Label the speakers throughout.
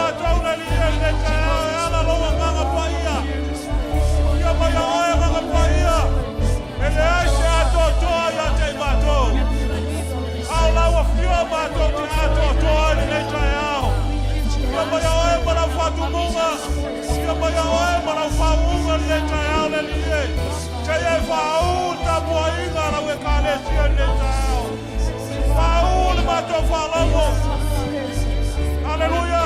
Speaker 1: matou le Alii e i lenei taeao e ala lou Agaga Paia. Afio mai a oe Agaga Paia, e leai se atoatoa ia te i matou. A o lau afio matou te atoatoa ai lenei taeao. Afio mai a oe ma lau faatumuga, afio mai a oe ma lau faauuga lenei taeao le Alii e. Seia e faauu le tapuaiga a lau Ekalesia i lenei taeao. Faauu le matou faalogo. Haleluia.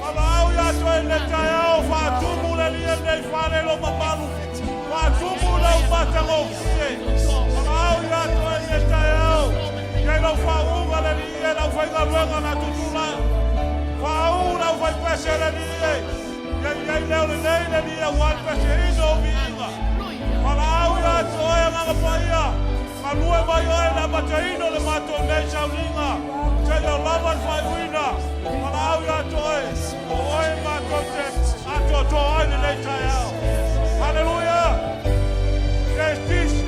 Speaker 1: Valaau ia te oe i lenei taeao, faatumu le Alii e lenei fale i lou mamalu. Faatumu lau matagofie. Valaau ia te oe i lenei taeao, ia i lau faauuga le Alii e lau faigaluega na tutulai. Faauu lau faipese le Alii e. Ia i ai leo lelei le Alii aua le peseina o viiga. Valaau ia te oe Agaga Paia, galue mai oe i le amataina o le matou nei sauliga, seia lava le faaiuina. Valaau ia te oe, o oe matou te atoatoa ai lenei taeao. Haleluia! Yes, Jesus.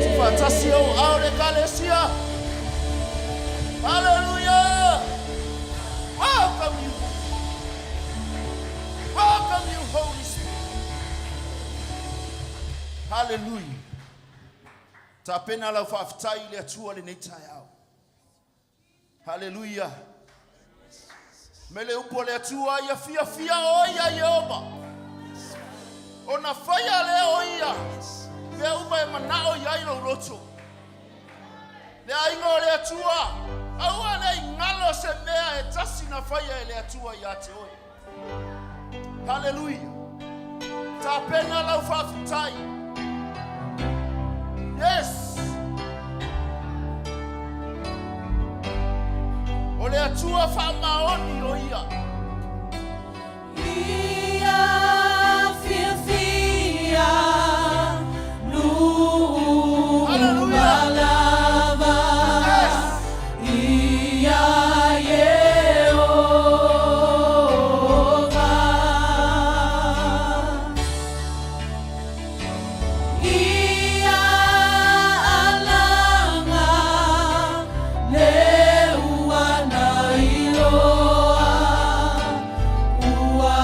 Speaker 2: Tuufaatasi ou ao le Ekalesia. Hallelujah! Welcome you. Welcome you, Holy Spirit. Hallelujah. Tapena lau faafetai i le Atua lenei taeao. Hallelujah. Me le upu a le Atua ia fiafia oe ia Ieova. Ona faia lea o ia mea uma e manao i ai lou loto. Le aiga o le Atua, aua ne i galo se mea e tasi na faia e le Atua ia te oe. Haleluia. Tapena lau faafetai. Yes. O le Atua faamaoni o ia.
Speaker 3: Ia fiafia
Speaker 2: Hallelujah.
Speaker 3: nuu lava
Speaker 2: Yes.
Speaker 3: ia Ieova. Ia alaga le ua na iloa ua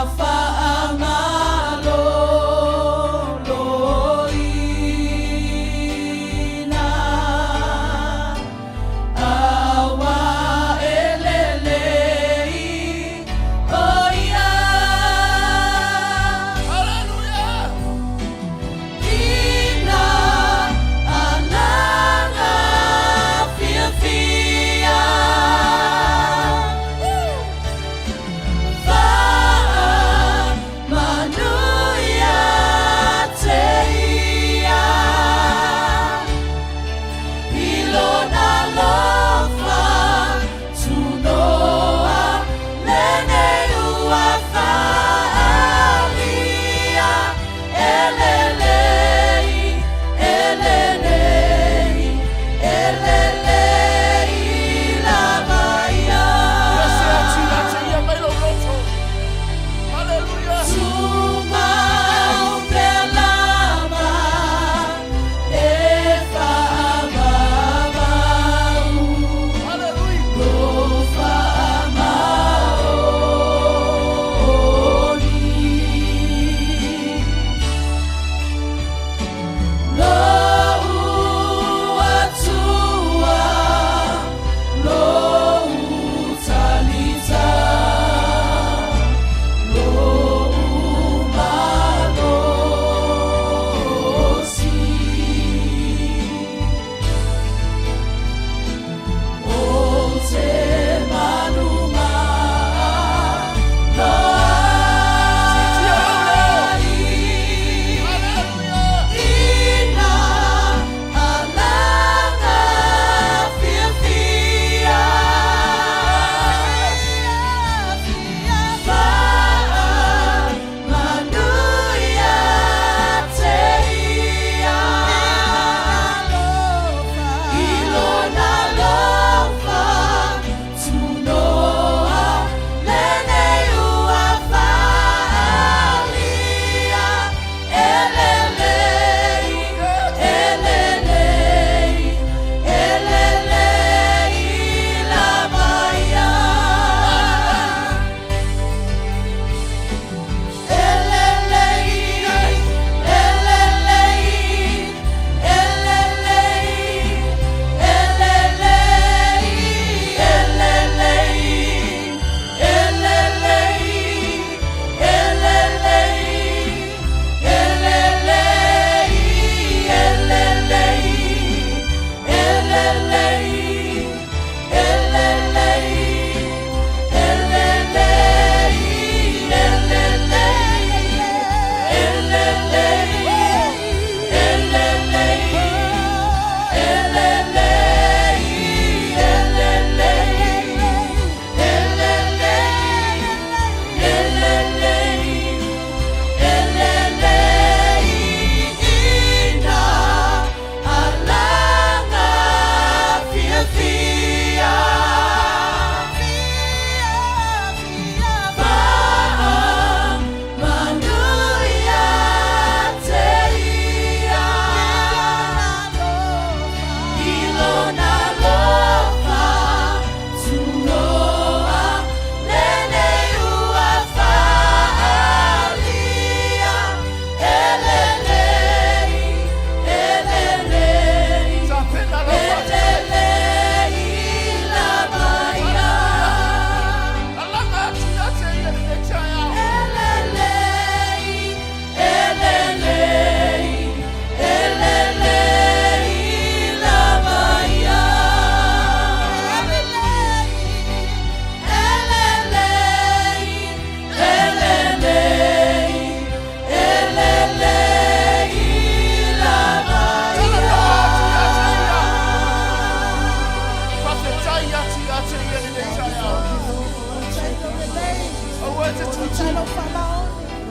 Speaker 2: e te tūtū.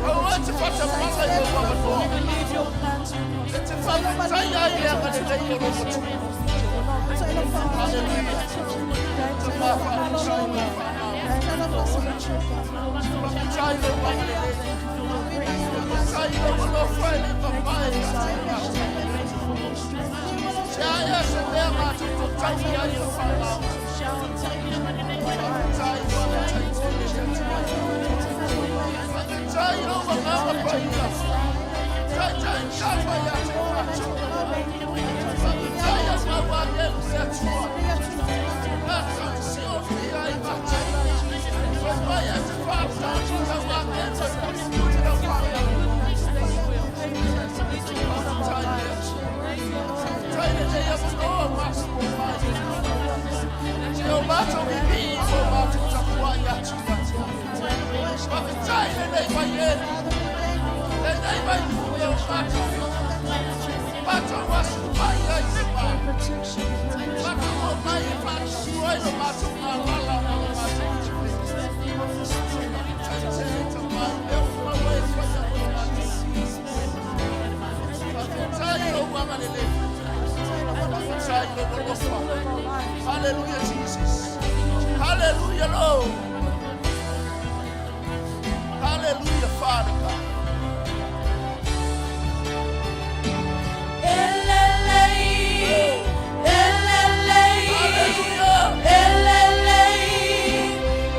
Speaker 2: Aua e te faatamala i lou avanoa. E te faafetai ai i le agalelei o lou Atua. Haleluia. Tama faafetai i lou faamama. Faafetai i lou agalelei. Faafetai i lou alofa e le mamae ia te matou. Se ae se mea matou tautaui ai i lou faamama. Faafetai, faafetai tele le Atua. Faafetai i lou agaga paia. Taitai tama ia te matou. Faafetai au mau agelu le Atua. Matou te siofia ai matou. Fai mai e te whātau tau agelu e pulipuli lau whānau. Faafetai le Atua. Faafetai lenei avanoa matou o mai. E o matou vivii ma o matou tapuai atu ia te oe. Faafetai lenei vaieli, lenei vaipule o matou matou asu mai ai le ma. Matou o mai e faatutu ai lo matou galala ma lo matou tupe. Faafetai tele tamai mea ua maua e faia mo matou. Faafetai i lou agalelei. Faafetai i lou alofa. Hallelujah, Jesus. Hallelujah, Lord. Hallelujah, Father God.
Speaker 3: Elelei, elelei,
Speaker 2: Hallelujah.
Speaker 3: elelei,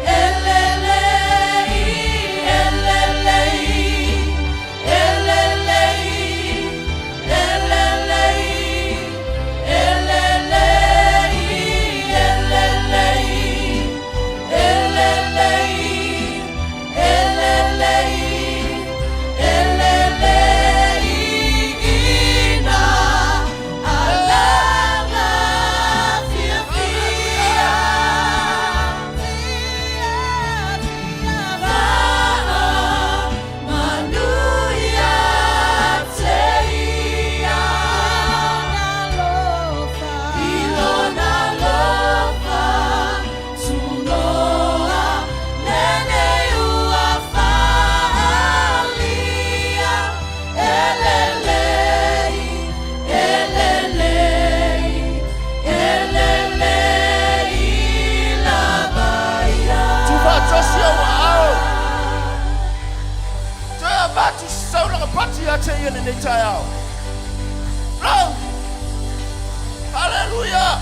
Speaker 3: elelei, elelei, elelei, elelei, elelei, elelei, elelei, elelei, elelei, ina alaga fiafia. Fa'a manu ia te ia. I lona alofa tunoa lenei ua faalia. Elelei, elelei, elelei lava ia.
Speaker 2: Tufaatasi au aao. Toe avatu se saulaga pati ia te ia lenei taeao. Lau. Hallelujah.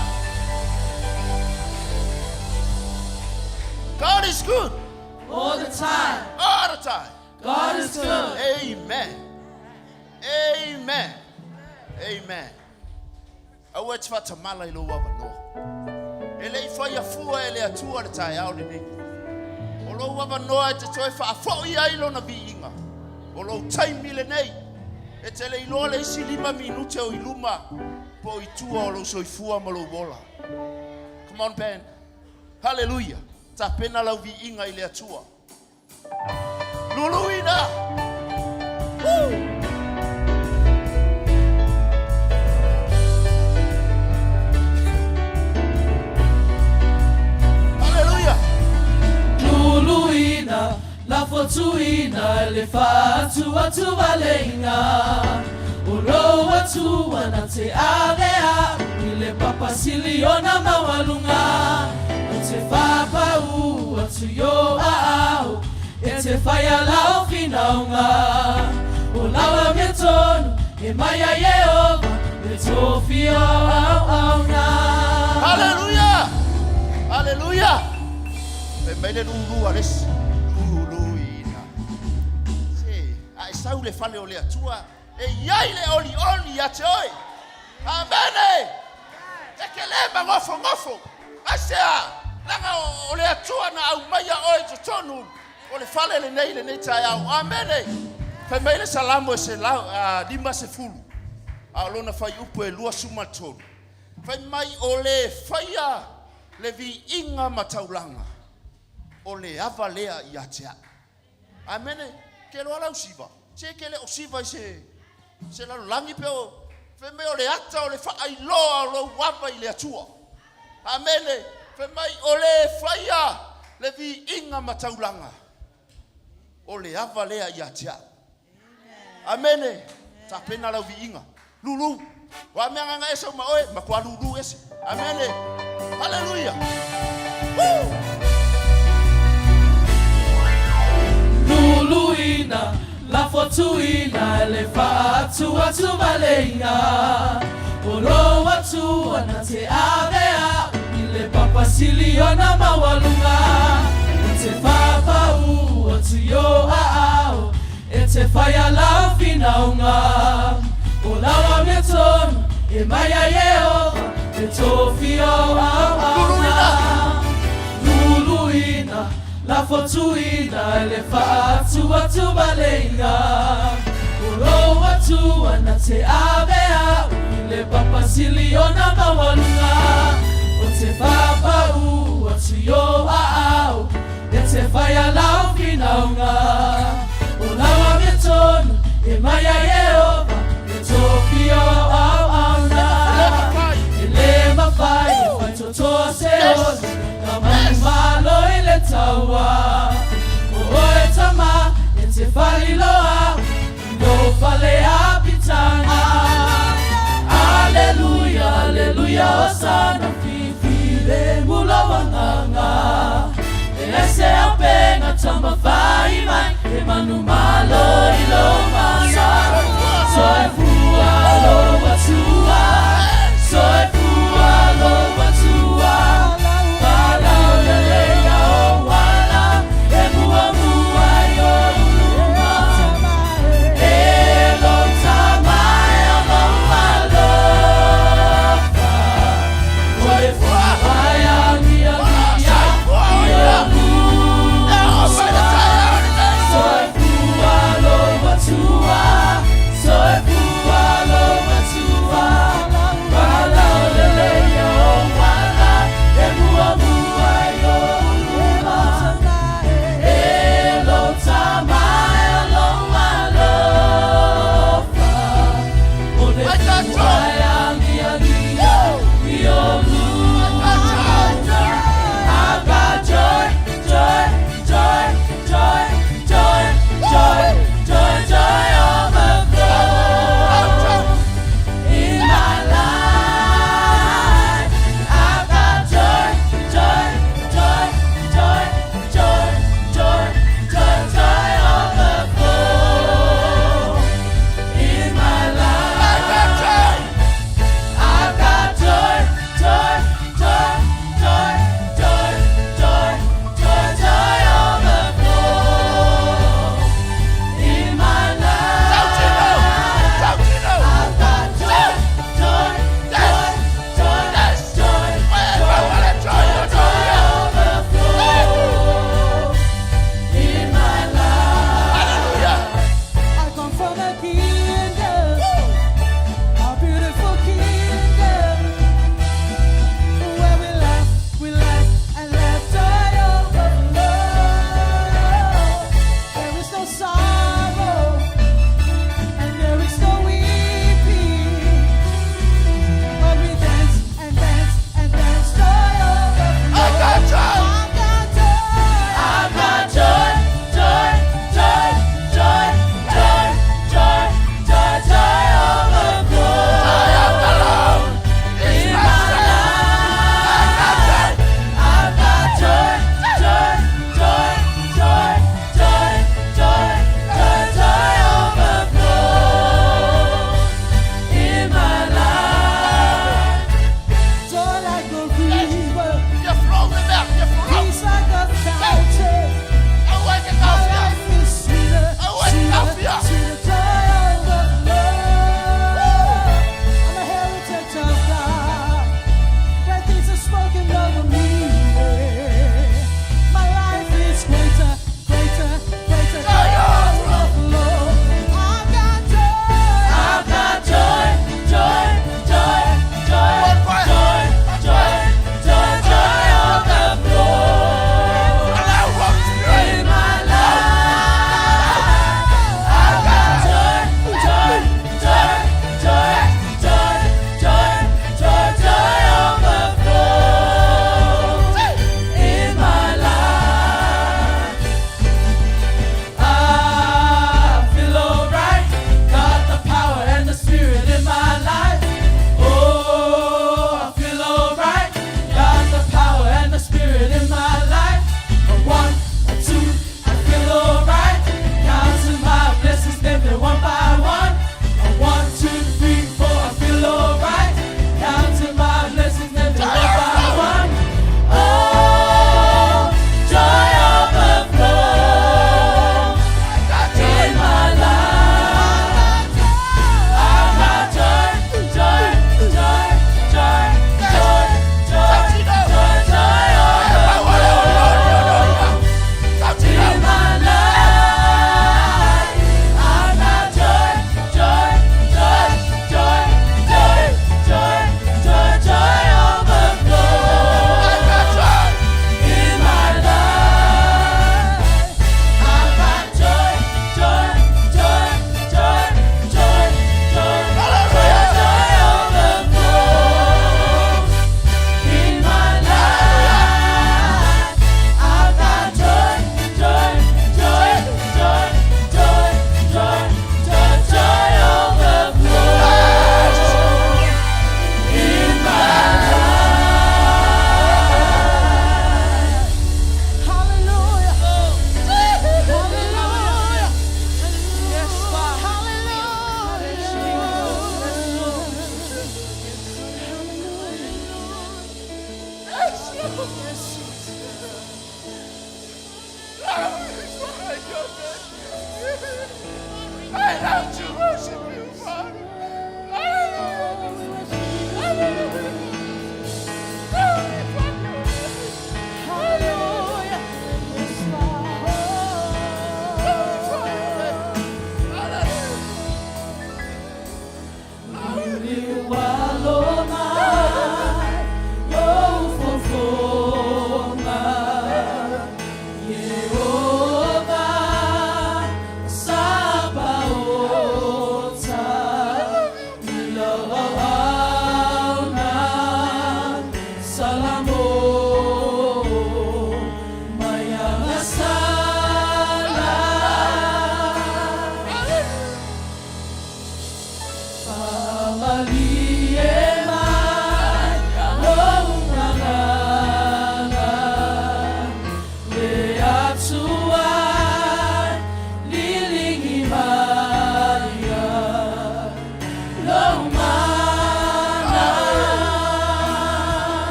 Speaker 2: God is good
Speaker 3: All the time.
Speaker 2: all the time.
Speaker 3: God is good.
Speaker 2: Amen. Amen. Amen. Aua e te faatamala i lou avanoa. E le i faia fua e le Atua le taeao lenei. O lou avanoa e te toe faafoi ai lona viiga. O lou taimi lenei. E te le iloa le isi 5 minute o i luma po o i tua o lou soifua ma lou ola. Come on, band. Hallelujah. Tapena lau viiga i le Atua. Luluina. Woo! Hallelujah.
Speaker 3: Luluina, lafotuina, le faatuatuvaleiga. O lou Atua na te avea, i le papasili ona maualuga. O te fapau atu i o aao, e te faia lau finauga. O lau amiotonu, e mai ia Ieova, le tofia o auauna.
Speaker 2: Hallelujah. Hallelujah. Fai mai le lulu a le isi. Luluina. Se, a e sau i le fale o le Atua, e iai le olioli ia te oe. Amene. E te le magofogofo. Aisea, laga o le Atua na aumaia oe i totonu o le fale lenei lenei taeao. Amene. Fai mai le Salamo e 150. A o lona fuaiupu e 23. Fai mai o le faia le viiga ma taulaga. O le ava lea ia te au. Amene. Ke loa lau siva. Se ke le o siva i se lalolagi pe o fai mai o le ata o le faailoa o lou ava i le Atua. Amene. Fai mai o le faia le viiga ma taulaga. O le ava lea ia te au. Amene. Tapena lau viiga. Lulu. O a mea agaga ese uma oe, matua lulu ese. Amene. Haleluia. Woo!
Speaker 3: Luluina, lafotuina le faatuatuvaleiga o lou Atua na te avea i le papa sili ona maualuga. E te faapau atu i o aao e te faia lau finauga. O lau amiotonu e mai a Ieova, le tofia o auauna. Luluina, lafotuina le faatuatuvaleiga o lou Atua na te avea i le papa sili ona maualuga. O te faapau atu i o aao e te faia lau finauga. O lau amiotonu e mai a Ieova, le tofia o auauna. E le mafai e faitotoa se ona ka manumalo i le taua. O oe tama e te faliloa i lou fale apitaga. Aleluia, aleluia, osana fifilemu lou agaga. E ese auupega taumafai mai e manumalo i lou mana. Soifua lou Atua, soifua lou Atua. Faalauleleia ou ala e muamua i ou luma. E lou tama e o lou alofa. O le fua e agiagia i ou uso.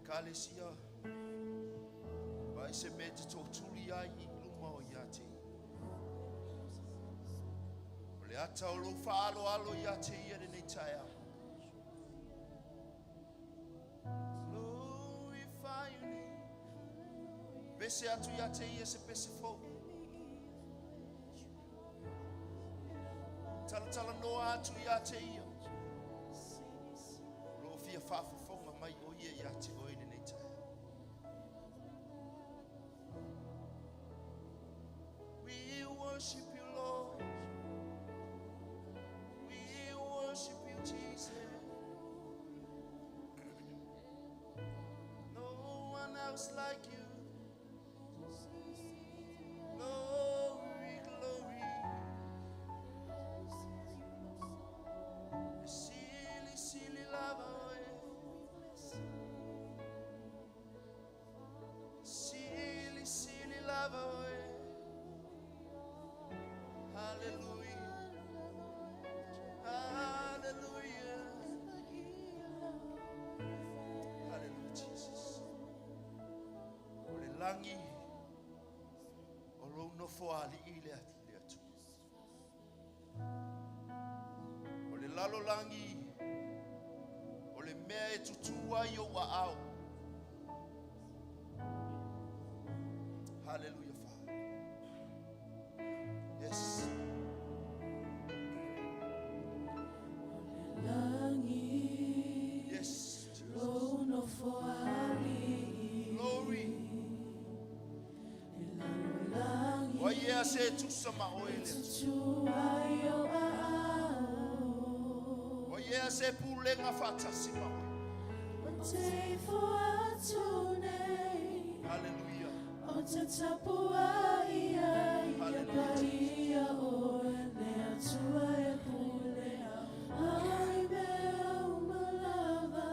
Speaker 2: Ekalesia, vaai se mea e te tootuli ai i luma o ia te ia. O le ata o lou faaaloalo ia te ia lenei taeao. Glorify your name. Pese atu ia te ia se pese fou. Talatalanoa atu ia te ia. O lo o fia faafofoga mai o ia ia te oe lenei taeao. We worship you, Lord. We worship you, Jesus. No one else like you. Glory, glory. Sili, sili lava oe. Sili, sili lava oe. Hallelujah. Hallelujah. Hallelujah, Jesus. O le lagi o lou nofoalii le le Atua. O le lalolagi o le mea e tutū ai ou aao. Hallelujah, Father. Yes.
Speaker 3: Lagi
Speaker 2: Yes, Jesus.
Speaker 3: lou nofoalii
Speaker 2: Glory.
Speaker 3: I lalolagi
Speaker 2: Wa ia se tusa ma oe le Atua.
Speaker 3: tutū ai ou aao
Speaker 2: Wa ia se pulega faatasi ma oe.
Speaker 3: O te ifo atu nei
Speaker 2: Hallelujah.
Speaker 3: O te tapuai ai Ia paia oe le Atua e pule Ai mea uma lava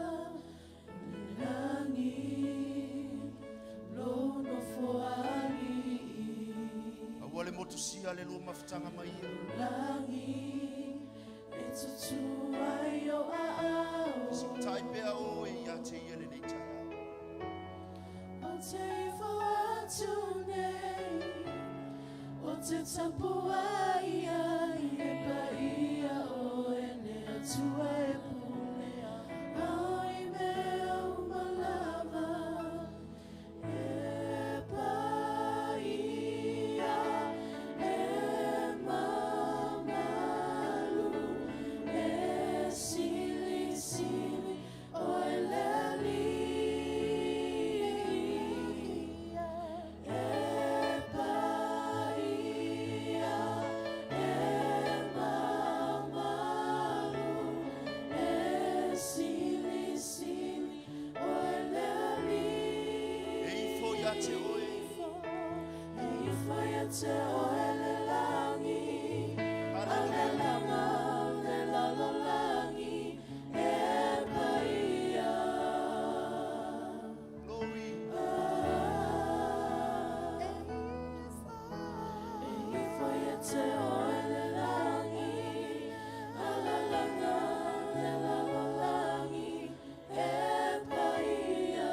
Speaker 3: O le lagi Lou nofoalii
Speaker 2: Aua le motusia le lua mafutaga ma ia.
Speaker 3: Lagi e tutū ai ou aao
Speaker 2: Fesootai pea oe ia te ia lenei taeao.
Speaker 3: O te ifo atu nei O te tapuai ai E paia oe le Atua e pule Ai mea uma lava E paia e mamalu E silisili oe le Alii E paia e mamalu E silisili oe le Alii
Speaker 2: E ifo ia te oe.
Speaker 3: E ifo ia te oe le lagi
Speaker 2: Hallelujah.
Speaker 3: Alelaga le lalolagi e paia
Speaker 2: Glory.
Speaker 3: E ifo ia te oe le lagi Alalaga le lalolagi e paia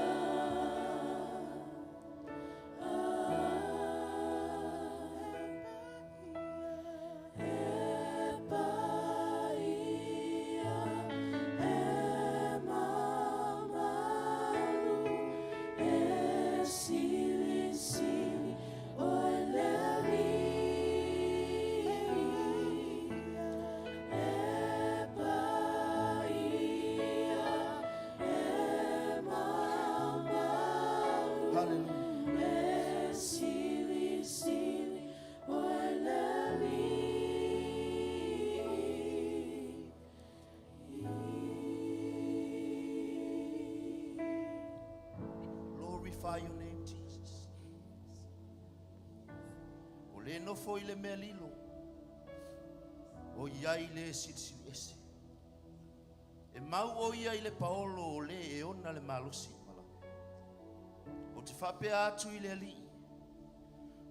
Speaker 3: E paia e mamalu E silisili oe le Alii E paia e mamalu
Speaker 2: Hallelujah.
Speaker 3: E silisili oe le Alii
Speaker 2: Glorify your name, Jesus. O le nofo i le mea lilo. O iai le silisili ese. E mau o ia i le paolo o le e ona le malosi i malaga. O te faapea atu i le Alii.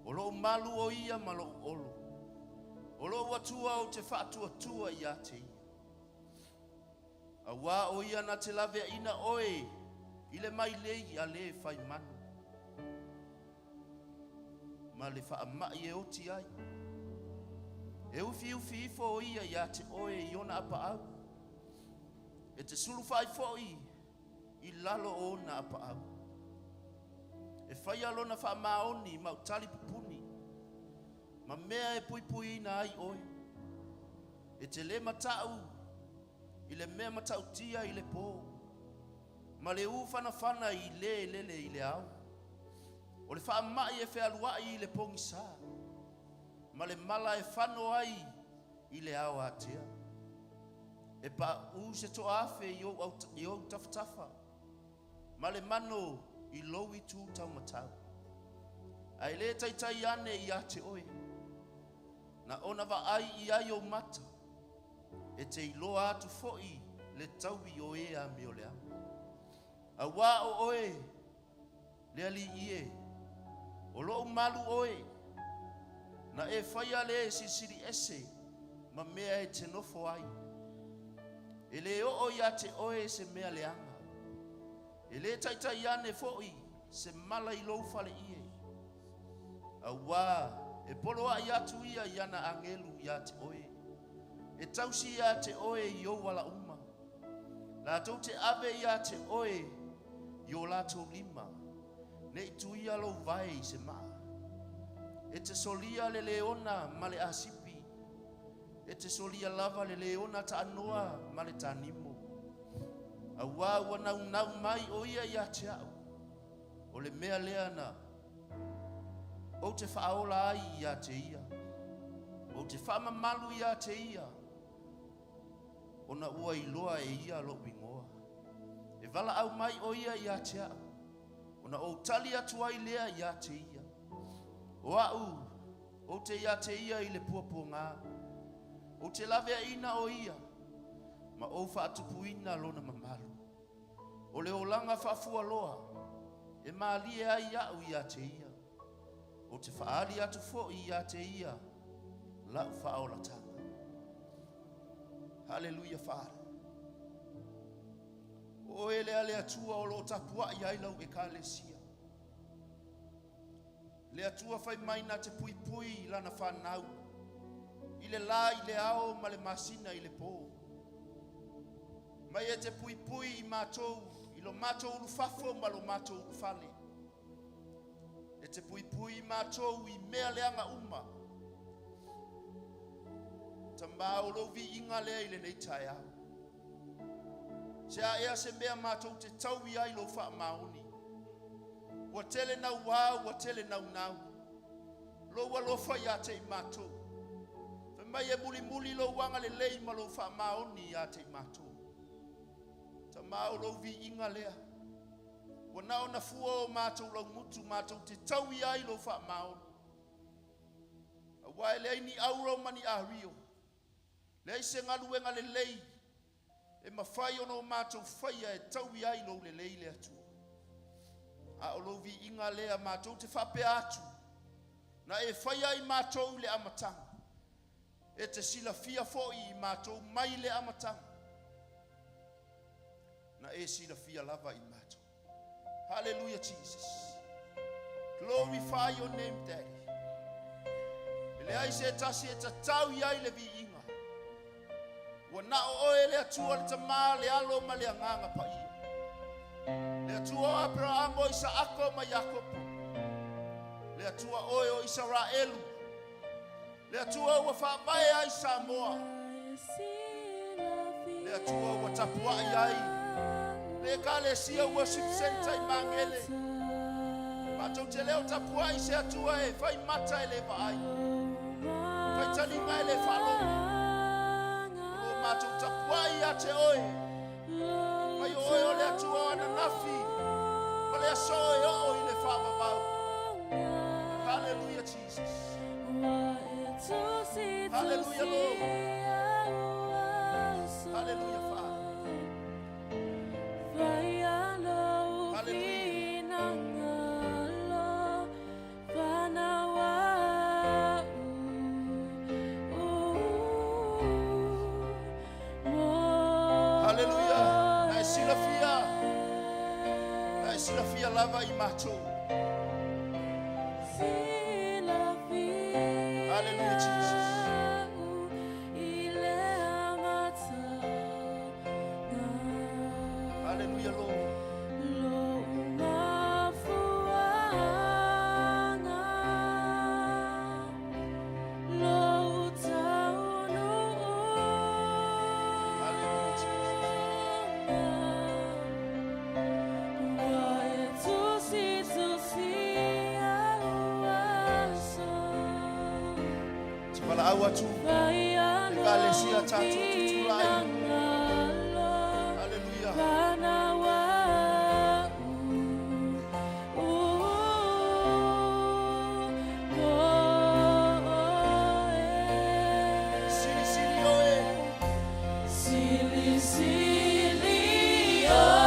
Speaker 2: O lou malu o ia ma lou olo. O lou Atua ou te faatuatua ia te ia. Auā o ia na te laveaina oe. i le mailei a lē faimanu ma le faama'i e oti ai. E ufiufi ifo o ia iā te oe i ona apaau, e te sulufa'i fo'i i lalo o ona apaau. E faia lona faamaoni ma utali pupuni, ma mea e puipuiina ai oe. E te lē mata'u i le mea matautia i le pō, ma le ū fanafana i lē lele i le ao. O le faama'i e fealua'i i le pogisā, ma le mala e fano ai i le ao atea. E paʻū se toafe i ou tafatafa, ma le mano i lou itu taumatau. Ae lē taitai ane iā te oe, na ona vaai i ai ou mata, e te iloa atu fo'i le taui o e amioleaga. Auā o oe le Alii e, o lo'u malu oe, na e faia lē Silisili Ese ma mea e te nofo ai. E lē oo iā te oe se mea leaga, e lē taitai ane fo'i se mala i lou faleie. Auā e poloa'i atu ia i ana agelu iā te oe, e tausi iā te oe i ou ala uma. Latou te ave iā te oe i o latou lima, ne'i tuia lou vae i se ma'a. E te solia le leona ma le asipi, e te solia lava le leona taanoa ma le tanimo. Auā ua naunau mai o ia iā te a'u, o le mea lea na ou te faaola ai iā te ia. Ou te faamamalu iā te ia, ona ua iloa e ia lo'u igoa. E valaau mai o ia iā te a'u, ona ou tali atu ai lea iā te ia. O a'u, ou te iā te ia i le puapuagā. Ou te laveaina o ia, ma ou faatupuina lona mamalu. O le olaga faafualoa, e mālie ai a'u iā te ia. Ou te faaali atu fo'i iā te ia la'u faaolataga. Hallelujah, Father. O oe lea le Atua o loo tapua'i ai lau Ekalesia. Le Atua fai mai na te puipui i lana fanau, i le lā i le ao ma le masina i le pō. Mai e te puipui i matou, i lo matou ulufafo ma lo matou ulufale. E te puipui i matou i mea leaga uma. Tamā o lou viiga lea i lenei taeao. Se a ea se mea matou te taui ai lou faamaoni. Ua tele nauā, ua tele naunau. Lou alofa iā te i matou. Fai mai e mulimuli lou agalelei ma lou faamaoni iā te i matou. Tamā o lou viiga lea. Ua na ona fua o matou laumutu matou te taui ai lou faamaoni. Auā e leai ni auro ma ni ario. Leai se galuega lelei e mafai ona o matou faia e taui ai lou lelei le Atua. A o lou viiga lea matou te faapea atu, na e faia ai matou i le amataga. E te silafia fo'i i matou mai le amataga. Na e silafia lava i matou. Hallelujah, Jesus. Glorify your name, Daddy. E leai se tasi e tatau i ai le viiga. Ua na o oe le Atua le Tamā, le Alo ma le Agaga Paia. Le Atua o Aperahamo, Isaako ma Iakopo. Le Atua oe o Isaraelu. Le Atua ua faavae ai Samoa. Le Atua ua tapua'i ai le Ekalesia Worship Center i Magele. Matou te leo tapua'i se Atua e fai mata e le vaai, fai taliga e le faalogo. O lo matou tapua'i iā te oe. Mai o oe o le Atua o ananafi ma le aso e oo i le faavavau. Hallelujah, Jesus. Hallelujah, Lord. Hallelujah, Father. Hallelujah. Hallelujah. Na e silafia. Na e silafia lava i matou. Hallelujah, Jesus. Hallelujah, Lord. Hallelujah, Jesus. Te valaau atu ekalesia tatou tutulai. Hallelujah. Silisili oe.
Speaker 3: Silisili oe,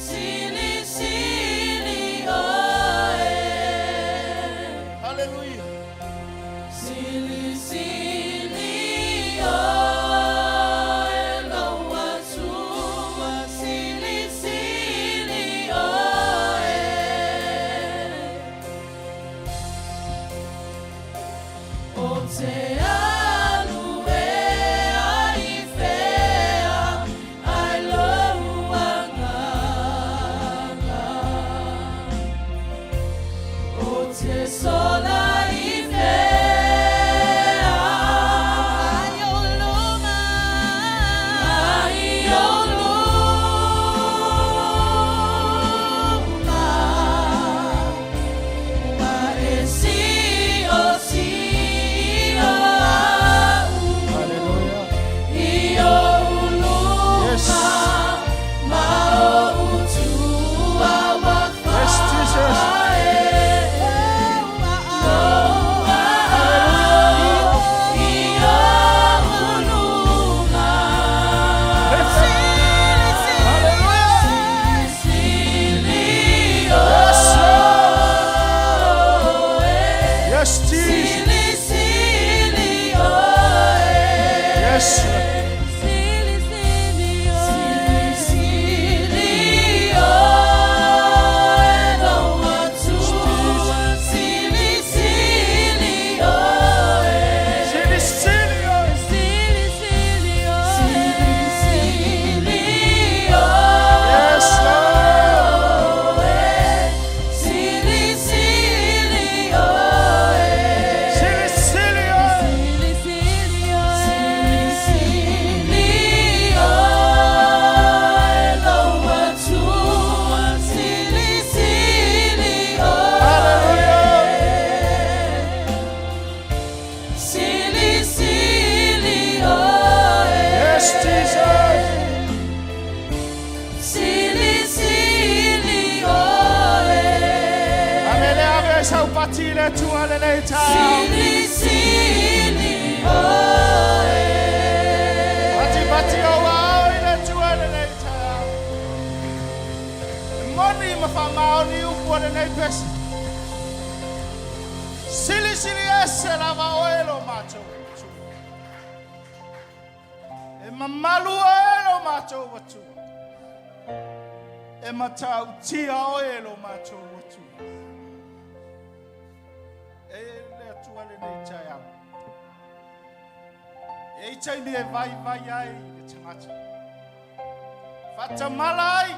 Speaker 3: silisili oe.
Speaker 2: Hallelujah.
Speaker 3: Silisili oe lou Atua, silisili oe. Ou te alu e ai fea ai lou agaga. Ou te sola i fea ai ou luma, ai ou luma. Ua e si o si o au.
Speaker 2: Hallelujah.
Speaker 3: I ou luma
Speaker 2: Yes.
Speaker 3: ma o'u tua ua
Speaker 2: Yes, Jesus.
Speaker 3: e Lou i ou luma.
Speaker 2: Hallelujah.
Speaker 3: Sili
Speaker 2: Yes, Lord.
Speaker 3: oe.
Speaker 2: Yes, Jesus.
Speaker 3: Silisili oe.
Speaker 2: Yes.
Speaker 3: Silisili oe. Silisili oe lou Atua. Silisili oe.
Speaker 2: Silisili oe.
Speaker 3: Silisili oe. Silisili oe.
Speaker 2: Yes, Lord.
Speaker 3: Silisili oe.
Speaker 2: Silisili oe.
Speaker 3: Silisili oe. Silisili oe lou Atua. Silisili oe.
Speaker 2: Hallelujah.
Speaker 3: Silisili oe.
Speaker 2: Yes, Jesus.
Speaker 3: Silisili oe.
Speaker 2: Amele ave sau pati le tua le nei tau.
Speaker 3: Silisili oe.
Speaker 2: Pati pati o au i le tua le nei tau. Moni ma wha maoni upu o le nei pesi. Silisili ese lava oe lo matou Atua. E mamalu oe lo matou Atua. E matautia oe lo matou Atua. E le Atua lenei taeao. E i taimi e vaivai ai le tagata. Faatamala ai.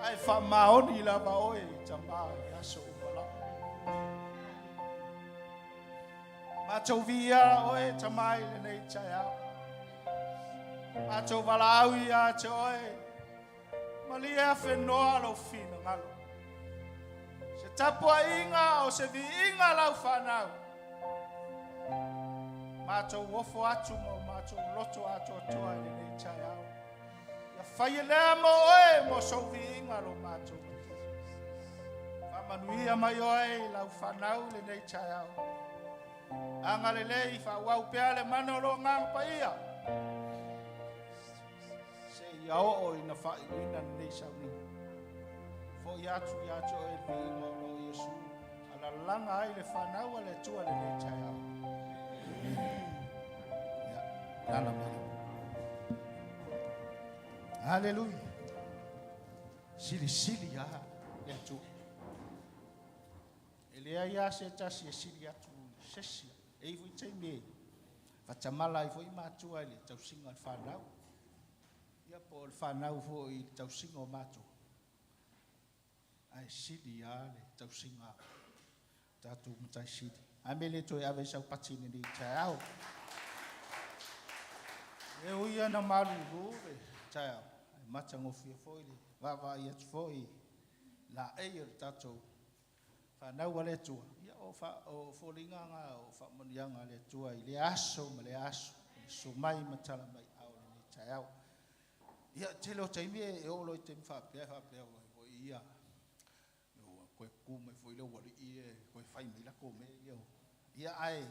Speaker 2: Ae faamaoni lava oe i tamā i aso uma lava. Matou viia oe tamā i lenei taeao. Matou valaau ia te oe. Malie afenoa lou finagalo. Se tapuaiga o se viiga lau whanau. Matou ofo atu ma o matou loto atoatoa i lenei taeao. Ia faia lea mo oe mo sou viiga lo matou Atua. Faamanuia mai oe i lau fanau lenei taeao. Agalelei faaauau pea le mana o lo Agaga Paia. Seia oo ina faaiuina lenei sauniga. Fo'i atu ia te oe le viiga o lo Iesu. Alalaga ai le fanau a le Atua lenei taeao. Ia, lala mai.
Speaker 4: Aleluia. Silisili a le Atua. E leai lava se tasi e sili atu i se isi. E i ai foi taimi e faatamala ai foi matua i le tausiga o le fanau, ia po o le fanau foi i le tausiga o matua, ae sili lava le tausiga a tatou Matai Sili. A mea e le toe ave ai sau pati i lenei taeao. E ui lava ina malulu le taeao, ae matagofie foi le vaavaai atu foi i laei o le tatou fanau a le Atua. Ia o foliga na o faamanuiaga a le Atua i lea aso ma lea aso, i le susu mai ma tala mai aao i lenei taeao. Ia, tele o taimi e oo loa i taimi faapea, faapea foi ia, ua toe tu mai foi le aualii ia e toe fai mai latou mea ia. Ia, ae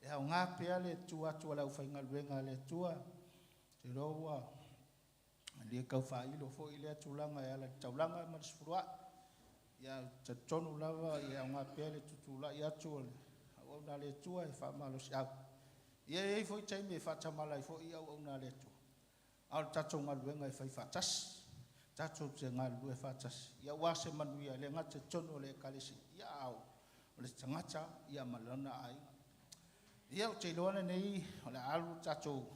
Speaker 4: e aoga pea le tu atu a le aufaigaluega a le Atua. Ou te iloa ua le tau faailo foi lea tulaga e ala i le taulaga ma le sefuluai. Ia, ou te talitonu lava e aoga pea le tutulai atu o le auauna a le Atua e faamalosiau. Ia, e i ai foi taimi e faatamala ai foi auauna a le Atua, a o le tatou galuega e fai faatasi, tatou te galulue faatasi, ia aua se manuia e le gata i totonu o le Ekalesia, ia a o le tagata ia ma lona aiga. Ia, ou te iloa lenei o le a alu le tatou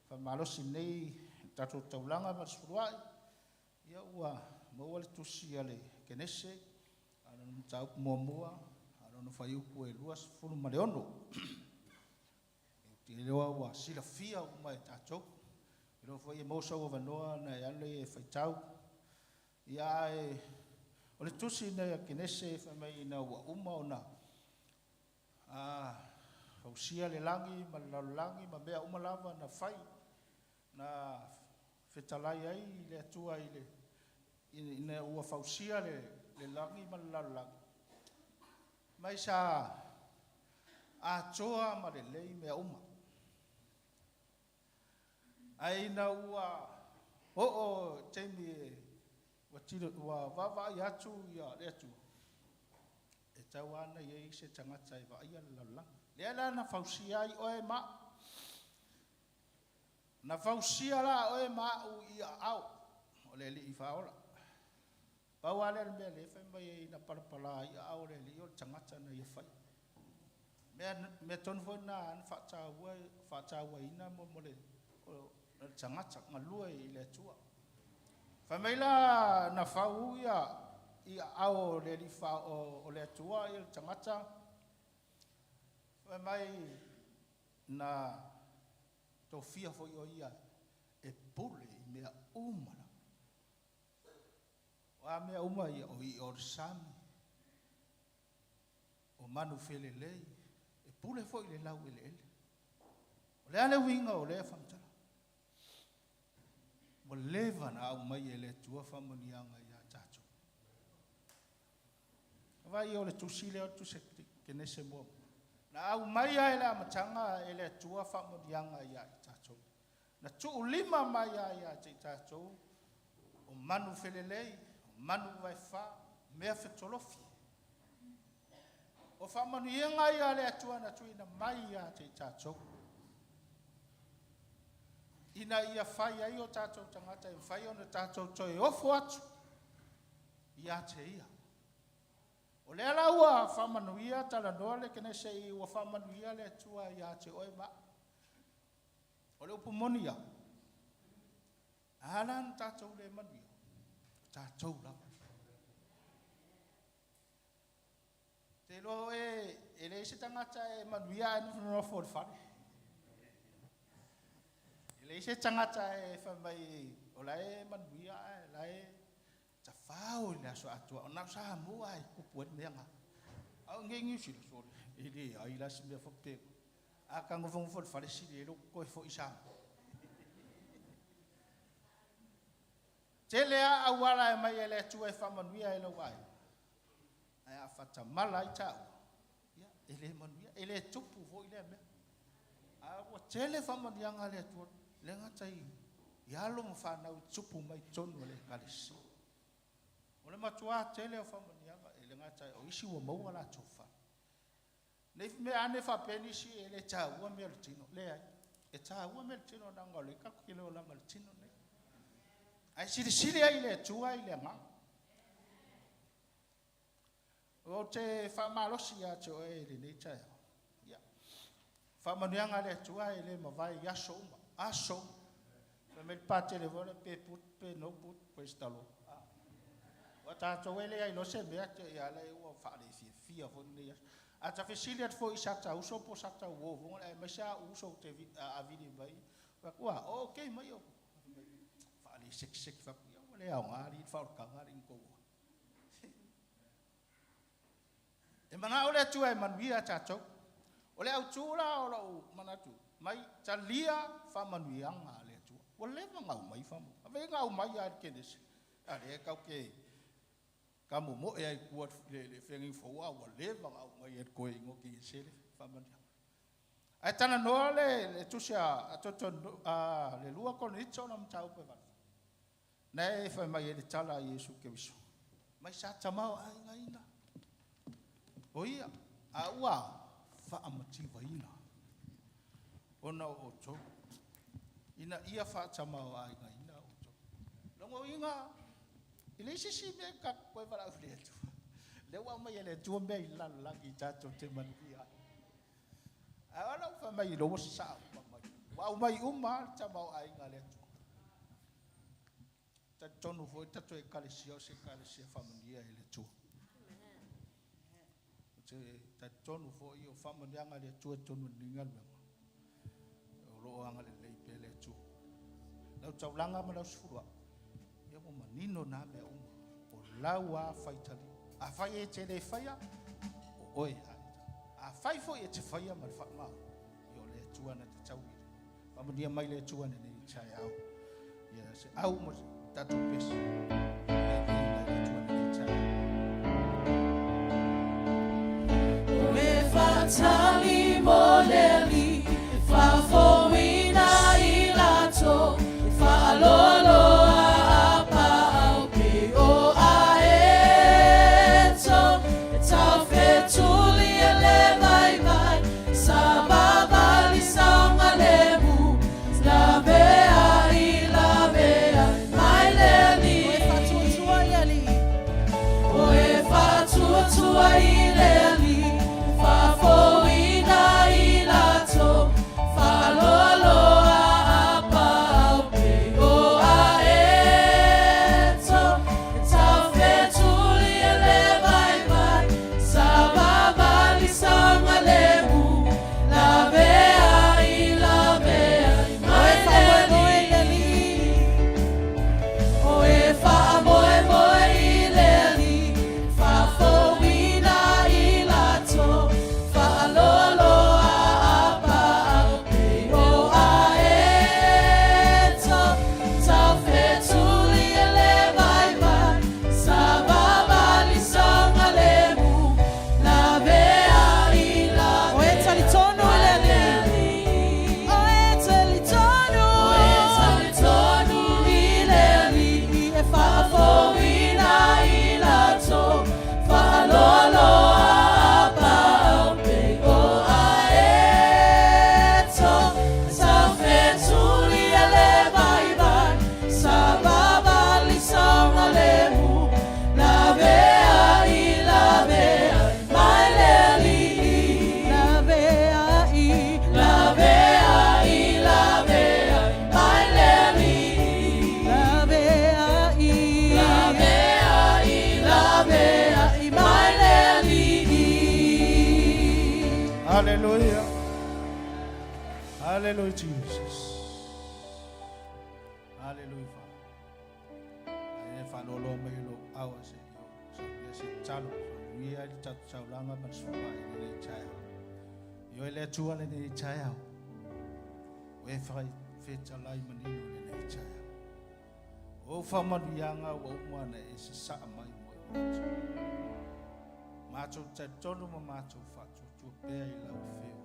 Speaker 4: faamalosi i lenei tatou taulaga ma le sefuluai. Ia ua maua le tusi a le Kenese, a lona mataupu muamua, a lona fuaiupu e 26. Ou te iloa ua silafia uma e tatou. Iloa foi e maua sou avanoa ona e alu lea e faitau. Ia, ae o le tusi lenei a Kenese fai mai ina ua uma ona fausia le lagi ma le lalolagi ma mea uma lava na fai, na fetalai ai le Atua i le ina ua fausia le lagi ma le lalolagi, mai sa atoa ma lelei mea uma. Ae ina ua oo taimi e ua tilo, ua vaavaai atu ia le Atua, e tau lava ona i ai se tagata e vaaia le lalolagi. Lea la na fausia ai oe ma au. Na fausia la oe ma au i aao o le Alii Faaola. Pau lava lea o le mea lea e fai mai ai na palapala ai aao o le Alii o le tagata na ia faia. Mea tonu foi lena na faatauaina mo le tagata galue i le Atua. Fai mai la na fau ia i aao o le Alii o le Atua ia le tagata, fai mai na tofia foi o ia e pule i mea uma lava. O a mea uma ia, o i'a o le sami, o manu felelei, e pule foi i le laueleele. O le a le uiga o lea faamatalaga? Ua leva na aumai e le Atua faamanuiaga ia tatou. Vaai o le tusi lea o le tusi Kenese muamua. Na aumai lava i le amataga e le Atua faamanuiaga ia i tatou. Na tuulima mai lava ia te i tatou o manu felelei, o manu vaefa, mea fetolofi. O faamanuiaga ia a le Atua na tuuina mai ia te i tatou, ina ia fai ai o tatou tagata e mafai ona tatou toe ofo atu ia te ia. O lea la ua faamanuia, talanoa le Kenese i ua faamanuia le Atua ia te oe ma au. O le upu moni ia, a la na tatou le manuia, o tatou lava. Te iloa oe e leai se tagata e manuia ae nofonofo i le fale. E leai se tagata e fai mai o la e manuia ae la e tafao i le aso atoa. O na o Samoa e tupu ai le mea lena. A o i inei i Niu Sila, sole, e leai la se mea faapena. A ta nofonofo i le fale, sili ai lou toe foi i Samoa. Tele lava auala e aumai e le Atua e faamanuia ai lou aiga, ae a faatamala ai taua, ia, e le manuia, e le tupu foi lea mea. A ua tele faamanuiaga a le Atua, le gata i alo ma fanau i tupu mai totonu o le Ekalesia. O le matua tele o faamanuiaga, e le gata o isi ua maua latou fale. Nei mea ane faapea nisi e le taua mea o le tino. Leai, e taua mea o le tino leaga o lea tatou te le olaga i le tino lenei. Ae silisili ai le Atua i le agaga. Ou te faamalosi ia te oe i lenei taeao. Ia, faamanuiaga a le Atua e le mavae i aso uma, aso uma. Fai mai le Patele foi lea, pe put pe no put, praise the Lord. Ua tatou e leai loa se mea, te i lava lea ua faalefiafia foi lenei aso. A ta fesili atu foi i sata uso po o sata uo foi lea, aemaise lava au uso ou te a vili mai, fai atu, ua, o okay mai o. Faalesekiseki fai atu, ia ua le aoga alii le faaolataga alii na tou oe. E manao le Atua e manuia tatou. O le autu la o lou manatu, mai talia faamanuiaga a le Atua. Ua leva ona aumai faamanuiaga. Avea na aumai lava i le Kenese. A lea tatou te tamomoe ai i tua i le feagaiga fou, a ua leva ona aumai e le toeaina o Kenese le faamanuiaga. Ae talanoa le tusi a le 2 Korinito na mataupu e 8. Na e fai mai ai le tala a Iesu Keriso, mai sa tamaoaigaina o ia, a ua faamativaina ona o outou, ina ia faatamaoaigaina outou. Logoina, e leai se isi mea e tatou toe valaau i le Atua. Lea ua aumai e le Atua mea i le lalolagi tatou te manuia ai. Ae o lau fai mai i lou sasaa uma mai. Ua aumai uma lava le tamaoaiga a le Atua. Talitonu foi le tatou Ekalesia o se Ekalesia faamanuia e le Atua. Ou te talitonu foi o faamanuiaga a le Atua i totonu o lenei galuega, o lo o agalelei pea le Atua. Lau taulaga ma lau sefuluai, ia ua manino na mea uma. O lau lava faitalia. Afai e te le faia, o oe lava. Afai foi e te faia ma le faamaoni, ia o le Atua na te tauili. Faamanuia mai le Atua lenei taeao. Ia se au ma se tatou pesi. Ia viiga i le Atua lenei taeao.
Speaker 3: O e faatali mo le Alii, e faafouina i latou, e faaloaloa a paau pei o aeto, e taufetuli e le vaivai, savavali saogalemu, laveai, laveai mai le Alii. O e faatuatua i le Alii. O e faatuatua i le Alii, faafouina i latou, faaloaloa a paau pei o aeto, e taufetuli e le vaivai, savavali saogalemu, laveai, laveai mai le Alii. O e faamoemoe i le Alii, faafouina i latou, faaloaloa a paau pei o aeto, taufetuli e le vaivai, savavali saogalemu, laveai, laveai. O e talitonu i le Alii. O e talitonu. O e talitonu i le Alii, e faafouina i latou, faaloaloa a paau pei o aeto, taufetuli e le vaivai, savavali saogalemu, laveai, laveai mai le Alii. Laveai, laveai, laveai mai le Alii. Laveai, laveai, laveai mai le Alii.
Speaker 4: Hallelujah. Hallelujah, Jesus. Hallelujah, Father. Ai e whaaloaloa mai lou ao se i o saunia se tatalo. Faamanuia ai le tatou taulaga ma le sefuluai i lenei taeao. I oe le Atua lenei taeao. O e fetalai manino i lenei taeao. O ou faamanuiaga ua uma ona e sasaa mai mo i matou. Matou talitonu ma matou faatuatua pea i lau afio.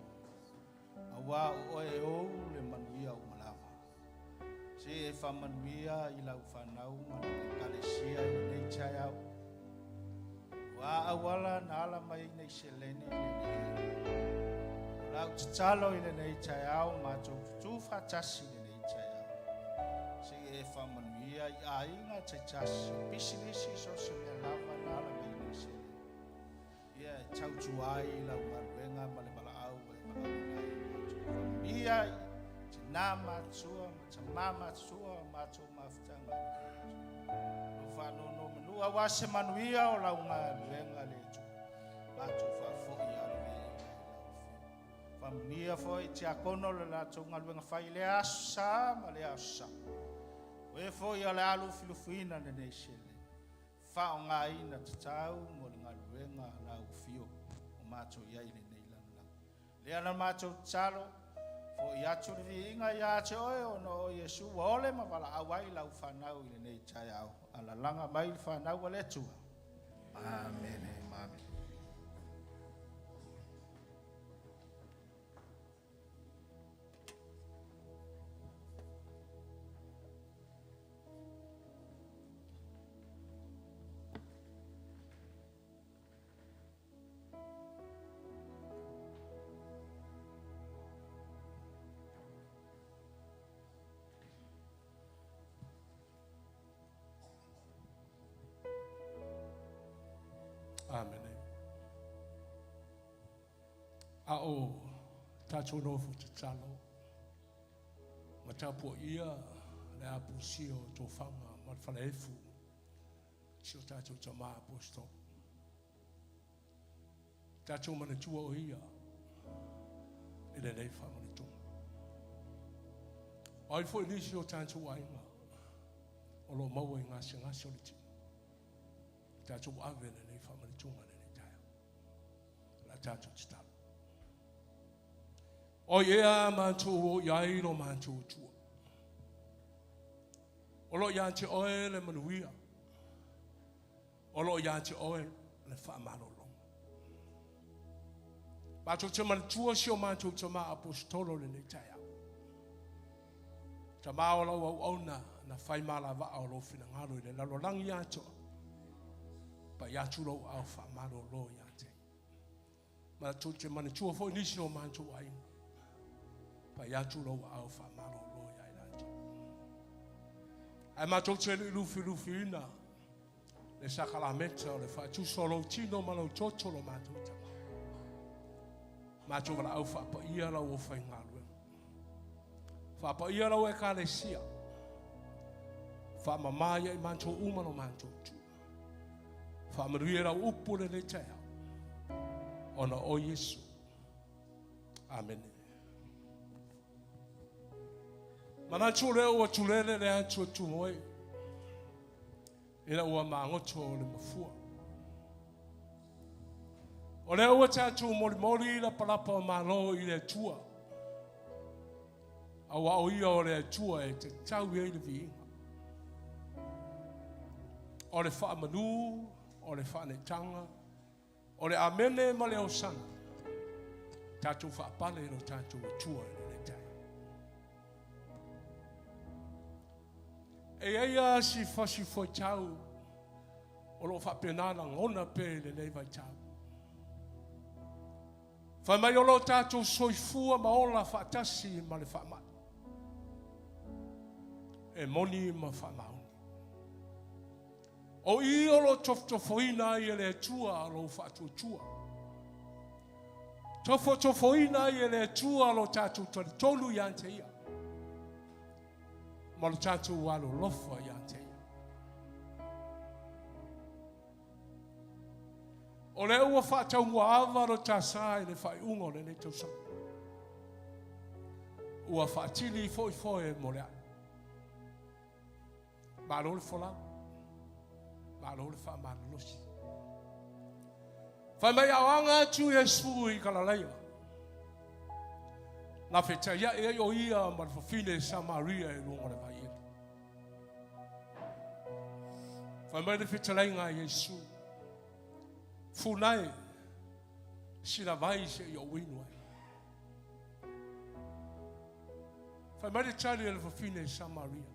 Speaker 4: Auā o oe e ou le manuia uma lava. Se e faamanuia i lau fanau ma le Ekalesia i lenei taeao. O a auala na ala mai ai nei seleni i lenei. O lau tatalo i lenei taeao, matou tutū faatasi i lenei taeao. Se E faamanuia i aiga taitasi, o pisinisi, so o se mea lava na ala mai nei seleni. Ia e tautua ai i lau galuega ma le valaau ua e valaauina ai i matou. Faamanuia i tina matutua ma tama matutua o matou mafutaga i lenei aso. O lo o faanonomanu aua se manuia o lau galuega le Atua. Matou faafoi lava le viiga i lau Afioga. Faamanuia foi i tiakono le latou galuega fai i lea Aso Sa ma lea Aso Sa. O e foi o le a lufilufiina lenei seleni, faaaogaina tatau mo le galuega a lau Afio o matou i ai i lenei lalolagi. Lea la matou tatalo, fo'i atu le viiga ia te oe ona o Iesu ua ole ma valaau ai lau fanau i lenei taeao. Alalaga mai le fanau a le Atua. Amene. Amene.
Speaker 5: Amene. A o tatou nofo tatalo ma tapuaia le apusia o tofaga ma le falaefu si o tatou tama apostolo. Tatou manatua o ia i lenei faamanatuga. O ai foi nisi o tatou aiga o lo o maua i gasegase o le tino. Tatou ave lenei faamanatuga lenei taeao. O le a tatou tatalo. O ea matou o i ai lo matou Atua. O lo o ia te oe le manuia. O lo o ia te oe le faamalologa. Matou te manatua si o matou tama aposetolo lenei taeao. Tama o lau auauna na fai malavaa o lou finagalo i le lalolagi atoa. Pai atu lou ao faamalolo ia te. Matou te manatua foi nisi o matou aiga. Pai atu lou ao faamalolo ia i latou. Ae matou te lufilufiina le sakalameta o le faatuso o lou tino ma lou toto lo matou tama. Matou valaau faapaia lau aufaigaluega. Faapaia lau ekalesia. Faamama ia i matou uma lo matou tu. Faamanuia lau upu lenei taeao. Ona o Iesu. Amene. Manatu lea ua tulele le atu e tumoe ina ua magoto o le mafua. O lea ua tatou molimoli lapalapa o malo i le Atua. Aua o ia o le Atua e tatau i ai le viiga. O le faamanu, o le faaneetaga, o le amene ma le osana. Tatou faapale i lo tatou Atua i lenei taeao. E i ai lava si fasi fuaitau o lo o faapena lagona pea i lenei vaitau. Fai mai o lo tatou soifua ma ola faatasi ma le faamai. E moni ma faamaoni. O i o lo tofotofoina ai e le Atua lou faatuatua. Tofotofoina ai e le Atua lo tatou talitonu ia te ia. Ma lo tatou alolofa ia te ia. O lea ua faataumuaava lo ta sa i le faaiuga o lenei tausaga. Ua faatili foefoe mo le ai. Malo le folau. Malo le faamalolosi. Fai mai aoaga atu Iesu i Galalaia. Na fetaiai ai o ia ma le fafine Samaria i luga o le vai ele. Fai mai le fetalaiga a Iesu, Funai, sila vai seia ou inu ai. Fai mai le tali a le fafine Samaria,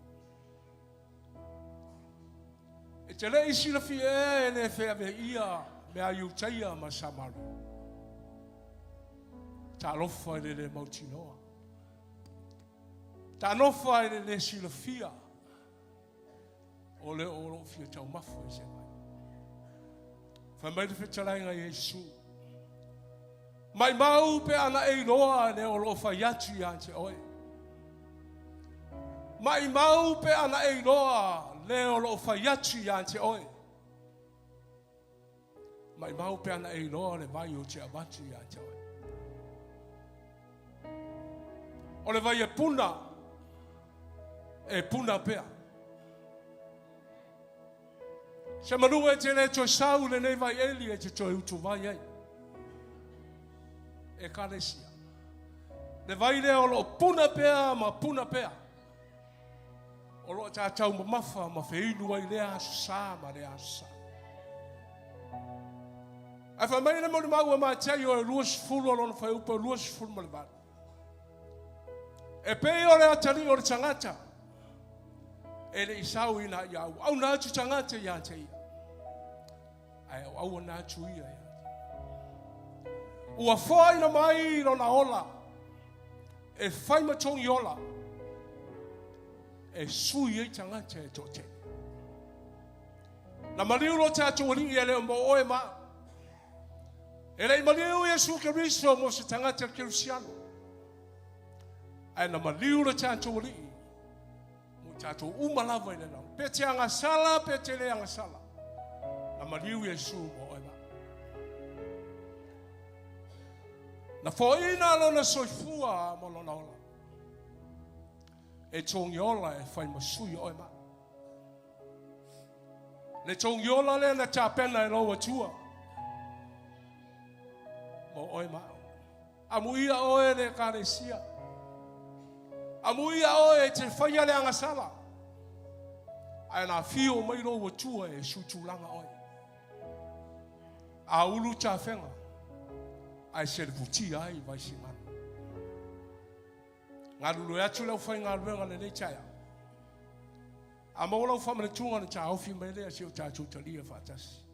Speaker 5: E te le i silafia ea e le feaveaia mea Iutaia ma Samaria. Talofa i le le mautinoa. Talofa i le le silafia. O le o lou fia taumafa i se vai. Fai mai le fetalaiga a Iesu, Maimau pe ana e iloa le o loo fai atu ia te oe. Maimau pe ana e iloa le o loo fai atu ia te oe. Maimau pe ana e iloa le vai o te avatu ia te oe. O le vai e puna, e puna pea. Se manu e te le toe sau lenei vai eli e te toe utu vai ai. Ekalesia. Le vai lea o loo puna pea ma puna pea. O loo tātau mamafa ma feinu ai lea aso sa ma lea aso sa. Ae fai mai le molimau a Mataio e 20 o lona fuaiupu e 28. E pei o le atalii o le tagata e le i sau ina ia auauna atu tagata ia te ia, ae auauna atu ia ia te. Ua foaina mai lona ola e fai ma togi ola e sui ai tagata e toatele. Na maliu lo tatou Alii e le o mo oe ma au. E le i maliu Iesu Keriso mo se tagata Kerisiano. Ae na maliu lo tatou Alii mo tatou uma lava i le lalolagi. Pe te agasala, pe te le agasala. Na maliu Iesu mo oe ma au. Na foaina lona soifua ma lona ola. E togi ola e fai ma sui o oe ma au. Le togiola lea na tapena e lou Atua mo oe ma au. Amuia oe le Ekalesia. Amuia oe e te faia le agasala. Ae na afio mai lou Atua e sutulaga oe. A ulu tafega, ae selefutia ai vaisigano. Galulue atu le aufaigaluega lenei taeao. A maua lau faamanatuga ona taofi mai lea se o tatou talia faatasi.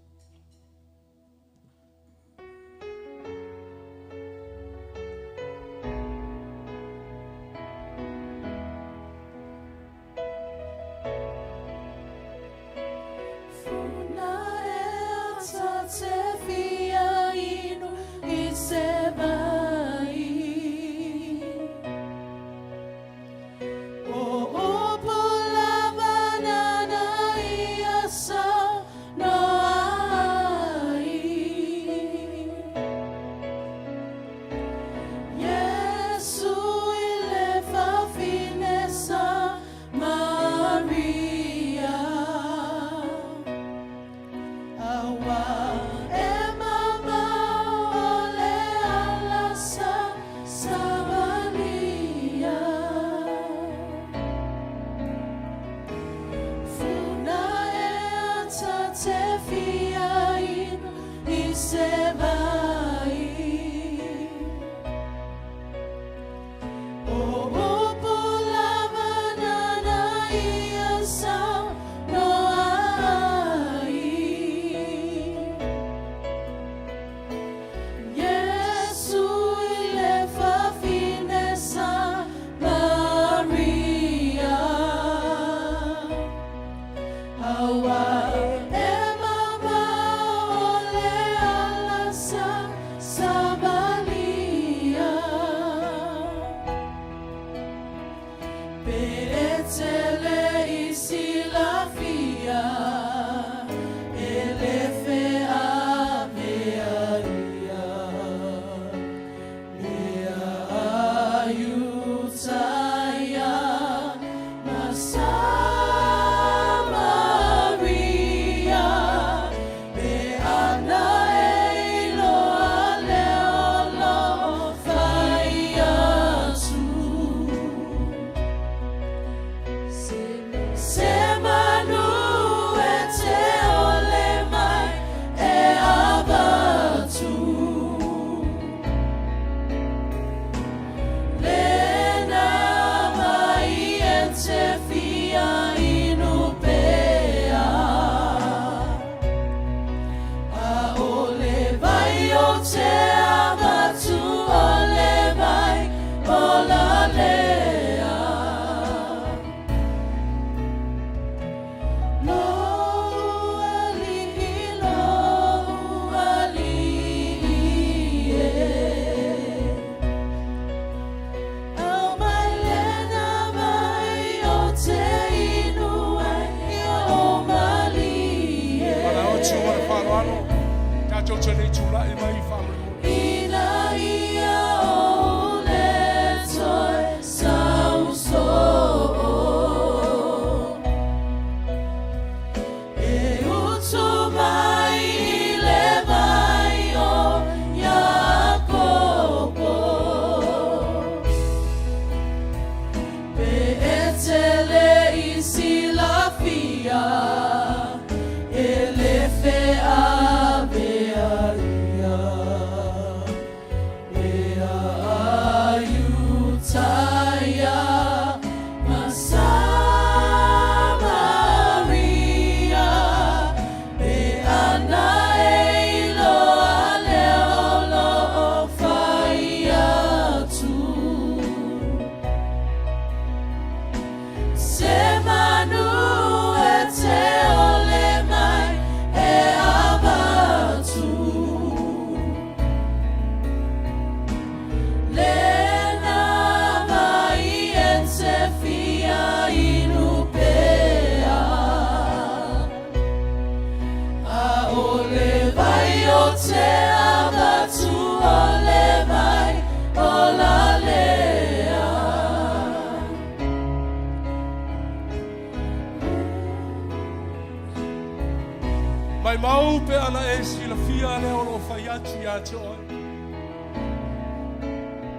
Speaker 5: Maimau pe ana e silafia lea o lo o fai atu ia te oe.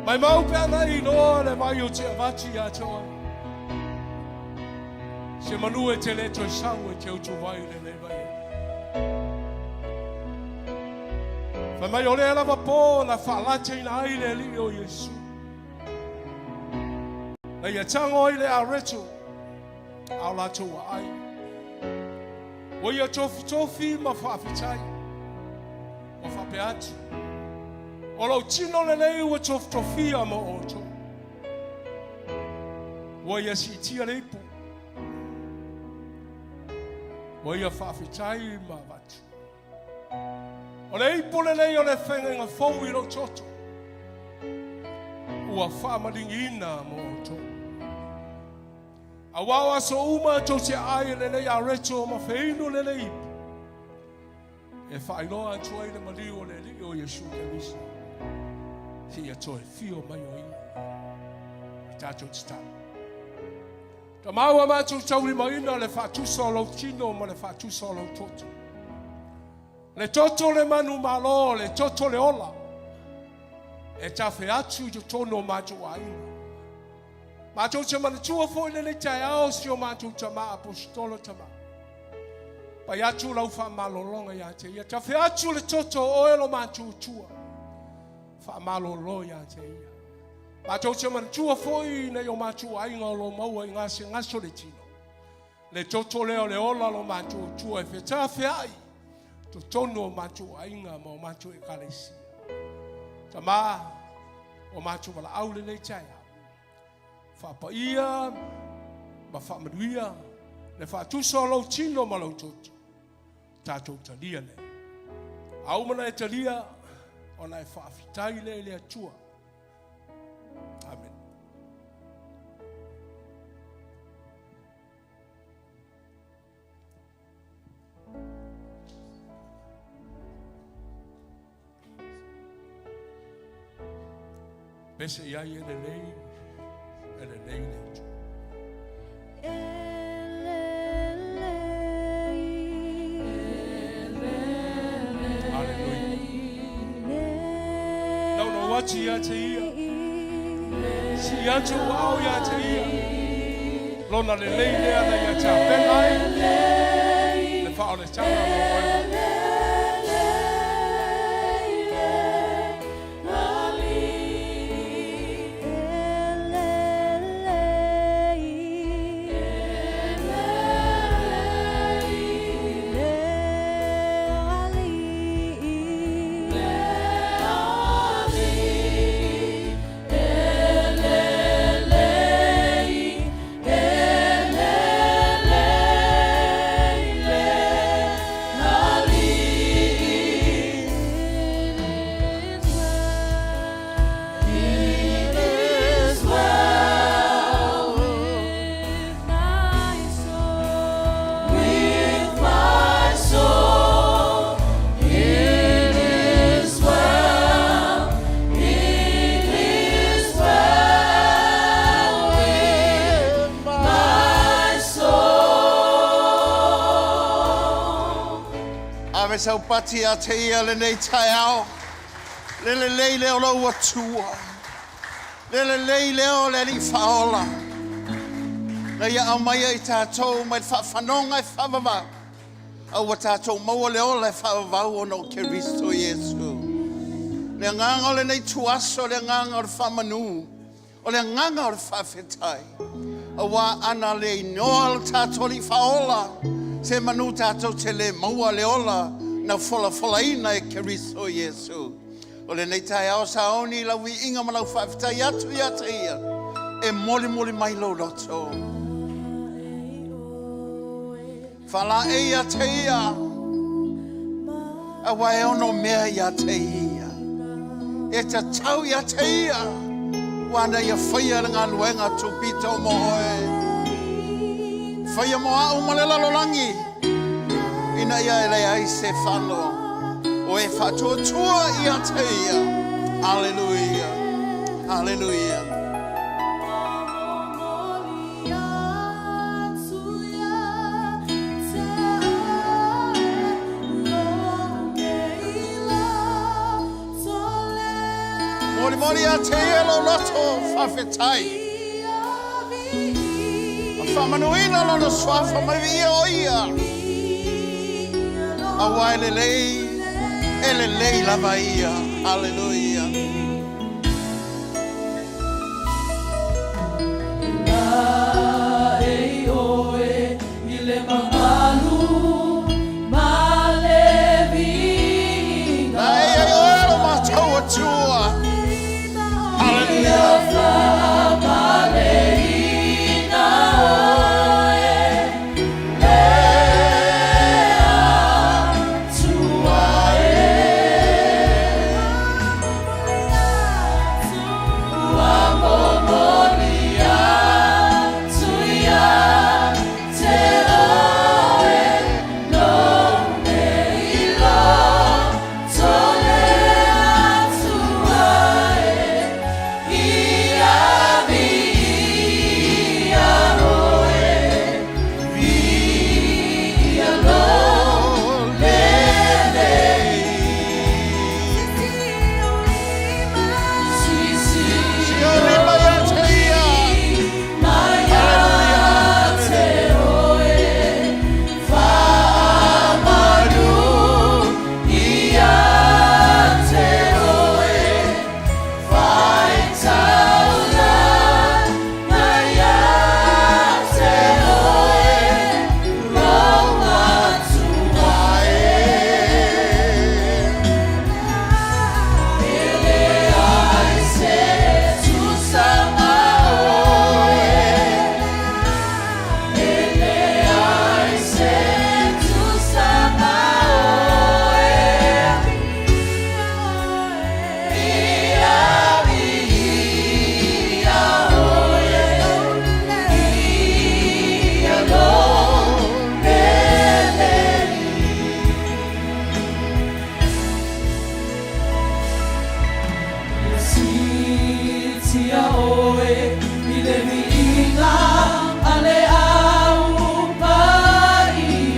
Speaker 5: Maimau pe ana e iloa le vai o te avatu ia te oe. Se manu e te le toe sau e te utu vai lenei vai e. Fai mai o lea lava po na faalateina ai le Alii o Iesu. Na ia tago ai le areto a o latou aai. Ua ia tofitofi ma faafetai. Ua faapea atu, O lou tino lenei ua tofitofia mo outou. Ua ia siitia le ipu. Ua ia faafetai ma avatu. O le ipu lenei o le feagaiga fou i lou toto. Ua faamaligiina mo outou. Aua o aso uma tou te aai e lenei areto ma feinu lenei ipu, e faailoa atu ai le maliu o le Alii o Iesu Keriso, seia toe fio mai o Ia. E tatou tatalo. Tamau a matou taulimaina le faatusa o lou tino ma le faatusa o lou toto. Le toto le manumalo, le toto le ola, e tafe atu i totonu o matou aiga. Matou te manatua foi lenei taeao si o matou tama Aposetolo tama. Pai atu lau faamalologa ia te ia. Tafe atu le toto o oe lo matou tua. Faamalolo ia te ia. Matou te manatua foi nei o matou aiga o lo maua i gasegase o le tino. Le toto lea o le ola lo matou tua e fetafeai totonu o matou aiga ma o matou ekalesia. Tama, o matou valaau lenei taeao. Faapaia ma faamanuia le faatusa o lou tino ma lou toto. Tatou talia lea. A uma ona e talia, ona e faafetai lea i le Atua. Amen. Pese i ai e lelei, e lelei le Atua. Hallelujah. Nau nau atu ia te ia. Si atu au ia te ia. Lona lelei lea na ia tapena ai. Le faaoletaga mo oe.
Speaker 2: Ave sau pati ia te ia lenei taeao. Le lelei lea o lou Atua. Le lelei lea o le Alii Faaola. Na ia aumaia i tatou mai le faafanoga e faavavau, a ua tatou maua le ola e faavavau ona o Keriso Iesu. Le agaga o lenei ituaso, le agaga o le faamanu, o le agaga o le faafetai, aua ana le inoa lo tatou Alii Faaola, se manu tatou te le maua le ola na folafolaina e Keriso Iesu. O lenei taeao saoni i lau viiga ma lau faafetai atu ia te ia, e molimoli mai lou loto. Faalaei ia te ia, aua e ono mea ia te ia. E tatau ia te ia, ua ana ia faia le galuega tupito mo oe. Faia mo au ma le lalolagi, ina ia e leai se fano o e faatuatua ia te ia. Aleluia, aleluia. Momoli ia te ia lou loto faafetai. Ma faamanuina Lona Suafa ma viia o Ia. Aua e lelei, e lelei lava Ia. Haleluia. Laei ai oe lo matou Atua. Haleluia. Sioli mai ia te ia. Haleluia.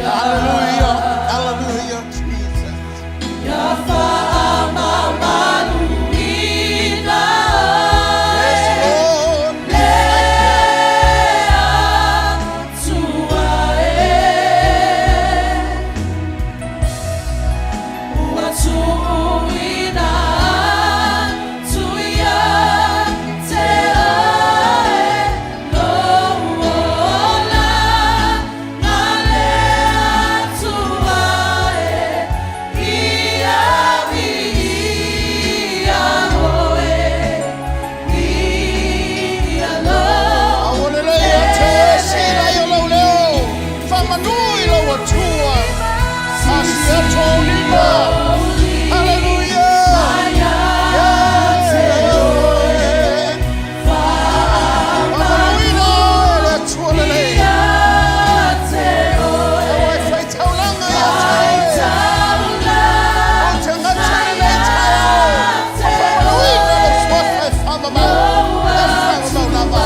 Speaker 2: Hallelujah. Hallelujah, Jesus. Yes, Lord. Aua lelei ia te oe sila i o lau leo. Faamanu i lau Atua. Asi atu ou lima. Hallelujah. Yeah. Faamanuina oe le Atua lelei. Aua e faitaulaga ia te oe. Ou te gata i lenei taeao. Ma faamanuina le suafa e faamamau. E faamamau lava.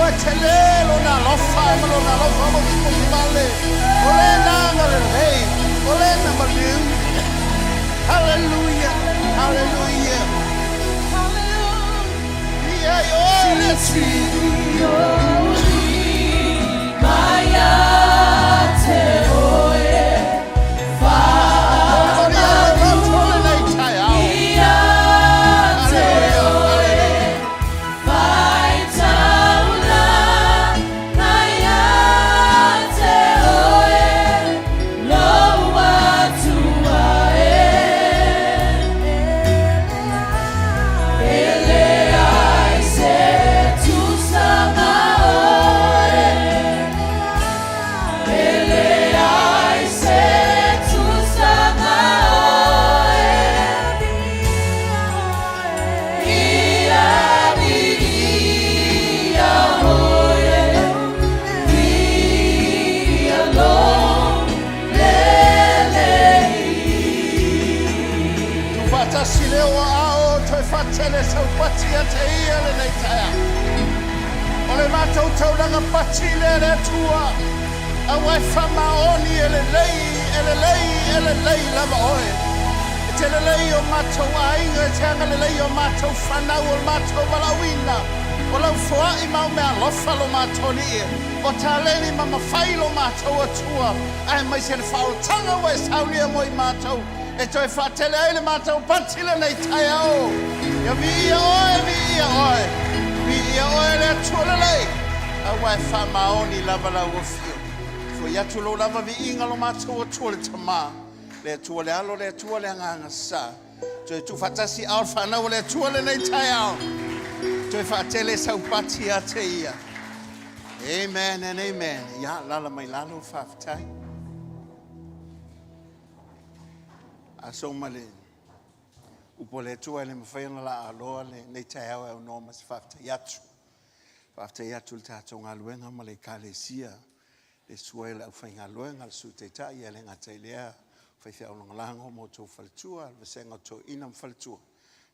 Speaker 2: Atua e tele Lona alofa ma Lona alofa mokimoki vale. O lena agalelei, o lena maliu. Haleluia, haleluia. Ia i oe le Momolia lou loto lenei taeao. Haleluia, haleluia. Tuufaatasi lea ua ao toe faatele sau pati ia te ia lenei taeao. O le matou taulaga pati lea le Atua, aua e faamaoni e lelei, e lelei, e lelei lava oe. E te lelei o matou aiga, e te agalelei o matou fanau, o le matou valaauina, o lau foai ma au meaalofa lo matou Alii, o taleni ma mafai lo matou Atua, aemaise le faaolataga ua e saunia mo i matou, e toe faatele ai le matou pati lenei taeao. Ia viia oe, viia oe, viia oe le Atua lelei, aua e faamaoni lava lau afio. Foi atu lou lava viiga lo matou Atua le Tama, le Atua le Alo, le Atua le Agaga Sa. Toe tuufaatasi ao le fanau o le Atua lenei taeao. Toe faatele sau pati ia te ia. Amen and amen. Ia, lala mai lalo, faafetai. Aso ma le upu a le Atua e le mafai ona laa aloa lenei taeao e aunoa ma se faafetai atu. Faafetai atu i le tatou galuega ma le Ekalesia, le sua e le aufaigaluega, le Sui Taitai, ae le gata i lea, faifeau lagolago ma outou faletua, le vasega o toeaiina ma faletua.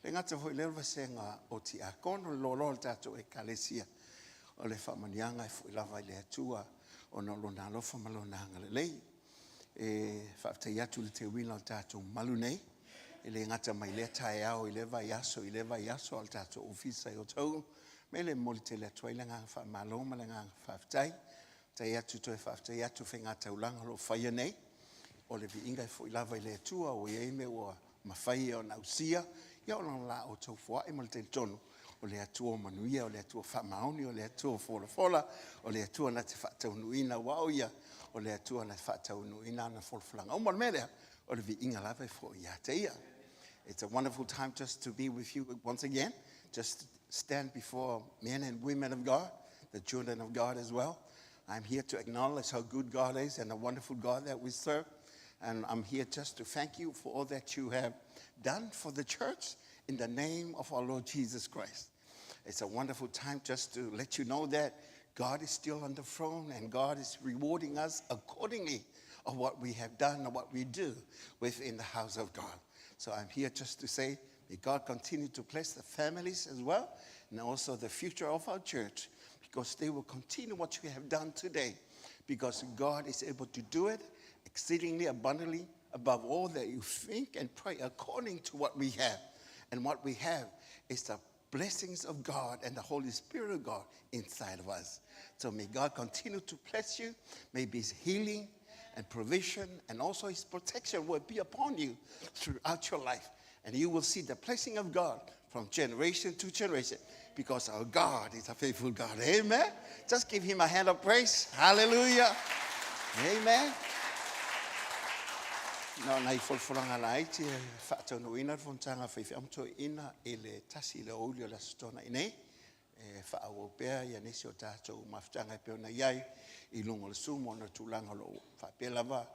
Speaker 2: Le gata foi i lea o le vasega o tiakono, le loaloa o le tatou Ekalesia. O le faamanuiaga e foi lava i le Atua ona o Lona alofa ma Lona agalelei. E faafetai atu i le teuina o le tatou malu nei, e le gata mai lea taeao i lea vaiaso i lea vaiaso, a o le tatou ofisa i Otahuhu. Me le momoli tele atu ai le agaga faamalo ma le agaga faafetai. Faafetai atu toe faafetai atu faigataulaga o lo o faia nei. O le viiga e foi lava i le Atua ua i ai mea ua mafai ona ausia, ia ona o la outou foai ma le talitonu o le Atua o manuia, o le Atua faamaoni, o le Atua folafola, o le Atua na te faataunuuina, aua o Ia o le Atua na te faataunuuina ana folafolaga uma. O le mea lea, o le viiga lava e foi ia te Ia. It's a wonderful time just to be with you once again, just stand before men and women of God, the children of God as well. I'm here to acknowledge how good God is and the wonderful God that we serve. And I'm here just to thank you for all that you have done for the church in the name of our Lord Jesus Christ. It's a wonderful time just to let you know that God is still on the throne and God is rewarding us accordingly of what we have done and what we do within the house of God. So I'm here just to say, may God continue to bless the families as well, and also the future of our church, because they will continue what you have done today, because God is able to do it exceedingly abundantly above all that you think and pray, according to what we have. And what we have is the blessings of God and the Holy Spirit of God inside of us. So may God continue to bless you. May His healing and provision and also His protection will be upon you throughout your life. And you will see the blessing of God from generation to generation, because our God is a faithful God. Amen. Just give Him a hand of praise. Hallelujah. Amen. Na nai folafolaga laiti e faataunuuina le fonotaga faifeau ma toeaiina i le 1 i le aoauli o le Aso Toonai nei. E faaauau pea ia nisi o tatou mafutaga e pei ona i ai i luga o le Zoom ona o tulaga o lo o faapea lava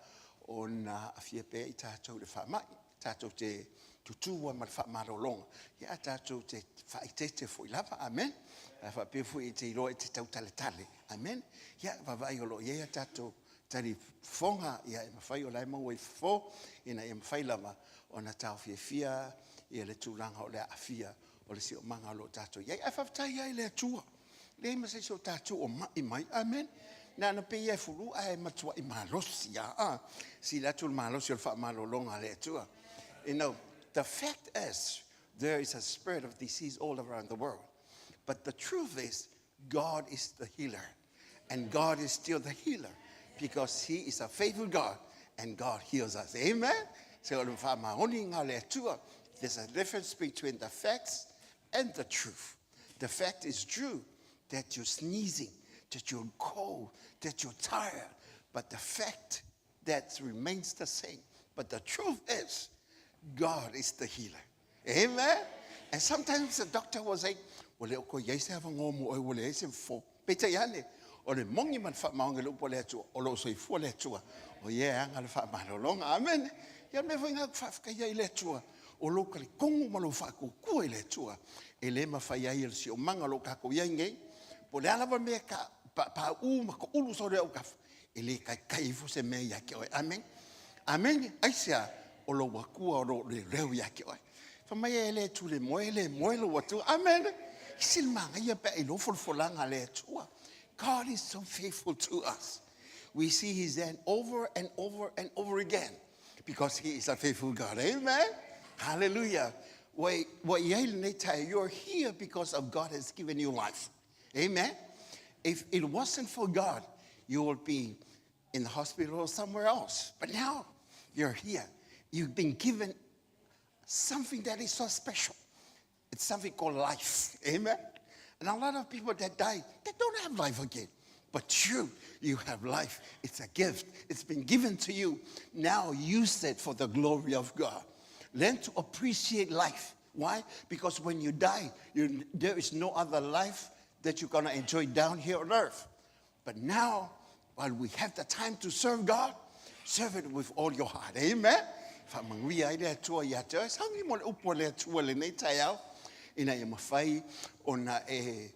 Speaker 2: ona aafia pea i tatou i le faamai. Tatou te tutū ai ma le faamalologa, ia ae tatou te faaeteete foi lava. Amen. Ae faapea foi e te iloa e te tautaletale. Amen. Ia vaavaai o lo o i ai a tatou tali fofoga, ia e mafai o la e maua i fofo, ina ia mafai lava ona taofiafia ia le tulaga o le aafia o le siomaga o lo o tatou i ai. Ae faafetai ai i le Atua.
Speaker 6: Leai ma se isi o tatou o ma'i mai. Amen. Na ona pei lava e fulu ae matuai malosi lava. Ah, sili atu le malosi o le faamalologa a le Atua. You know, the fact is, there is a spirit of disease all around the world. But the truth is, God is the healer. And God is still the healer because He is a faithful God and God heals us. Amen? So, o le faamaoniga o le Atua, there's a difference between the facts and the truth. The fact is true that you're sneezing, that you're cold, that you're tired. But the fact that remains the same. But the truth is, God is the healer. Amen? And sometimes the doctor will say, ua le o toe i ai se avanoa mo oe, ua leai se fofo. Peitai ane, o le moni ma le faamaoni o le upu a le Atua, o lo o soifua le Atua, o ia e ana le faamalologa. Amene. Ia o le mea foi lena ou te faafetaia ai le Atua, o lou talitonu ma lou faatuatua i le Atua, e le mafai ai e le siosiomaga o lo o tatou i ai nei, po o le a lava le mea e pauu ma toulu solo i autafa, e le taitai ifo se mea ia te oe. Amene. Amene. Aisea? O lou Atua o lo o leoleo ia te oe. Fai mai e le tule moe, e le moe lou Atua. Amene. E sili manaia pe a iloa folafolaga a le Atua. God is so faithful to us. We see his hand over and over and over again because he is a faithful God. Amen. Hallelujah. Ua, ua i ai lenei taeao. You are here because of God has given you life. Amen. If it wasn't for God, you would be in the hospital or somewhere else. But now you're here. You've been given something that is so special. It's something called life. Amen. And a lot of people that die, they don't have life again. But you, you have life. It's a gift. It's been given to you. Now use it for the glory of God. Learn to appreciate life. Why? Because when you die, you, there is no other life that you're going to enjoy down here on earth. But now, while we have the time to serve God, serve it with all your heart. Amen. Faamanuia ai le Atua ia te oe. Sauni mo le upu a le Atua lenei taeao, ina ia mafai ona e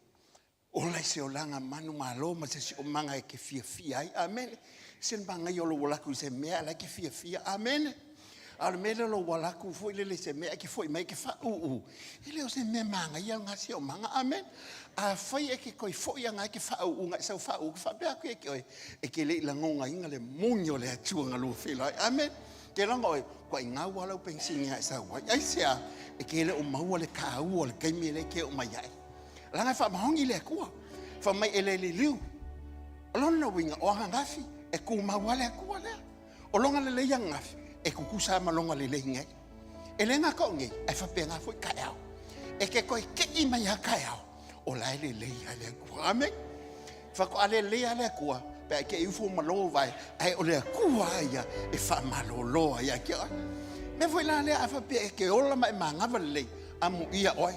Speaker 6: ola i se olaga manumalo ma se siosiomaga e ke fiafia ai. Amene. Se manaia o lou ola atu i se mea a la e ke fiafia. Amene. A o le mea lea o lou ala atu foi lele i se mea e ke foi mai e ke faauu, e le o se mea manaia lena siosiomaga. Amene. Afai e ke toe foi ana e ke faauu na e sau faauu, ke faapea atu ia te oe, e te le i lagonaina le moni o le Atua na lua feiloai. Amene. Ke laga oe, kua i gau lava lau penisini a e sau ai. Aisea? E te le o maua le taua o le taimi lea e te oo mai ai. Leaga e faamaoni le Atua. Fai mai e le liliu. O lona uiga, o ananafi, e tumau lava le Atua lea. O lona lelei ananafi, e tutusa lava ma lona lelei nei. E le gata o nei, ae faapena foi taeao. E te toe tei mai lava taeao, o la e lelei lava le Atua. Amene. Faatoa lelei lava le Atua pe a e te i ufo ma lou vae, ae o le Atua lava ia e faamalolo ai ia te oe. Mea foi la lea a faapea e te ola ma e manava lelei, amuia oe.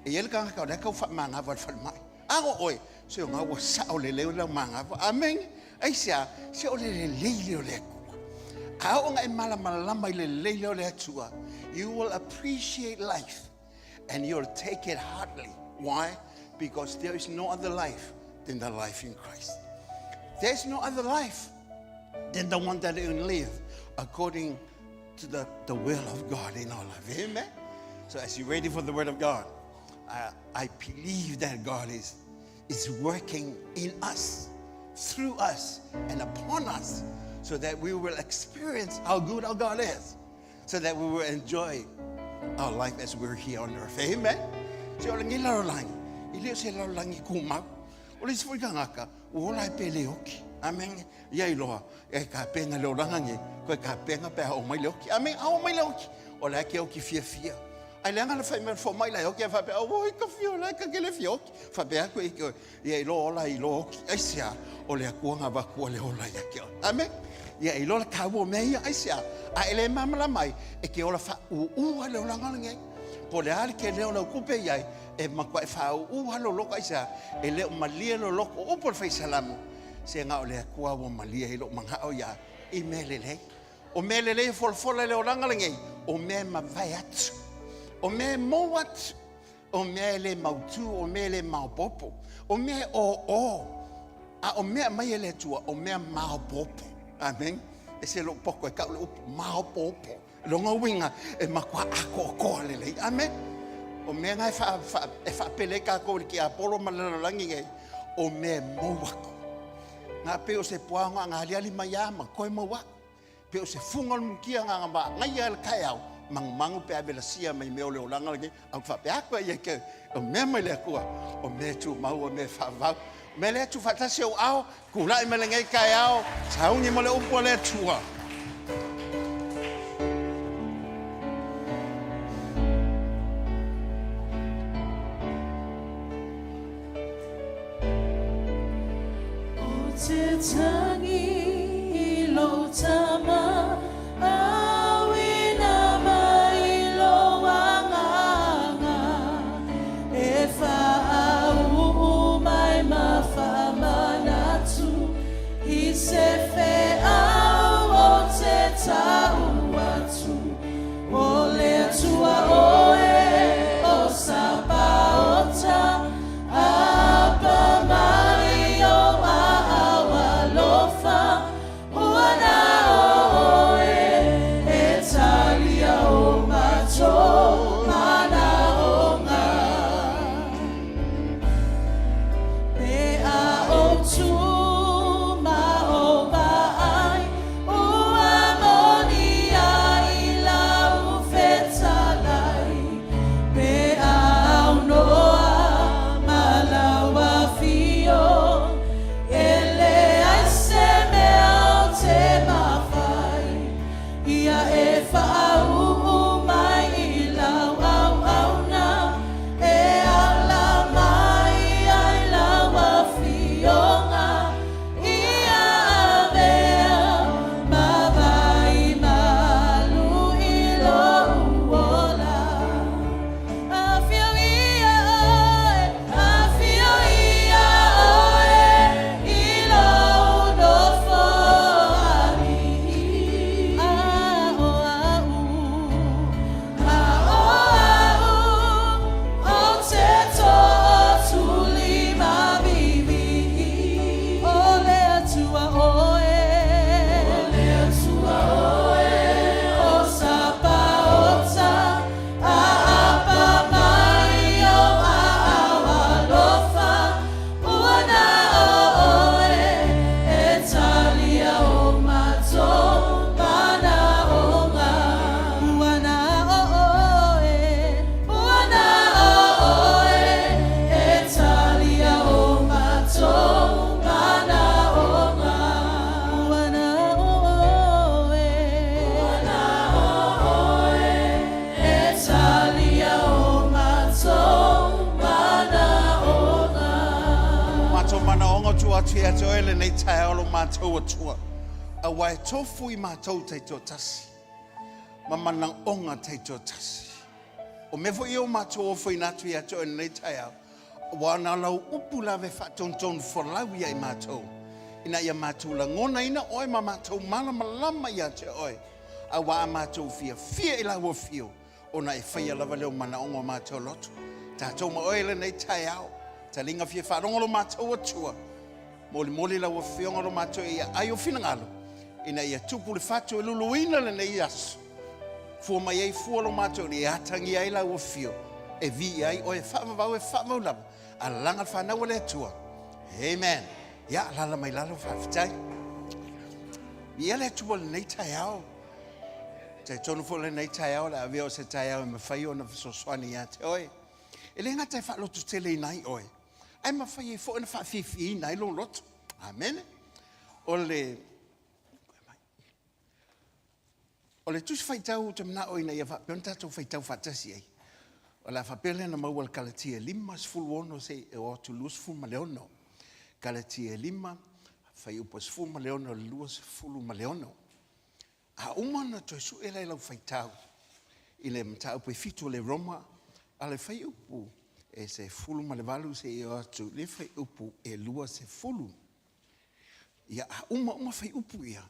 Speaker 6: E i ai le tagata o lea e tau faamanava i le falemai. A o oe, se o ga ua sao lelei lau manava. Amene. Aisea? Se o le lelei lea o le Atua. A oo ina e malamalama i le lelei lea o le Atua, you will appreciate life and you'll take it hardly. Why? Because there is no other life than the life in Christ. There's no other life than the one that you live according to the, the will of God in our life. Amen. So as you're ready for the word of God, I, I believe that God is, is working in us, through us, and upon us, so that we will experience how good our God is, so that we will enjoy our life as we're here on earth. Amen. Se o le ngi lalolagi, e le o se lalolagi kumau. O le isi foi tagata, ua ola e pe le oki. Amen. Ia iloa, e tapena le olaga nei, toe tapena pe a oo mai le oki. Amene, a oo mai le oki, o la e ke oki fiafia. Ai leaga le fai mai fo mai la e oki, a faapea, oi ka fia, o la e ka ke le fia oki. Faapea atu e ke, ia iloa ola i lo oki. Aisea, o le Atua na avatua le ola ia te oe. Amene. Ia iloa le taua o mea ia, aisea, a e le malamalama ai, e ke ola faauu ai le olaga lenei. Po o le a le tele o lau tupe i ai, e matuai faauu lava lou loto, aisea, e le o malie lou loto. O upu a le Fai Salamo, Se na o le Atua ua malie ai lou manao ia i mea lelei. O mea lelei e folafola i le olaga lenei, o mea e mavae atu, o mea e mou atu, o mea e le mautu, o mea e le maopoopo, o mea e oo, a o mea aumai e le Atua, o mea maopoopo. Amen. E se lou poto e tau le upu maopoopo. Lona uiga e matua atoatoa lelei. Amen. O mea na e, fa, fa, e faapele ai tatou i le tiapolo ma le lalolagi nei. o mea e mou aku. Ngā pe o se puao ngā ngā aliali mai a ma koe mau aku. Pe o se funga o le mukia ngā ngā maa ngai a le kai au, mangu mangu pe ave lasia mai mea o le olanga le au whape aku ai e ke, o mea mai le akua, o mea tu mau, o mea whaavau. O mea le atu whaatasi au ao, kula'i mai lenei taeao, sauni ma le upu a le Atua.
Speaker 3: O te tangi i lou tama, auina mai lou agaga, e faauu mai ma faamanatu i se feau o te tau atu, O le Atua oe o Sapaota, apa mai ou aao alofa, ua na o oe e talia o matou manaoga. Pe a ou tu ma ou vaai, ua moni ai lau fetalai. Pe a aunoa ma lau afio, e leai se mea o te mafai ia e faauu mai i lau auauna e ala mai ai lau afioga ia avea ma vai malu i lou ola. Afio ia oe, afio ia oe i lou nofo ali'i. A o a'u, a o a'u, ou te tootuli ma vivi'i. O le Atua oe, o le Atua oe, o Sapaota, Aapa mai ou aao alofa, ua na o oe e talia o matou manaoga. Ua na o oe, ua na o oe e talia o matou manaoga. Ua na o oe, ua na o oe e talia o matou manaoga.
Speaker 6: Matou manaoga o tuu atu ia te oe lenei taeao lo matou Atua, aua e tofu i matou taitoatasi, ma manaoga taitoatasi. O mea foi ia ua matou ofoina atu ia te oe lenei taeao, aua na o lau upu lava e faatonutonu folau ia i matou, ina ia matou lagonaina oe ma matou malamalama ia te oe, aua a matou fiafia i lau afio, ona e faia lava lea o manaoga o matou loto. Tatou ma oe lenei taeao, taliga fia faalogo lo matou Atua, molimoli lau afioga lo matou i ai o finagalo, ina ia tupu le fatu e luluina lenei aso. Fua mai ai fua lo matou e atagia ai lau afio, e vi ai oe e faavavau e faavau lava, alaga le fanau a le Atua. Amen. Ia, lala mai lalo, faafetai. Viia le Atua lenei taeao. Talitonu foi lenei taeao le avea o se taeao e mafai ona fesoasoani ia te oe. E le gata e faalototeleina ai oe, ae mafai ai foi ona faafiafiaina ai lou loto. Amene. O le O le tusi faitau ou te manao ina ia faapea ona tatou faitau faatasi ai. O le a faapea lea ona maua le Kalatia 56 seia oo atu 26. Kalatia 5, fuaiupu 16 i le 26. A uma ona toe sue la i lau faitau i le mataupu e 7 o le Roma, a le fuaiupu e 18 seia oo atu i le fuaiupu e 20. Ia, a uma uma fuaiupu ia,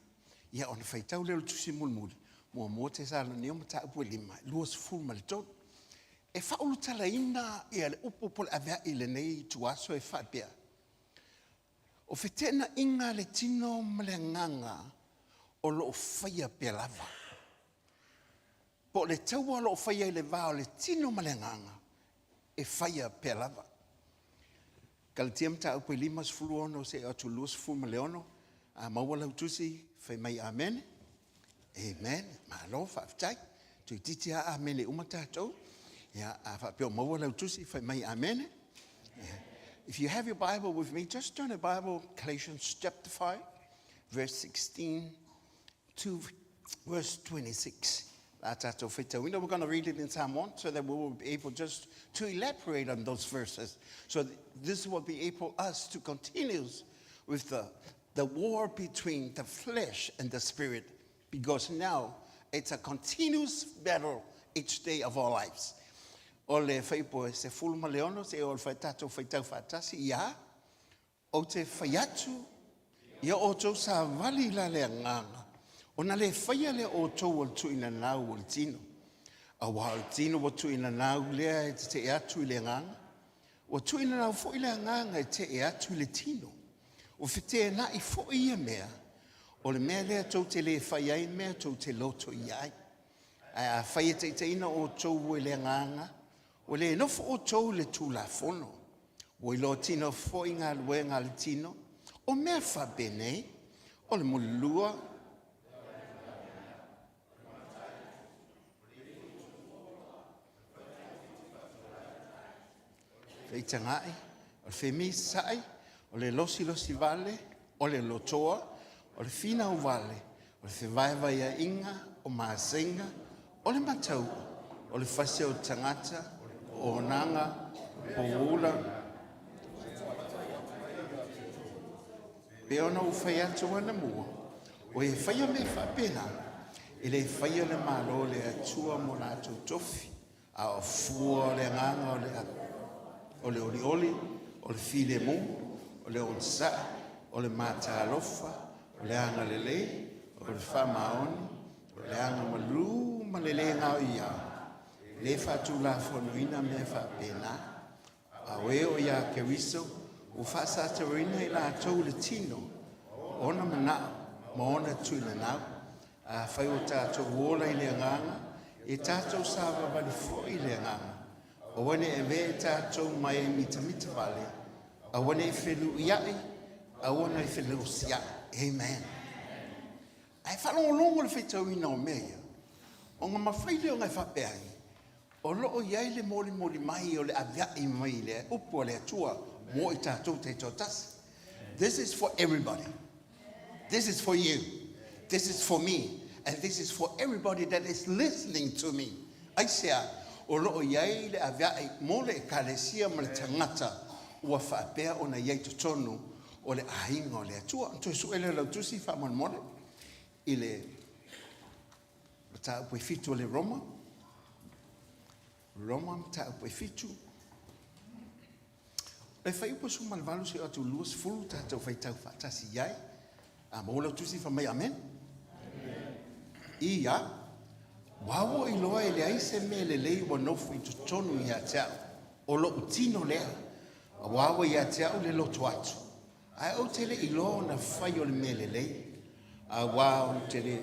Speaker 6: ia ona faitau lea o le tusi mulimuli, muamua Tesalonia mataupu e 5, 23. E faaulutalaina ia le upu po o le aveai i lenei ituaso e faapea, O feteenaiga a le tino ma le agaga o lo o faia pea lava. Po o le taua o lo o faia i le va o le tino ma le agaga, e faia pea lava. Kalatia mataupu e 56 seia oo atu i le 26. A maua lau tusi, fai mai amene. Amen. Malo faafetai. Toeitiiti lava amene uma tatou. Ia, a faapea o maua lau tusi, fai mai amene. If you have your Bible with me, just turn the Bible, Galatians chapter 5, verse 16 to verse 26. La tātou whitauina. We're going to read it in Samoan so that we will be able just to elaborate on those verses. So this will be able us to continue with the, the war between the flesh and the spirit because now it's a continuous battle each day of our lives. O le faipo e 16 se o le whai tātou whaitau whaatasi ia, ou te fai atu ia outou savali i la le agaga, ona le faia lea o outou o le tuuina nau o le tino. Auā o le tino ua tuuina nau lea e tetee atu i le agaga, ua tuuina nau foi le agaga e tetee atu i le tino. Ua feteenai foi ia mea, o le mea lea tou te le fai ai mea tou te loto i ai. Ae afai e taitaiina outou e le agaga, ua le nofo outou i le Tulafono. Ua iloa tino foi galuega a le tino, o mea faapenei, o le mulilua, feitagai, o le femisa'i, o le losilosi vale, o le lotoa, o le finau vale, o le fevaevaea'iga, o maseiga, o le matau'a, o le fasi o le tagata, o onaga, poula. Pei ona ou fai atu anamua, o e faia mea faapena, e le faia le Malo o le Atua mo latou tofi, a o fua o le agaga o le o le olioli, o le filemu, o le onosa'i, o le matalofa, o le agalelei, o le faamaoni, o le agamalu ma le lē gaoioiā. E lē faatulafonoina mea faapena. A o e o iā Keriso, ua faasatauaina i latou i le tino, ona manao ma ona tuinanau. Afai ua tatou ola i le agaga, e tatou savavali foi i le agaga. Aua ne i avea i tatou ma e mitamita vale, aua ne i feluia'i, aua ne i felosia'i. Amen. Ae faalogologo le faitauina o mea ia, ona mafai lea ona e faapea ai, o lo o i ai le molimoli mai o le avea'i mai le upu a le Atua mo i tatou taitoatasi. This is for everybody. This is for you. This is for me. And this is for everybody that is listening to me. Aisea, o lo o i ai le avea'i mo le Ekalesia ma le tagata ua faapea ona i ai totonu o le aiga o le Atua. Ona toe sue lea o lau tusi faamolemole i le mataupu e 7 o le Roma. Roma mataupu e 7. Le fuaiupu 18 seia oo atu i le 20 tatou faitau faatasi i ai. A maua lau tusi fai mai amen. Ia, ua ua iloa e leai se mea lelei ua nofo i totonu ia te au, o lo'u tino lea, auā ua ia te au le loto atu, ae ou te le iloa ona fai o le mea lelei, auā ou te le.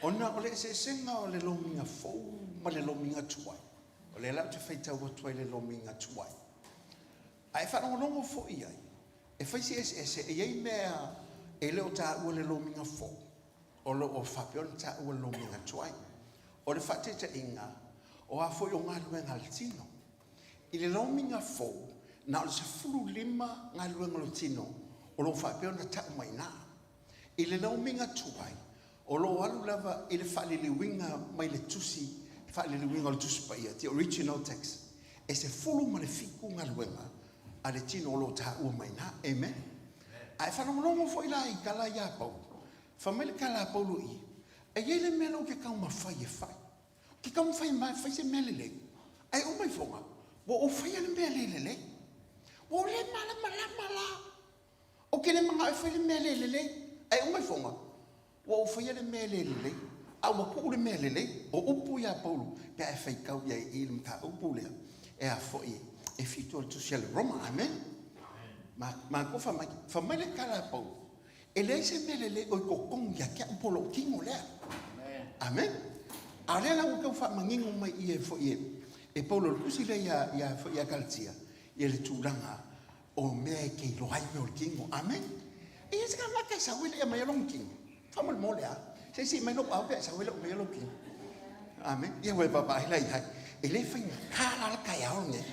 Speaker 6: Ona o le eseesega o le lomiga fou ma le lomiga tuai, o lea la ou te faitau atu ai i le lomiga tuai. A e faalogologo foi i ai, e fai si eseese, e i ai mea e le o taua i le lomiga fou, o lo o faapea ona taua i le lomiga tuai. O le faataitaiga, o a foi o galuega a le tino. I le lomiga fou, na o le 15 galuega o le tino o lo o faapea ona tau mai i ina. I le lomiga tuai, o lo o alu lava i le faaliliuina mai le tusi, faaliliuina o le Tusi Paia, the original text, e 17 galuega a le tino o lo o taua mai i ina. Amen. A e faalogologo foi la i tala ia a Paulo, fai mai le tala a Paulo i i, E i ai le mea lea ou te taumafai e fai. Ou te taumafai e fai se mea lelei, ae uma ifoga, ua ou faia le mea le lelei. Ua ou le malamalama la. Ou te le manao e fai le mea le lelei, ae uma ifoga, ua ou faia le mea le lelei, a ua tuu le mea lelei. O upu ia a Paulo pe a e faitau i ai i le mataupu lea. e a foi e fitu o le tusi a le Roma. Amen. Ma ma ko fa mai fa mai le tala a Paulo. E leai se mea lelei o i totonu ia te au po o lou tino lea. Amen. A o lea la ua tau faamanino mai i e foi e e Paulo i le tusi lea ia ia foi ia Galatia ia le tulaga o mea e te iloa ai mea o le tino. Amen. E i ai se tagata e sau e le i aumaia lona tino. Faamolemole a. Se i sii mai lou ao pe a sau e le aumaia lou tino. Amen. Ia ua e vaavaai la i ai. E le faigata la le taeao lenei.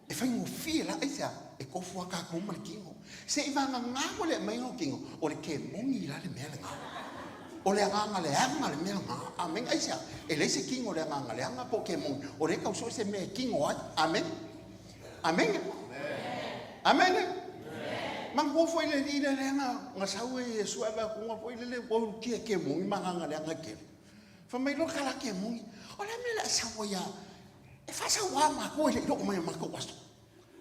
Speaker 6: E faigofie la, aisea? E tofu lava tatou ma le tino. Se i vagana ua le aumaia lou tino, o le kemoni la le mea lena. O le agaga leaga le mea lena. Amene. Aisea? E leai se tino o le agaga leaga po o kemoni, o lea e tau sue se mea e tino ai. Amene. Amene. Amene. Manatua foi le alii lea lea na, na sau e Iesu ae vaai atu foi lele ua ulukia e kemoni ma agaga leaga e tele. Fai mai loa kala kemoni, o le a mea o le a sau ai a e faasauā matou e le i oo mai i matou aso.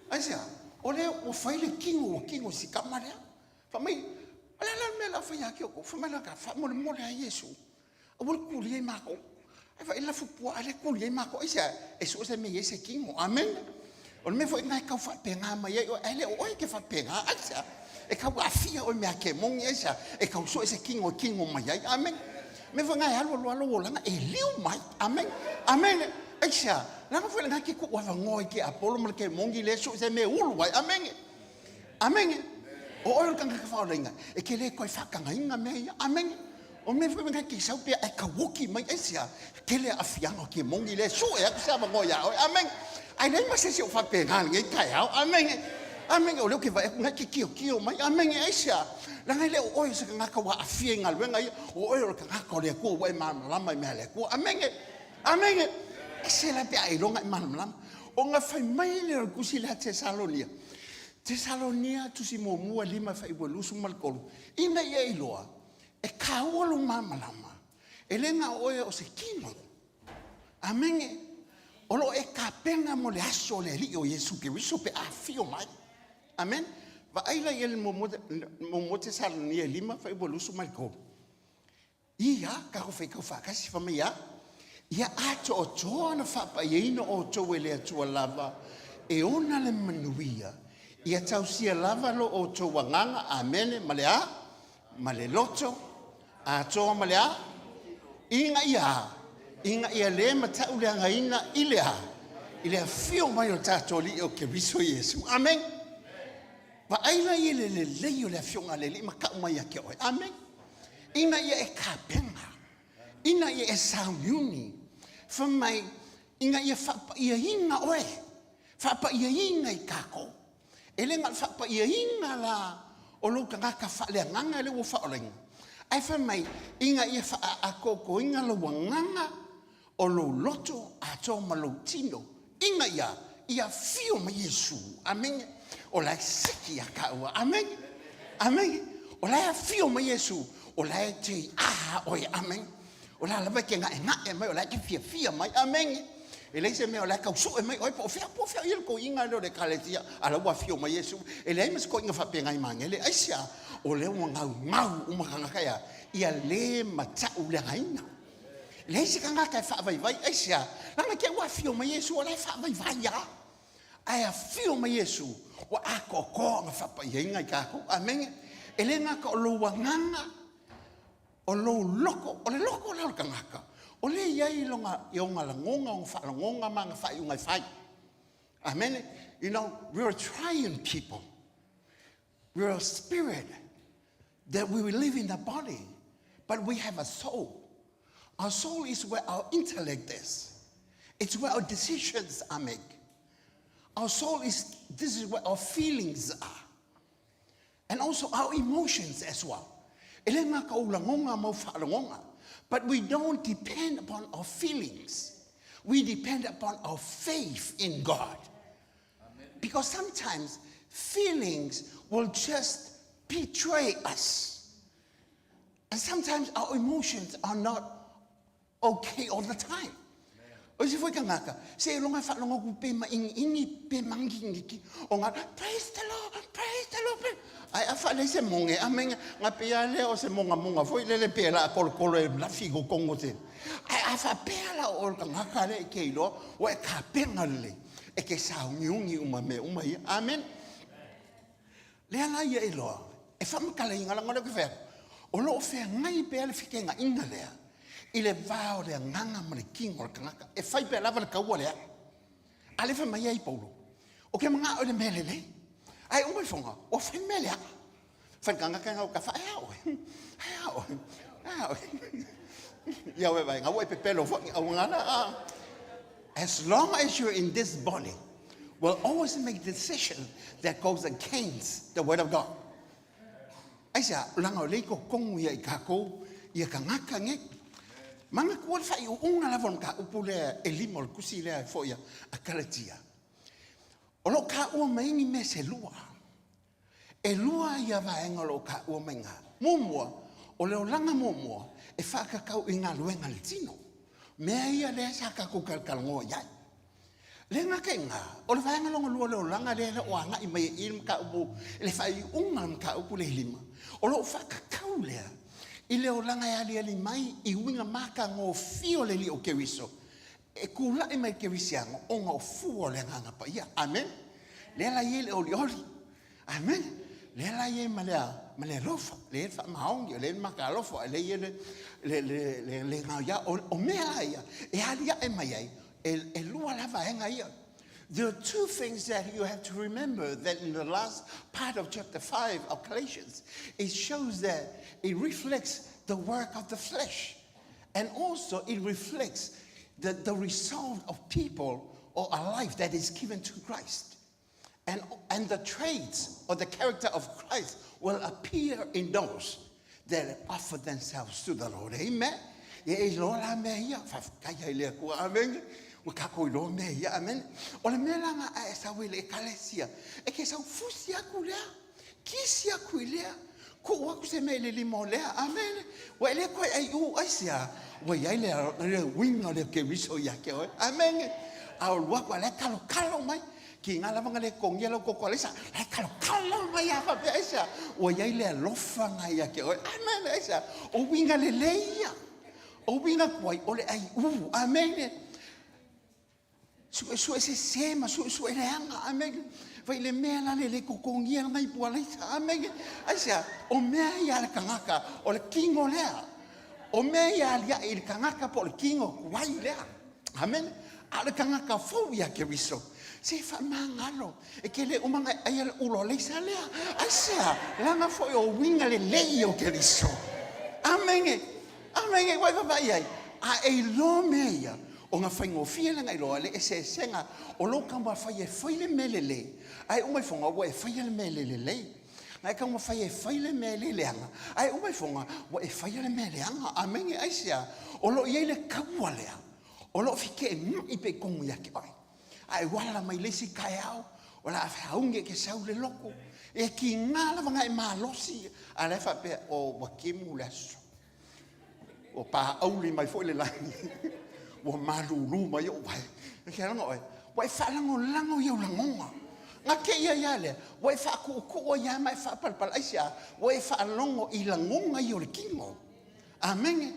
Speaker 6: Aisea? O lea ua fai le tino ua tino i si tama lea. Fai mai, o le a la le mea o le a fai ia te outou? Fai mai la, faamolemole a Iesu, aua le tulia i matou. Ae vaai lafu puaa lea tulia ai matou. Aisea? E sue se mea e i ai se tino. Amene. O le mea foi lena e tau faapena mai ai oe, ae le o oe e te faapena. Aisea? E tau aafia oe i mea kemoni. Aisea? E tau sue se tino e tino mai ai. Amene. O le mea foi lena e alu alu lava lou olaga e liu mai. Amene. Amene. Aisea? Leaga foi lena e te tuu avanoa i ke Apolo ma le kemoni lea e sue se mea e ulu ai. Amene. Amene. O oe o le tagata faaolaina, e te le toe faatagaina mea ia. Amene. O mea foi lena e te sau pea ae tauoki mai. Aisea? Tele aafiaga o kemoni lea e sue atu se avanoa iā oe. Amene. Ae leai ma se isi o faapena i lenei taeao. Amene. Amene. O lea ou te vaai atu, na e te tiotio mai. Amene. Aisea? Leaga e le o oe o se tagata ua aafia i galuega ia. O oe o le tagata o le Atua ua e malamalama i mea a le Atua. Amene. Amene. Ese la pe a iloga e malamalama. Ona fai mai lea o le tusi lea a Tesalonia. Tesalonia tusi muamua 5 faaiuga 23, ina ia iloa e kāua lou malamalama, e le na o oe o se tino. Amene. O lo o e tapena mo le aso o le Alii o Iesu Keriso pe a afio mai. Amene. Vaai la i le muamua Tesalonia 5 faaiuga 23. Ia, tatou faitau faatasi, fai mai a, Ia atoatoa ona faapaiaina outou e le Atua lava e ona le manuia, ia tausia lava lo outou agaga, amene, ma le a? Ma le loto, atoa ma le a? Ina ia a? Ina ia le matauleagaina i le a? I le afio mai o tatou Alii o Keriso Iesu. Amene. Vaai la i le lelei o le afioga a le Alii ma tau mai ia te oe. Amene. Ina ia e tapena, ina ia e sauniuni, fai mai, ina ia faapaiaina oe, faapaiaina i tatou. E le na o le faapaiaina la o lou tagata faaleagaga lea ua faaolaina, ae fai mai, ina ia faaatoatoina lou agaga, o lou loto atoa ma lou tino, ina ia, ia afio mai Iesu. Amene. O la e seki ia tāua. Amene. Amene. O la e afio mai Iesu, o la e te a oe. Amene. O la lava e te ga'ega'e mai, o la e te fiafia mai. Amene. E leai se mea o la e tau sue mai oe po o fea, po o fea ia le toeaina lea o le ekalesia, a la ua afio mai Iesu. E leai ma se toeaina faapena i Magele. Aisea? O lea ua gaugau uma tagata ia, ia le matauleagaina. Leai se tagata e faavaivai, aisea? Leaga te ua afio mai Iesu, o la e faavaivai lava. Ae afio mai Iesu, ua atoatoa ona faapaiaina i tatou. Amene. E le gata o lou agaga, o lou loto, o le loto la o le tagata, o lea e i ai lona, i ona lagona, ona faalogona ma ana faaiuga e fai. Amene. You know, we are triune people. We are a spirit that we will live in the body, but we have a soul. Our soul is where our intellect is. It's where our decisions are made. Our soul is, this is where our feelings are. And also our emotions as well. E le gata o lagonga ma faalogonga. But we don't depend upon our feelings. We depend upon our faith in God. Because sometimes feelings will just betray us. And sometimes our emotions are not okay all the time. O isi foi tagata, seiloga e faalogo atu pe maʻigiʻigi pe magigigi o ga praise the Lord, praise the Lord, praise. Ae a faalei se moge, a mea ga pei lava lea o se mogamoga foi lele pe la kolokolo e lafi i totonu o se. Ae a faapea la o le tagata lea e te iloa ua e tapena lelei. E ke saogiugi uma mea uma ia. Amen. Lea la ia e iloa, e faamatalaina leaga o lea ou te fai atu, o lo o feagai pea le fekegaina lea i le va o le agaga ma le tino o le tagata. E fai pea lava le taua lea. A lea fai mai ai Paulo, ou te manao i le mea lelei, ae uma ifoga, ua fai le mea leaga. Fai le tagata ina uta fa, e a oe, e a oe, e a oe. Ia oe vai, ua e pepelo foi, au ngana, a. As long as you're in this body, will always make decision that goes against the word of God. Aisea, leaga o lea i totonu ia i tatou ia tagata nei. Manatua le faaiuuga lava o le mataupu lea e lima o le tusi lea e foi a Kalatia. O lo o taua mai ni mea se lua. E lua ia vaega o lo o taua mai iina. Muamua, o le olaga muamua e faatatau i galuega a le tino. Mea ia lea sa tatou talatalanoa i ai. Le gata i lena, o le vaega lona lua o le olaga lea e le o agai mai i i le mataupu, le faaiuga o le mataupu lea e lima, o lo o faatatau lea i le olaga e aliali mai i uiga matagofie o le Alii o Keriso, e tulai mai i le kerisiano ona o fua o le Agaga Paia. Amene. Lea la e i ai le olioli. Amene. Lea la e i ai ma le, ma le alofa, lea e i ai le faamaoni, lea e i ai le matalofa, lea e i ai le, le, le, le, le gaoia. O, o mea la ia e aliae mai ai, e, e lua la vaega ia. There are two things that you have to remember that in the last part of chapter 5 of Galatians, it shows that it reflects the work of the flesh. And also it reflects the, the result of people or a life that is given to Christ. And, and the traits or the character of Christ will appear in those that offer themselves to the Lord. Amen. Ia e iloa la mea ia, faafetai ai le Atua. Amen. Ua tatou iloa mea ia. Amen. O le mea la na a e sau ai le ekalesia, e ke sau fusi aku lea, kisi aku i lea, tuu aku se mea i le lima o lea. Amen. Ua e le toe ai u aisea, ua iai le, le uiga o le Keriso ia te oe. Amen. A o alu aku a lea kalokalo mai. Ki ngā lava nga le kongia lau koko alisa, lai kalokalo mai a faapea aisea, ua iai le alofa nga ia te oe. Amen. Aisea, o uiga lelei ia. O uiga tuai o le ai u. Amen. Suesue sese ma suesue leaga. Amen. Fai le mea la le le totogia le ngai pualaisa. Amen. Aisea, o mea ia a le tagata, o le tino lea. O mea ia aliae i le tagata po o le tino tuai lea. Amen. A o le tagata fou ia Keriso, se faamagalo. E ke le uma ngai aia le ulo leisa lea. Aisea, leaga foi o uiga lelei o Keriso. Amen. Amen. Ua e vaavaai ai. A e iloa mea ia, ona faigofie lea ona iloa le eseesega o lou taumafai e fai le mea lelei, ae uma ifoga ua e faia le mea le lelei. Na e taumafai e fai le mea le leaga, ae uma ifoga ua e faia le mea leaga. Amene. Aisea? O lo o i ai le kaua lea, o lo o feteenai pea i totonu ia te oe. A e uala mai le isi taeao, o le a feauni e ke sau le loto. E kiga lava na e malosi, a la e faapea, o ua timu le aso. Ua paauli mai foi le lagi. Ua malulu mai ou vae. E ke alanga oe, ua e faalagolago i ou lagona. Na te ia ia lea, ua e faakuukuu ai ma e faapalapala. Aisea, ua e faalogo i lagona ia o le tino. Amene.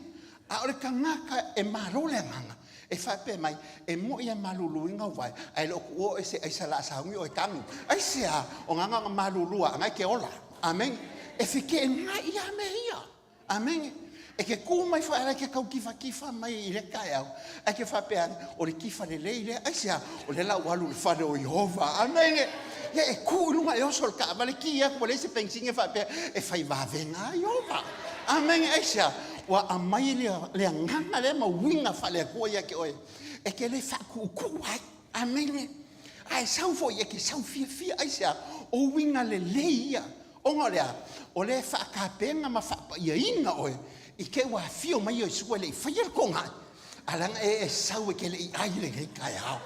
Speaker 6: A o le tagata e malo le agaga, e faapea mai, e moi e maluluina ou vae, ae le o tuua oe se aisa la sauni oe tanu. Aisea, o ngana na malulua, anga e ke ola. Amene. E feteenai ia mea ia. Amene. E ke kū mai foi ala ke kau kifakifa mai i le taeao, ae ke faapea ane, o le kifa lelei lea. Aisea, o lea la ua alu i le fale o Iehova. Amene. Ia e kū i luga e oso le taavale, ki atu ua leai se penisini e faapea e fai vavega ai Iehova. Amene. Aisea, ua aumai le, le agaga lea ma uiga faale-Atua ia te oe, e te le faakuukuu ai. Amene. A e sau foi e ke sau fiafia, aisea, o uiga lelei ia. Ona o le a? O lea e faatapena ma faapaiaina oe i te ua afio mai Iesu e le i faia le togai, a leaga e e sau e te le i ai i lenei taeao.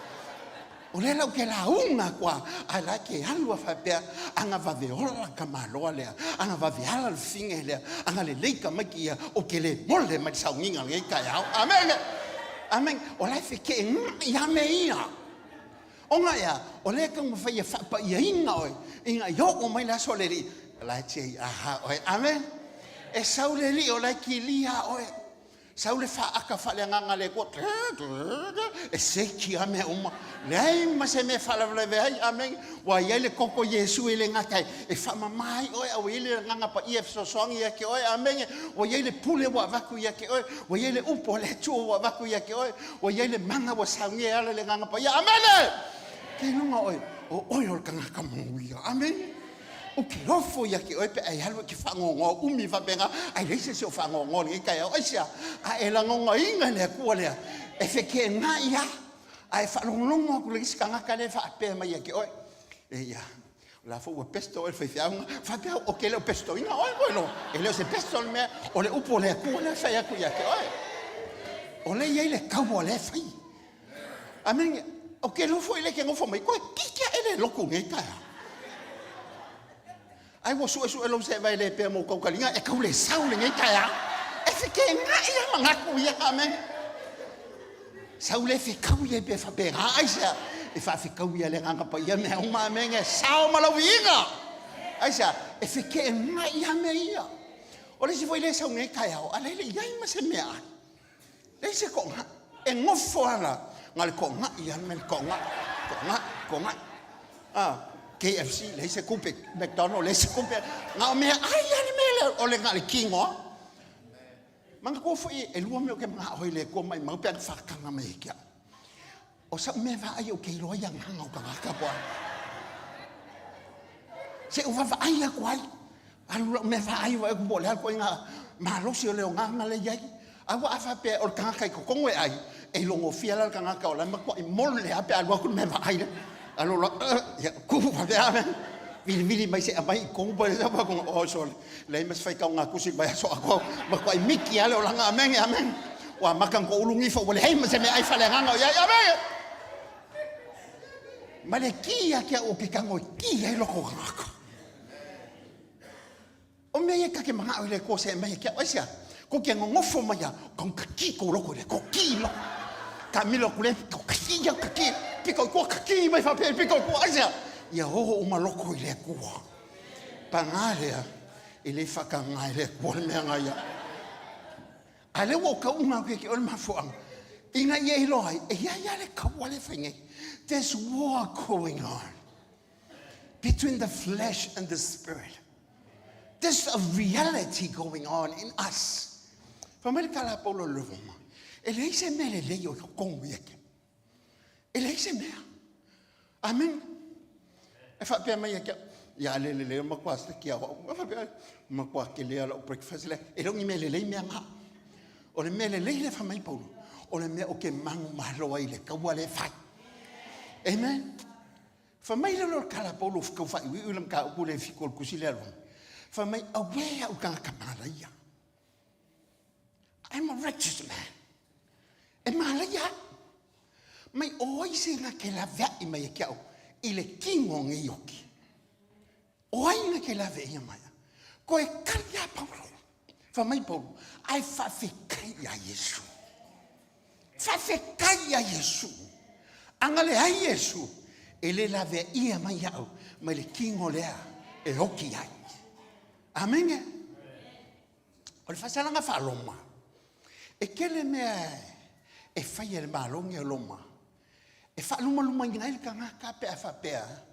Speaker 6: O lea la ou te lauga atu a, a la ke alu a faapea, ana vave ola ka maloa lea, ana vave ala le fine lea, ana lelei tamaiti ia, ou te le mole mai le sauniga o lenei taeao. Amene! Amene! O la e feteenai a mea ia. Ona ea, o lea e taumafai e faapaiaina oe ina ia oo mai le aso o le Alii, o la e tiai aha oe. Amene! E sau le Alii o la e kilia oe. Sau le faaka faaleagaga a le Atua, e seki lava mea uma. Leai ma se mea e faalavelave ai. Amene. Ua i ai le toto o Iesu e le gata e faamama ai oe, a ua i ai le Agaga Paia e fesoasoani ia te oe. Amene. Ua i ai le pule ua avatu ia te oe. Ua i ai le upu a le Atua ua avatu ia te oe. Ua i ai le mana ua saunia e ala i le Agaga Paia. Amene. Kei luga oe, o oe o le tagata manuia. Amene. Ou te ofo ia te oe pe a e alu e te faanoanoa umi faapena, ae leai se isi o faanoanoa i lenei taeao. Aisea? A e lagonaina e le Atua lea, e feteenai lava, a e faalogologo atu i le isi tagata lea e faapea mai ia te oe, e ia, o la foi ua pesto oe e le faifeau lena. Faapea au, ou te le o pestoina oe koe lo. E le o se pesto le mea, o le upu a le Atua lea e fai atu ia te oe. O lea e i ai le taua lea e fai. Amene. Ou te iloa foi lea e te nofo mai, koe kiki ae le lotu nei taeao. Ai ua suesue lou seeva e le pea mo tautaliga, e tau le sau lenei taeao. E feteenai lava manatu ia, amene. Sau le fetau ia pe faapena, aisea? E faafetau ia le Agaga Paia mea uma, amene. Sao ma lau viiga. Aisea? E feteenai lava mea ia. O le isi foi lea e sau nei taeao, a lea e le i ai ma se meaai. Leai se toʻaga. E nofo lava la, na o le toʻaga lava le mea, toʻaga, toʻaga, toʻaga. Ah, KFC, leai se tupe, McDonald, leai se tupe. Na o meaai lava le mea lea, o le na o le kino lava. Manatua foi e lua mea ou te manao ai i le Atua maumau pe a na faataga mai ia te au. O sa'u mea vaai ou te iloa ai agaga o tagata po o a. Se i ou vaavaai atu ai. Alu la'u mea vaai vaai atu po o le a le ituaiga malosi o le ogaga lea e i ai. Aua a faapea o le tagata i totonu e ai, e iloagofie la le tagata o la e matuai mole lava pe a alu atu le mea vaai lea. Alu loa, ia, tu faapea ave. Vilivili mai se i aumai i totonu po o le a. Oh sole, leai ma se faitauga tusi i le vaiaso atoa. Matuai miki lava le olaga. Amene, amene. Ua amata ona toulu nifo ua leai ma se meaai faaleagaga o i ai. Amene. Ma le ki ia te au o ke tago e ki ai loko o tagata. O mea ia ta te manao i le Atua se aumai ia te au. Aisea? Kou te nonofo mai a, kau ka ki kou loko i le Atua, ki loko. Taamilo atu le, kau ka ki au, ka ki, piko i tua, ka ki mai faapea, piko i tua, aisea? Ia oo uma loko i le Atua. Paga lea, e le whakanga e le Atua le mea ngai au. A lea ua ou tauga atu ia te oe le mafuaaga, ina ia iloa ai, e i ai lava le kaua lea e fai nei. There's war going on between the flesh and the spirit. There's a reality going on in us. Fai mai le tala a Paulo i le Roma, e leai se mea lelei o i totonu ia te. E leai se mea. Amen. E faapea mai ia te au, ia le lelei o matua seki au au. E faapea, matua kele a lau breakfast le. E le o ni mea lelei mea ngā. O le mea lelei le fai mai Paulo, o le mea o ke mangu malo ai le kaua le fai. Amen. Fai mai le lo tala a Paulo kau faaiuiu le mataupu lea i fitu o le tusi lea a Roma. Fai mai, auē au tagata malaia. I'm a righteous man. E malaia au. Mai o ai se na ke laveai mai e ke au i le kino nei oki. O ai na ke laveia mai. Koe kali a Paulo. Fai mai Paulo, ai faafetai ia Iesu. Faafetai ia Iesu. Ana leai Iesu, e le laveaia mai au mai le kino lea e oki ai. Amene. O le faasalaga faa-Roma, e tele mea e fai e le Malo nei o Roma e faalumalumaina ai le tagata pe a faapea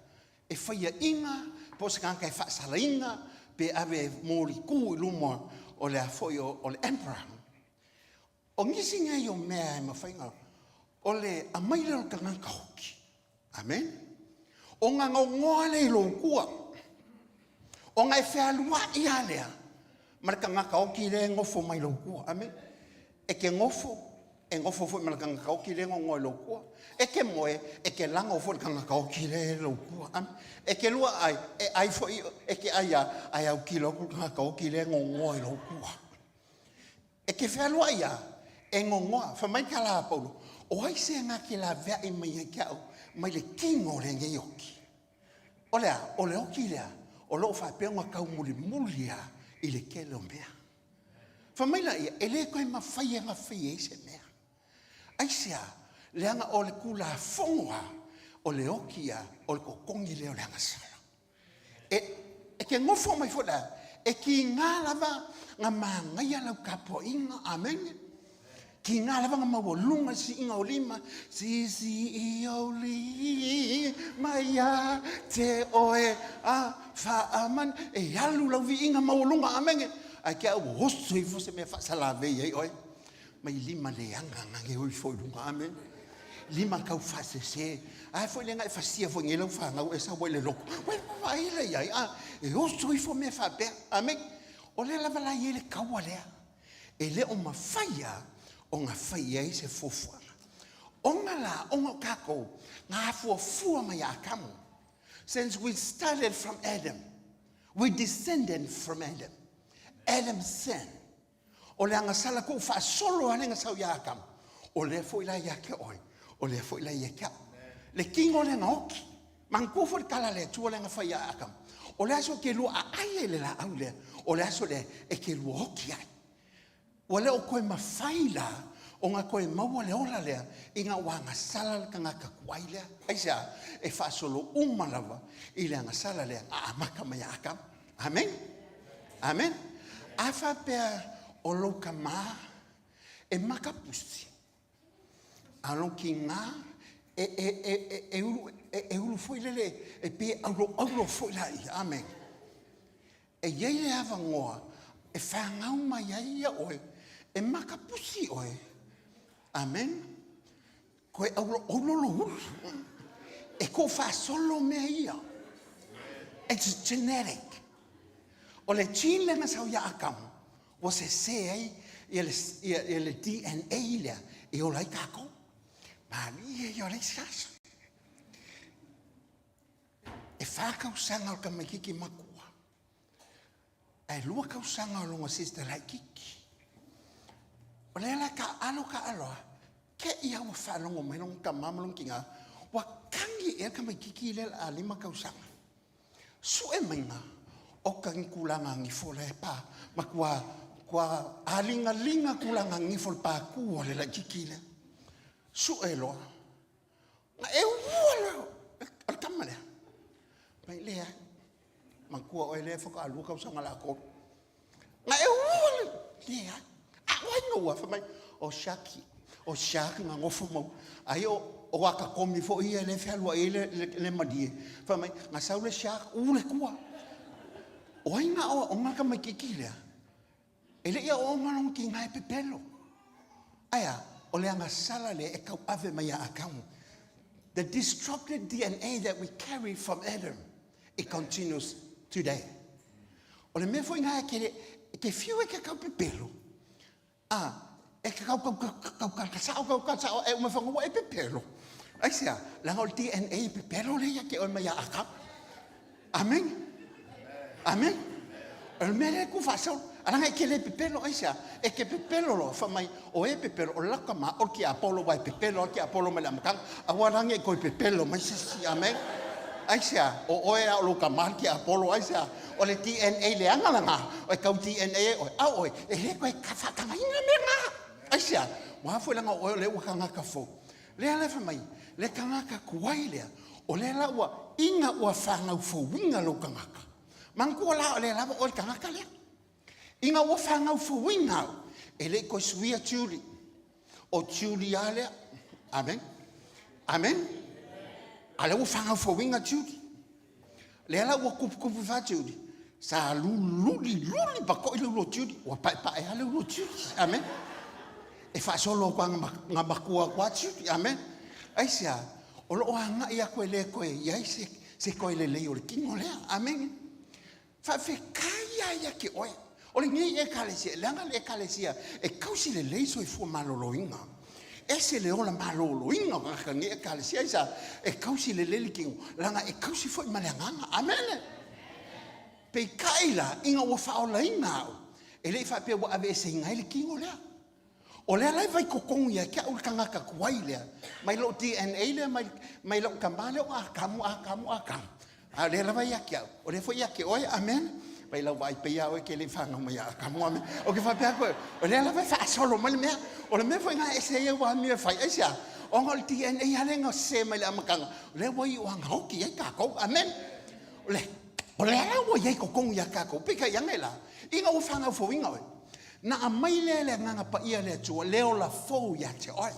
Speaker 6: e faiaina po o se tagata e faasalaina pe ave e molitu i luma o le a foi o le emperor. O nisi nei o mea e mafai ona, o le aumai lea o le tagata hoki. Amen. O ngā ngongoa lea i lou kua. O ngā e fealuai a lea ma le tagata oki lea e nofo mai lou kua. Amen. E ke nofo, e nofo foi ma le tagata oki lea e ngongoa i lou kua. E ke moe, e ke lago foi le tagata oki lea e lou kua. Amen. E ke lua ai, e ai foi, e ke ai a, ai au kilo aku le tagata oki lea e ngongoa i lou kua. E ke fealuai a, e ngongoa. Fai mai ka la a Paulo, o ai se nga ke laveai mai ai ke au mai le kino o lenei oki. O le a, o le oki lea, o loo faapea ona taumulimuli a i le tele o mea. Fai mai la ia, e le toe mafai e gafai ai se mea. Aisea, leaga o le Tulafono a, o le oki a, o le totogi lea o le agasala. E, e ke nofo mai foi la, e kīnā lava nga māgaia lau tapuaiga. Amene. Kīnā lava nga maualuga le siiga o lima, Sisii ou lima ia te oe a faamanu. E alu lau viiga maualuga, amene. Ae te au ua oso ifo se mea faasalavei ai oe. Mai lima leaga gage o ifo i luga, amene. Lima tau faasese. A foi le na e fasia foi nei lau fanau e sau ai le lotu. Ua vaai la i ai, a, e oso ifo mea faapea, amene. O lea lava la e i ai le taua lea. E le o mafai lava ona fai i ai se fuafuaga. Ona la, ona o tatou na afuafua mai ia Atamu. Since we started from Adam, we descended from Adam. Adam sin. O le agasala tuu faasolo lava le na sau ia Atamu, o lea foi la ia te oe, o lea foi la ia te au. Le tino lea na oti. Manatua foi le tala a le Atua lea na fai ia Atamu, o le aso e te lua aai ai i le laau lea, o le aso lea e te lua oti ai. Ua le o toe mafai la ona toe maua le ola lea ina ua agasala le tagata tuai lea. Aisea? E faasolo uma lava i le agasala lea na amata mai ia Atamu. Amene? Amene? A faapea o lou tama e makapusi, a lou tiga e, e, e, e, e, ulu, e, e ulu foi lele, e pei e auloaulo foi laia. Amene? E i ai le avanoa e fanau mai ai ia oe, e makapusi oe. Amen. Koe auloaulo lou ulu. E tuufaasolo mea ia. It's genetic. O le gene lea na sau ia Atamu, ua sese ai ia le, ia, ia le DNA lea e ola ai tatou. Malie ia o le isi aso. E whā tausaga o le tamaititi matua. Ae lua tausaga o lona sister laititi. O lea la taaalo taaalo a, te i a ua faalogo mai lona tama ma lona tina, ua tagi ea le tamaititi lea o le a lima tausaga. Sue maiga o ka ni tulaga gifo la e pa, matua tua aligaliga tulaga gifo le pākū a le laititi lea. Sue loa. Na e ua loa o le tama lea. Mai leai. Matua oe lea faatoa lua tausaga la tolu. Na e ua le leai. A o ai na ua fai mai o Shaki. O Shaki na nofo mau. Ai o o akatomi foi ia le fealuai ai le, le, le malie. Fai mai, na sau le shark u le tua. O ai na o, o ngā tamaititi lea? E le i aoaoga lona tiga e pepelo. Ae a? O le agasala lea e tauave mai ia Atamu. The destructive DNA that we carry from Adam, it continues today. O le mea foi na e ke, e ke fiu e ke kau pepelo. A, e ke kau kau kau kau kau sao kau kau sao e uma whangaua e pepelo. Aisea, leaga o le DNA e pepelo le ia ke oe mai ia Atamu. Amen. Amen. O le mea lea ku faasolo. Alaga e ke le pepelo aisea. E ke pepelo loa fa mai o e pepelo o laka ma o ki Apollo vai pepelo ki Apollo mai le amataga. Aua la nge koi pepelo mai se si. Amen. Aisea o oe a o lou tama ki Apollo aisea. O le DNA leaga lana o e kau DNA e oe. A oe e le koe ka faatagaina mea na. Aisea. Ua foi langa o oe o lea ua tagata fou. Lea la e fai mai, le tagata tuai lea, o lea la ua ina ua fanau fouina lou tagata. Manatua la o lea lava oe le tagata lea. Ina ua fanau fouina au, e le i toe suia Julie. O Julie lava lea. Amen. Amen. A lea ua fanau fouina Julie. Lea la ua tuputupu fa Julie. Sa lululi luli pakoʻi le ulu o Julie. Ua paepae lava le ulu o Julie. Amen. E faasolo atu lava nga matua atu a Julie. Amen. Aisea? O loo agai atu e le toe i ai se, se toe lelei o le tino lea. Amen. Faafetai lava ia te oe. O lenei Ekalesia, leaga le Ekalesia e tausi lelei soifua maloloina. Ese le ola maloloina o tagata i lenei Ekalesia, aisea? E tausi lelei le tino, leaga e tausi foi ma le agaga. Amene. Peitai la, ina ua faaolaina au, e le i faapea ua aveeseina ai le tino lea. O lea la e fai totonu ia te au le tagata tuai lea, mai lou DNA lea, mai, mai lau tama lea o Atamu, Atamu, Atamu. A o lea lava ia te au, o lea foi ia te oe, amen. Mai lau vaai pei a oe ke le whanau mai a Atamu, amen. O ke whapea koe, o lea lava e whaasolo mai le mea. O le mea foi ngā ese ia ua amio e whai, aisea, ona o le DNA a lea nga se mai le amakanga, o lea ua i o anga hoki ai kākou, amen. O le, o lea la ua iai totonu ia kākou, peitai ane la, ina ua whanau fouina oe. Na aumai lea e le Agaga Paia a le Atua le ola fou ia te oe.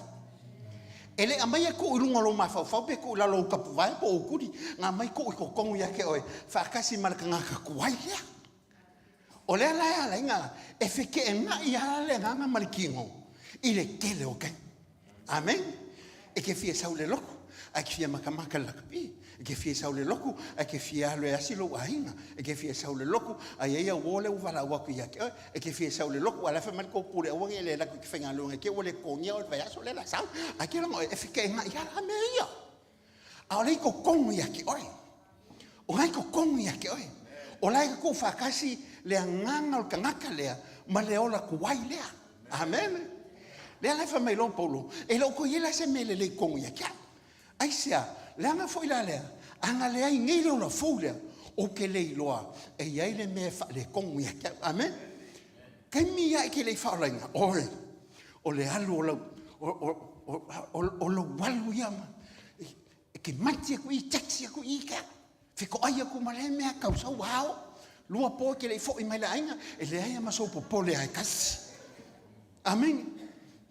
Speaker 6: E le aumaia tuu i luga o lou mafaufau pe tuu i lalo o ou tapuvae po o ou tuli, na aumai tuu i totonu ia te oe faatasi ma le tagata tuai lea. O lea la e ala ai ona e feteenai lava le agaga ma le tino i le tele o taimi. Amene. E te fia sau i le lotu, ae e te fia matamata i le lakapi. E te fia sau i le lotu, ae e te fia alu e asi lou aiga. E te fia sau i le lotu, ae i ai au uo lea ua valaau atu ia te oe. E te fia sau i le lotu, ae o la e fai mai le tou pule aua ne i e alu atu e te faigaluega i te i ua le totogia oe i le vaiaso lea o le a sau. Ae te iloa e feteenai lava la mea ia. A o lea e i totonu ia te oe. O la e i totonu ia te oe. O la e tuufaatasi le agaga o le tagata lea ma le ola tuai lea. Amene. Lea la e fai mai loa Paulo, e le o toe i ai la se mea lelei i totonu ia te au. Aisea? Leaga foi la lea, a na leai nei le ola fou lea, ou te le iloa e i ai le mea e faaletonu ia te au. Amene. Taimi lava e te le i faaolaina, oi, o le alu o lau, o lou alu ia, e te mati atu i i, taxi atu i i, fetoai atu ma lea mea, tau sau ao, lua po e te le i foi mai le aiga, e leai lava ma sou popole lava e tasi. Amene.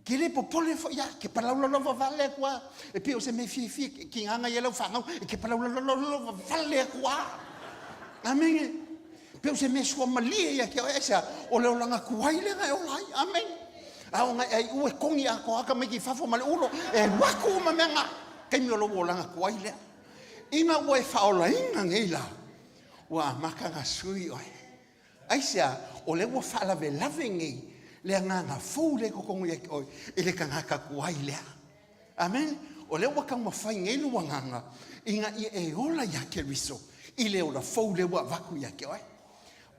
Speaker 6: Ke le popole foi lava, ke palaulalaua vale atu lava, e pei o se mea fiafia, e tiga ona i ai lau fanau, e te palaulalaua vale atu lava. Amene. Pei o se mea suamalie ia te oe, aisea? O le olaga tuai lea na e ola ai. Amene. A o na e aiu e togi atoa tamaiti i fafo ma le ulo, e alu atu uma mea na, taimi o lou olaga tuai lea. Ina ua e faaolaina nei la, ua amata ona sui oe. Aisea? O lea ua faalavelave nei le agaga fou lea i totonu ia te oe i le tagata tuai lea. Amene. O lea ua taumafai nei lou agaga ina ia e ola ia Keriso i le ola fou lea ua avatu ia te oe.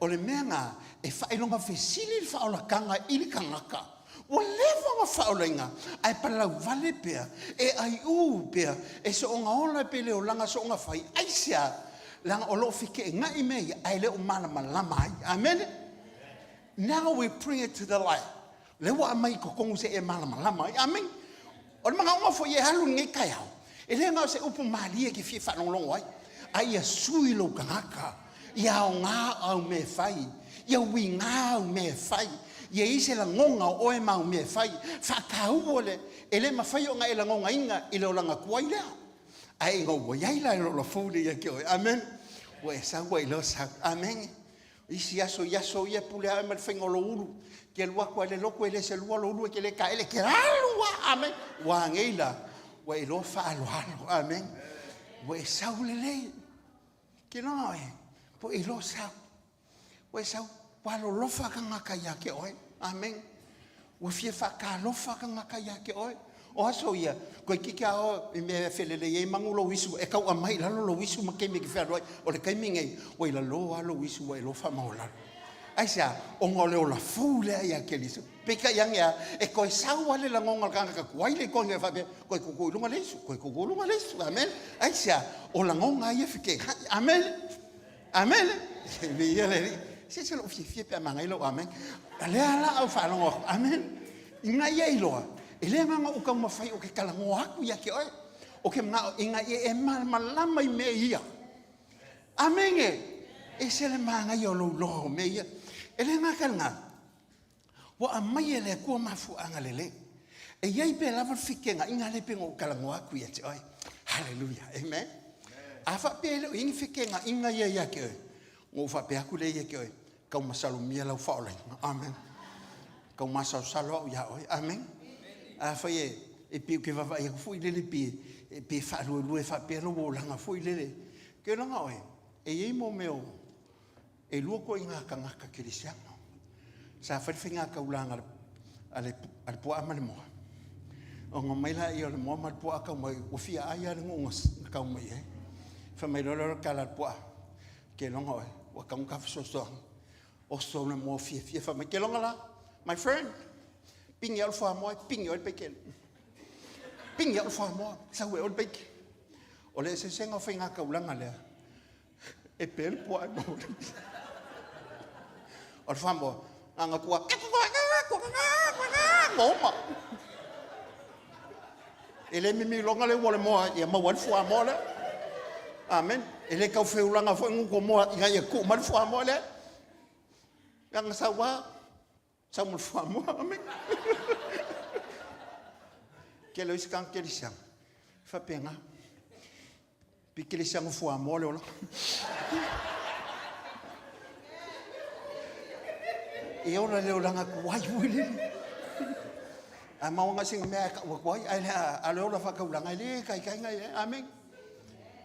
Speaker 6: O le mea lena e faailoga fesili le faaolataga i le tagata ua leva ona faaolaina ae palauvale pea, e aiu pea, e soona ola pe le olaga soona fai. Aisea? Leaga o lo o feteenai mea ia ae le o malamalama ai. Amene. Now we bring it to the light. Lea ua aumai i totonu se i e malamalama ai. Amene. O le manaoga foi e alu i lenei taeao, e le na o se upu malie e te fia faalogologo ai, a ia sui lou tagata, ia aoga au mea e fai, ia uiga au mea e fai, ia i ai se lagona o oe ma au mea e fai. Faataua le, e le mafai ona e lagonaina i le olaga tuai lea, ae ina ua i ai la le ola fou lea ia te oe. Amene. Ua e sau ai loa sau. Amene. Isi aso i aso ia pule a oe ma le faiga o lou ulu. Ke alu atu a i le lotu e le selua lou ulu e te le taele, ke alu a, amen. Ua anei la, ua e iloa faaaloalo, amen. Ua e sau lelei. Ke loa oe, ua e iloa sau. Ua e sau, ua alolofa tagata ia te oe, amen. Ua fia faatalofa tagata ia te oe. O aso ia, toeitiiti a oo i mea e felelei ai manu lou isu, e tau aumai i lalo lou isu ma taimi e te fealuai. O le taimi nei, ua i lalo lava lou isu ua e iloa faamaualalo. Aisea? Ona o le ola fou lea ia Keriso. Peitai ane lava, e toe sau lava le lagona o le tagata tuai le togi e faapea, toe tuutuu i luga le isu, toe tuutuu i luga le isu. Amene. Aisea? O lagona ia e feteenai. Amene. Amene. Viia le Alii. Se se lou fiafia pe a manaia lou amene. A lea la au faalogo atu. Amene. Ina ia iloa, e le agaga ou taumafai ou te talanoa atu ia te oe. O ke manao ina ia e malamalama i mea ia. Amene. E se le manaia o lou loa o mea ia. E le gata i lena, Ua aumai e le Atua mafuaaga lelei. E i ai pea lava le feteenaiga lea pei ona ou talanoa atu ia te oe. Haleluia. Amen. A faapea e le o i ai ni feteenaiga ia ia te oe, ona ou faapea atu lea ia te oe, tau masalomia lau faaolaina. Amen. Tau masalosalo au ia oe. Amen. Afai e, e pei ou te vaavaai atu foi lele pe, pe faaluelue faapea lou olaga foi lele. Ke laga oe, e i ai mo mea o E lua ituaiga tagata kerisiano. Sa fai le faiga taulaga a le, a le puaa ma le moa. Ona omai laia o le moa ma le puaa tau mai, ua fia ai lava le nuu na tau mai ai. Fai mai loa lea o le tala a le puaa, ke loga oe, ua tatau ona ta fesoasoani. Oso le moa fiafia fai mai, ke loga la, my friend, pigi au le fuamoa, pigi oe le peikene. Pigi au le fuamoa, sau e oe le peike. O le eseesega o faiga taulaga lea, E pe le puaa e maua le O le whamoa, anga kua ma oma. E le mimi loga le ua le moa ia maua le fuamoa lea. Amen. E le tau feulanga foi nguko moa ina ia tuu mai le fuamoa lea. Anga sau a. Sau ma le fuamoa, amene. Tele o isi tagata kerisiano, e faapena. Pe kerisiano fuamoa le olaga. E ola le olaga tuai foi lele. A maua na sina mea e tau atu ai, ae le a le ola faataulaga e le taitai na i ai. Amene.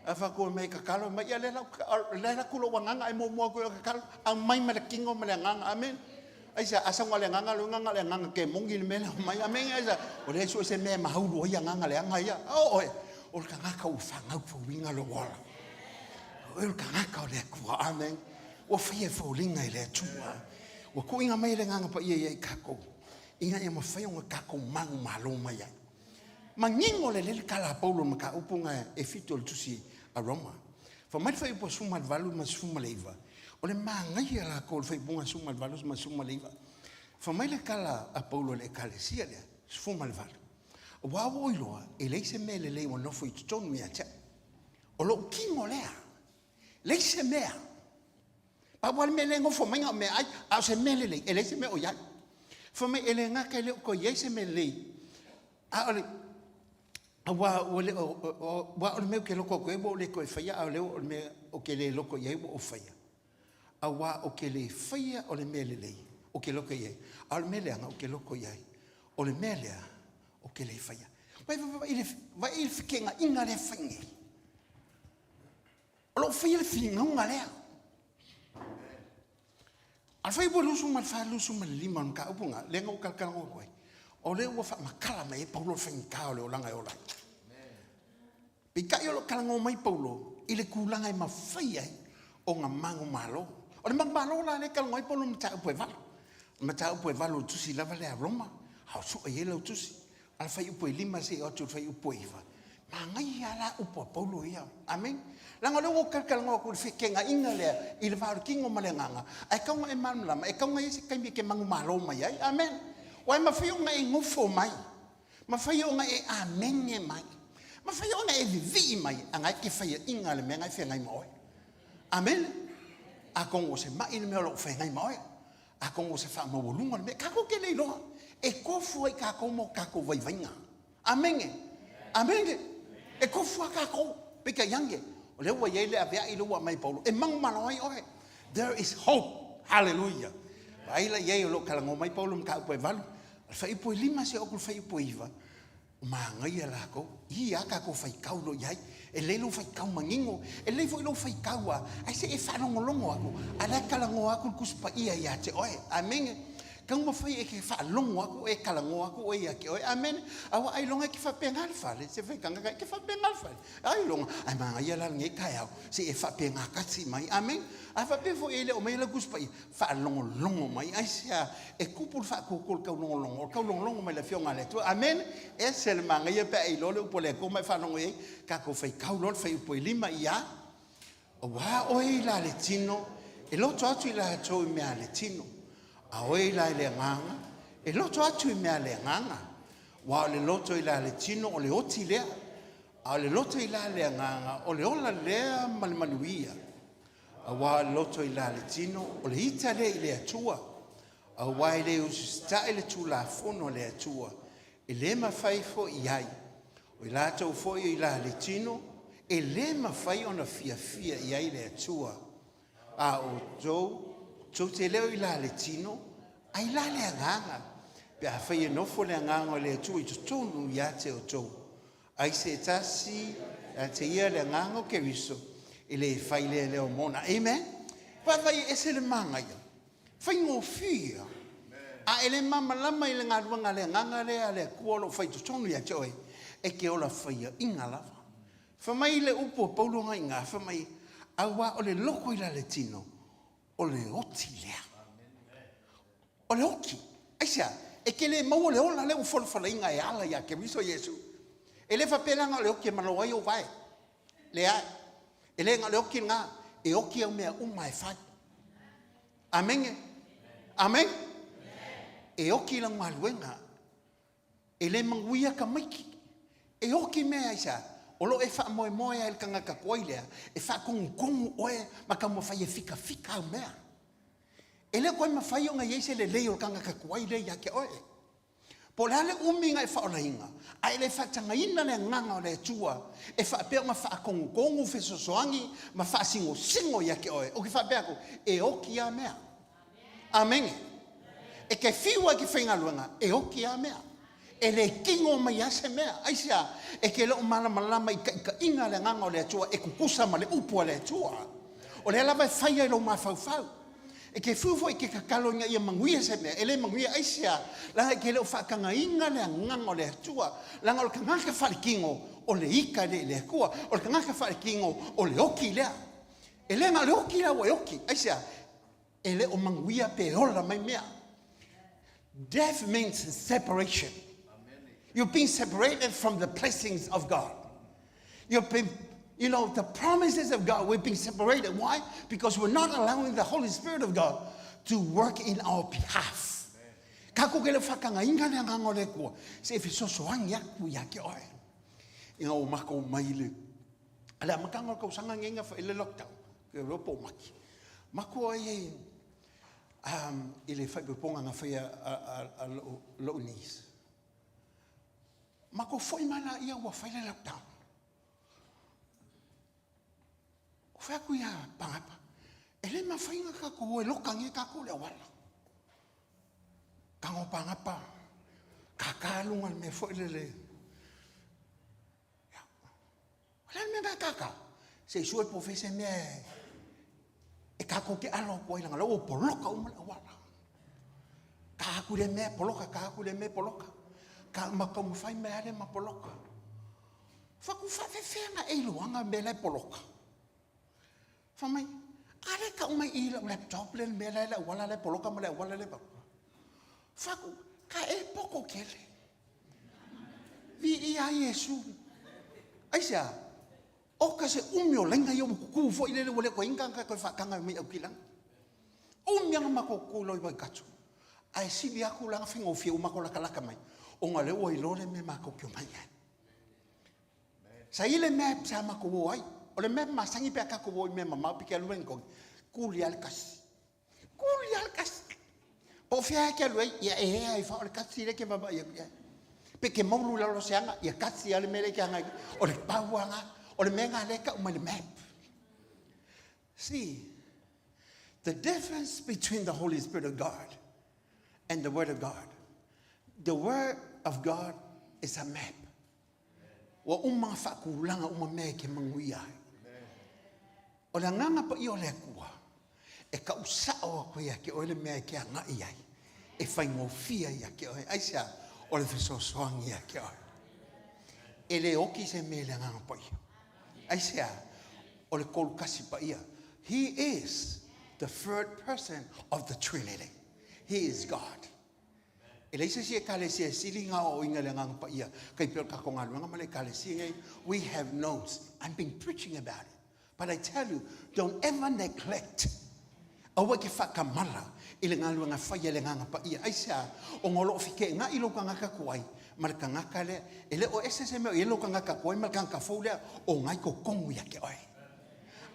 Speaker 6: A faapea mai e tatalo mai, ia lea la e atu lou agaga ae muamua atu i o e tatalo, aumai ma le tino ma le agaga. Amene. Aisea? A sau na o le agaga, lona uiga na o le agaga temoni le mea lea e aumai. Amene. Aisea? O lea e sue se mea e maulu ai agaga leaga ia. O oe, o le tagata ua fanau fouina lou ola. O oe o le tagata o le Atua. Amene. Ua faia e foliga i le Atua. Ua tuuina mai e le Agaga Paia ia i tatou, ina ia mafai ona tatou manumalo mai ai. Manino lelei le tala a Paulo i le mataupu na e fitu o le tusi a Roma. Fai mai le fuaiupu 18 ma le 19, o le manaia latou o le fuaiupuga 18 ma le 19. Fai mai le tala a Paulo i le ekalesia lea, 18, Aua ua ou iloa, e leai se mea lelei ua nofo i totonu ia te au. O lou tino lea, leai se mea. Pau lava le mea lea e nofo mai na o meaai, a o se mea lelei, e leai se mea o i ai. Fai mai, e le gata e le o toe i ai se mea lelei, a o le, aua ua le o, aua o le mea ou te loto atu ai ua ou le toe faia, a o lea o le mea ou te le loto i ai ua ou faia. Aua ou te le faia o le mea lelei ou te loto i ai, a o le mea leaga ou te loto i ai, o le mea lea ou te le faia. Vaai, vaai, vaai i le feteenaiga lea e fai nei. O lo o faia le finauga lea. A fai ua 24, 25 o le mataupu lena, lea na ou talatalanoa atu ai, o lea ua faamatala mai ai Paulo le faigata o le olaga e ola ai. Peitai o lo o talanoa mai Paulo i le tulaga e mafai ai ona manumalo. O le manumalo la lea e talanoa ai Paulo i le mataupu e valu. O le mataupu e valu o le tusi lava lea a Roma, a o sue i ai lau tusi. A o le fuaiupu e 5 seia oo atu i le fuaiupu e 9, manaia lava la upu a Paulo ia. Amene. Leaga o lea ua ou talatalanoa atu i le feteenaiga lea i le va o le tino ma le agaga, ae tatau ona e malamalama, e tatau ona i ai se taimi e te manumalo mai ai. Amene. Aua e mafai ona e nofo mai, mafai ona e amene mai, mafai ona e vivii mai, a na e te faiaina le mea na e feagai ma oe. Amene. Atonu o se mai le mea o lo o feagai ma oe. Atonu o se faamaualuga le mea, tatou te le iloa. E tofu ai tatou ma o tatou vaivaiga. Amene. Amene. E tofu lava tatou. Peitai ane, o lea ua i ai le aveai lea ua aumai e Paulo, e manumalo ai oe. There is hope. Hallelujah. Vaai la i ai o lo o talanoa mai Paulo i mataupu e valu, o le fuaiupu e 5 seia oo atu i le fuaiupu e 9, Manaia lakou. I a tatou faitau lo i ai. E lelei lou faitau manino, e lelei foi lou faitau a, ae se i e faalogologo atu, a la e talanoa atu le Tusi Paia ia te oe. Amene. Taumafai e te faalogo atu e talanoa atu oe ia te oe. Amene. Aua ailoga e te faapena le fale, se faitanga e te faapena le fale. Ailoga, ae manaia la lenei taeao, se i e faapena tasi mai. Amene. A faapea foi e le o aumaia lau Tusi Paia, faalogologo mai. Aisea? E tupu le faatuatua i le taulogologo, o le taulogologo mai i le Afioga a le Atua. Amene! Ese le manaia pe a e iloa le upu a le Atua ma e faalogo i ai. Tatou faitau loa le fuaiupu e 5 ia, Auā oe i la le tino, e loto atu i latou i mea a le tino, a oe i la i le agaga, e loto atu i mea a le agaga. Aua o le loto i la le tino o le oti lea, a o le loto i la le agaga o le ola lea ma le manuia. Aua o le loto i la le tino, o le ita lea i le Atua, aua e le usita'i le Tulafono a le Atua, e le mafai foi i ai. O i latou foi i la le tino, e le mafai ona fiafia i ai le Atua. A outou, tou te le o i la le tino, a i la le agaga, pe afai e nofo le Agaga o le Atua i totonu ia te outou. Ai se tasi ia te ia le agaga o Keriso, e le fai lea leo mona. Amen. Vaavaai e ese le manaia. Faigofie. A e le malamalama i le galuega a le agaga lea a le Atua o lo o fai i totonu ia te oe, e te ola faiaina lava. Fai mai le upu a Paulo na i ina, fai mai, Auā o le loko i la le tino, o le oti lea. O le oti. Aisea? E te le maua le ola lea ua folafolaina e ala ia Keriso Iesu. E le faapea leaga o le oti e malo ai ou vae. Leai. E le na o le oti lena, e oti au mea uma e fai. Amene. Amene. E oti lau galuega. E le manuia tamaiti. E oti mea aisea? O lo o e faamoemoe lava i le tagata tuai lea e faatonutonu oe ma taumafai e fikafika au mea. E le o toe mafai ona i ai se lelei o le tagata tuai lea ia te oe. Po o le a le umi na e faaolaina, a e le faatagaina le Agaga o le Atua e faapea ona faatonutonu, fesoasoani ma faasinosino ia te oe, ou te faapea atu, e oti lava mea. Amene. E te fiu lava e te faigaluega, e oti lava mea. E le tino mai lava se mea. Aisea? E te le o malamalama i taitaiga a le Agaga o le Atua e tutusa ma le Upu a le Atua. O lea lava e fai ai lou mafaufau. E te fiu foi e te tatalo ina ia manuia se mea, e le manuia. Aisea? Leaga e te le o faatagaina le Agaga o le Atua. Leaga o le tagata faaletino, o le ita lea i le Atua. O le tagata faaletino, o le oti lea. E le na o le oti la ua e oti. Aisea? E le o manuia pe ola mai mea. Death means separation. You've been separated from the blessings of God. You've been, you know, the promises of God, we've been separated. Why? Because we're not allowing the Holy Spirit of God to work in our behalf. Ka ko ke le whakanga inga le anganga o le kua, se e fesoasoani aku ia ke oe. Ina o mako mai le, le amataga o le tausaga nei na fai le lockdown, ke roa po o maki. Mako ai e, um, i le whaipoipoga na whaia a, a, a lou, lou niece. Mako foi mai la ia ua fai le lockdown. O whai aku ia pangapa. E le mawhainga ka ko e loka nge ka ko le awala. Kango pangapa. Ka ka lunga le mea foi le le. Ia. O le a le mea na kākā? Se i sue po o fea se mea e kākou ke alo aku ai leaga o lea ua poloka uma le auala. Kā aku lea mea poloka, kā aku lea mea poloka. Ka ma taumafai mai lava lea ma poloka. Fai atu faafefea na e iloaga mea la e poloka. Fai mai, a lea e tau mai i i lau laptop lea le mea la e le auala la e poloka ma le auala lea e poloka. Fai atu, ka e poto tele. Viia ai Iesu. Aisea? Oka se umi o laina ia ua kukū foi lele ua le toe inga ka toe faataga mai au kilanga. Umi anga matou kukū loa i Waikato. Ae sili atu la faigofie ua matou latalata mai ona lea ua iloa le mea matou te omai ai. Sa i le map sa matou o ai. O le map masani pe a tatou o i mea mamao pe te alu Wellington, kuli lava le kasi. Kuli lava le kasi. Po o fea e te alu ai, ia e ea ai fao le kasi lea e te vaavaai atu i ai. Pe te maulu i lalo o se aga, ia kasi lava le mea lea e te agai. O le pau lava lena. O le mea lena lea e tau mai le map. See, the difference between the Holy Spirit of God and the Word of God. The Word of God is a map. Ua uma faatulaga uma mea e te manuia ai. O le agaga paia o le Atua, e tau sao atu ia te oe le mea e te agai ai, e faigofie ia te oe. Aisea? O le fesoasoani ia te oe. E le oti se mea i le agaga paia. Aisea? O le kolukasi paia. He is the third person of the Trinity. He is God. E leai se isi Ekalesia e sili ngā aoaoina i le Agaga Paia kai pei o le tatou galuega ma le Ekalesia nei. We have notes. I've been preaching about it. But I tell you, don't ever neglect. Aua e te whakamala i le galuega fai a le Agaga Paia. Aisea? Ona o lo o feteenai lou tagata tuai ma le tagata lea. E le o ese se mea o i ai lou tagata tuai ma le tagata fou lea o ngai totonu ia te oe.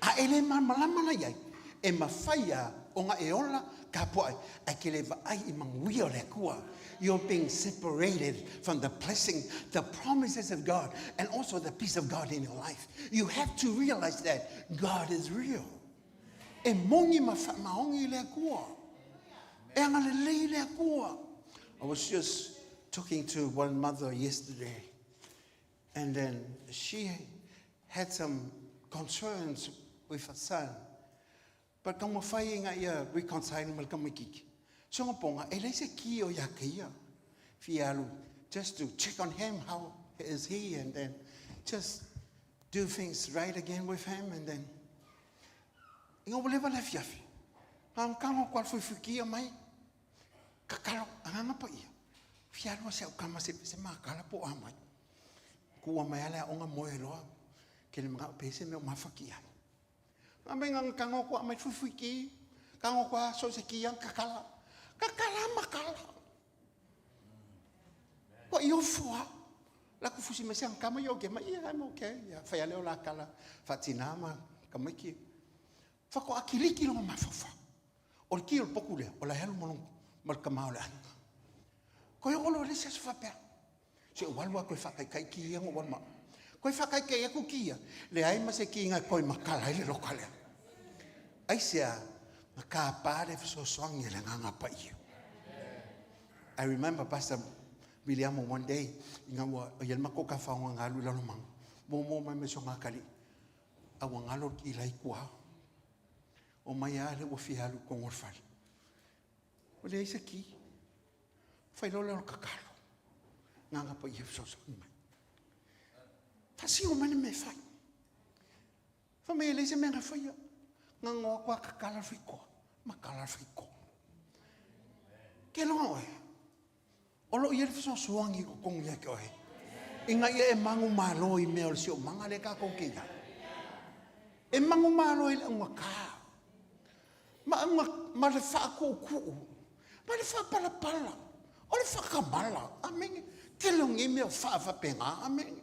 Speaker 6: A e le malamalama la i ai, e mafai lava ona e ola kapuaʻi, ae ke le vaai i manuia o le Atua. You're being separated from the blessing, the promises of God, and also the peace of God in your life. You have to realize that God is real. E moni ma faamaoni le Atua. E agalelei le Atua. I was just talking to one mother yesterday, and then she had some concerns with her son. But taumafai ina ia reconcile ma le tamaititi. Soga poga, e leai se ki o ia te ia. Fia alu, just to check on him, how is he, and then just do things right again with him, and then ina ua leva le afiafi, kagokagoko ko alu fuifuikia mai, Kakalo, agaga paia. Fia alu a si au kama se se makala po a mai. Kua mai ale aoga moe loa. Ke le mana'o pe se mea o mafaki ai. Nga mai nga kango ko mai fuifui ki. Kango ko so se ki ang kakala. Kakala makala. Ko i ofua. La ku fusi mai se ang kama yo ke mai ia I'm okay. Ia fai ale o la kala. Fatina ma kamaiki. Whakoakiliki longa mafafa. O le ki o le poku lea, o la e alu ma lona, ma le tama o le aiga. Koe oo loa i le isi aso faapea, se i ou alu lava toe faataitai ki ia na ou alu ma au. Toe faataitai atu ki ia, leai ma se ki na toe matala ai le loka lea. Aisea? Na tapa le fesoasoani a le Agaga Paia. I remember Pastor Viliamo one day, ina ua i ai le matou tafaoga na alu i Lalomanu, muamua mai ma si ona atalii, a ua galo le ki la e i tua. Omai lava lea ua fia alu i totonu o le fale. Ua leai se ki. Fai loa lea o le tatalo. Agaga Paia fesoasoani mai. Faasino mai le mea e fai. Fai mai e leai se mea na faia. Na ona o atu lava tatala le faitotoa, matala le faitotoa. Ke loa oe, o lo o i ai le fesoasoani i totonu ia te oe, ina ia e manumalo i mea o le siosiomaga lea tatou te i ai. E manumalo i le augata, ma, ma, ma le faatuutuu, ma le faapalapala, o le faatamala. Amene. Tele o nei mea o faa faapena. Amene.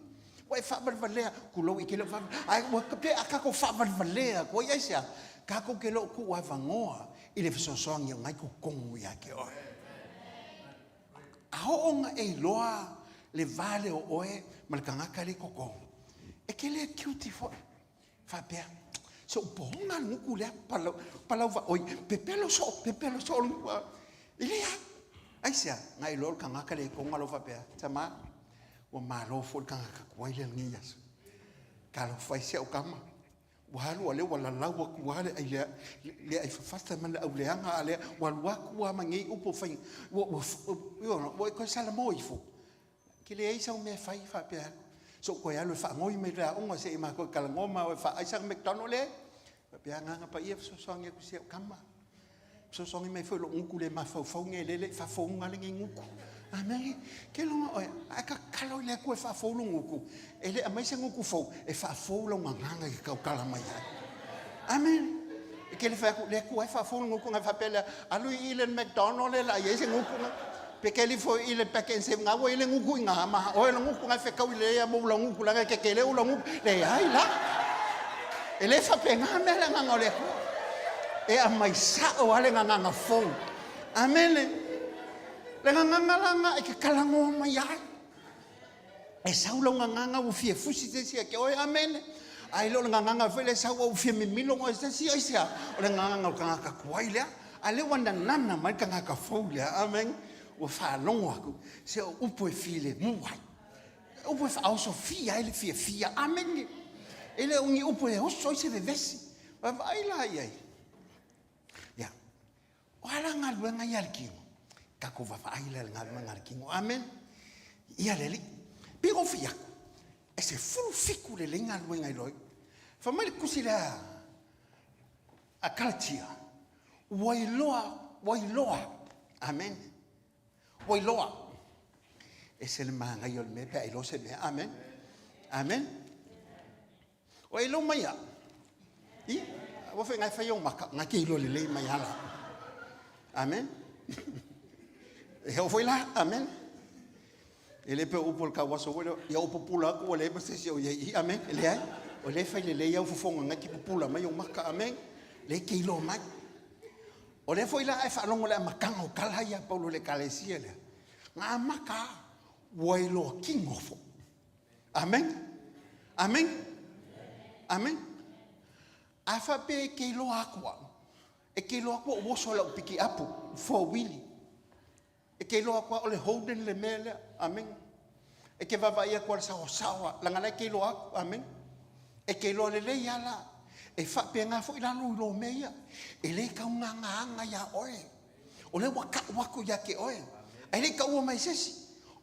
Speaker 6: Ua e faavalevalea, tulou i ke le o faavalevalea, ae ua pe a tatou faavalevalea atu ai, aisea? Tatou te le o tuuavanoa i le fesoasoani o lena e i totonu ia te oe. A oo ina e iloa le va lea o oe ma le tagata lea i totonu, e te le guilty foi. Faapea, se ua poga le gutu lea, palau, palau vaoi, pepelo soo, pepelo soo le gutu. E leai. Aisea? Na iloa le tagata lea i totonu a lau faapea, tama, ua malo foi le tagata tuai lea i lenei aso. Talofa e si au tama. Ua alu a lea ua lalau atu lava le ai lea, le ai fafasa ma le auleaga a lea, ua alu atu lava ma nei upu fai, ua, ua, ua, ua e toe salamo ifo. Ke leai sau mea e fai faapea atu. Se i ou toe alu e faanoi mai le aoga se i matou talanoa ma o e faaai sana McDonald le. Faapea Agaga Paia fesoasoani atu i si au tama. Fesoasoani mai foi i lou gutu le mafaufau nei lele i faafouga lenei gutu. Amen. Ke loga oe, ae tatalo i le Atua e faafou lou gutu. E le aumai se gutu fou, e faafou lau gagana i ke tautala mai ai. Amen. E ke le fai atu, le Atua e faafou le gutu, na faapea lea, alu i le McDonald le la i ai se gutu na. Pe ke li foi i le Pack and Save, nga ua i le gutu i nga, ma oe le gutu na fekau i le ia mo ula gutu, langa ke ke le ula gutu, le ai la. E le faapena mea le agaga o le Atua. E aumai sao lava le gagana fou. Amene. Le gagana la nga e ke talanoa mai ai. E sau lau gagana ua fia fusi se isi ia te oe. Amene. Ae le o le gagana foi lea e sau ua fia mimilo oe se isi, aisea? O le gagana o le tagata tuai lea. A lea ua nanana mai le tagata fou lea. Amene. Ua faalogo atu, se o upu e filemu ai. O upu e faaosofia ai le fiafia. Amene. E le o ni upu e oso ai se vevesi. Vaavaai la i ai. Ia. O a la galuega ia a le tino? Tatou vaavaai la i le galuega a le tino. Amen. Ia le Alii. Pei ona ou fai atu, e 17 lelei galuega i loa. Fai mai le tusi lea a Kalatia, ua iloa, ua iloa. Amen. Ua iloa. Ese le manaia o le mea pe a iloa se mea. Amen. Amen. Ua e iloa mai au? I, ua fai ngai fai au maka, ngai ke iloa lelei mai ala. Amen. E heo foi la, amen. E le pe upu o le tauaso foi lea, ia ou pupula atu ua leai ma se isi o i ai i, amen. E leai, o lea e fai lelei au fofoga ngai ke pupula mai ou maka, amen. Le ke iloa mai. O lea foi la e faalogo le amataga o tala ia a Paulo i le ekalesia lea. Na amata lava, ua iloa kino foi. Amen. Amen. Amen. A faapea e te iloa atu au, e te iloa atu ou oso i lau pikiapu, four wheel. E te iloa atu au o le Holden le mea lea. Amen. E te vaavaai atu i le saoasaoa, leaga la e te iloa atu. Amen. E te iloa lelei lava la. E faapena foi la lou iloa o mea ia. E le taugagaga iā oe. O lea ua kau atu ia te oe. Ae le i kaua mai e se isi.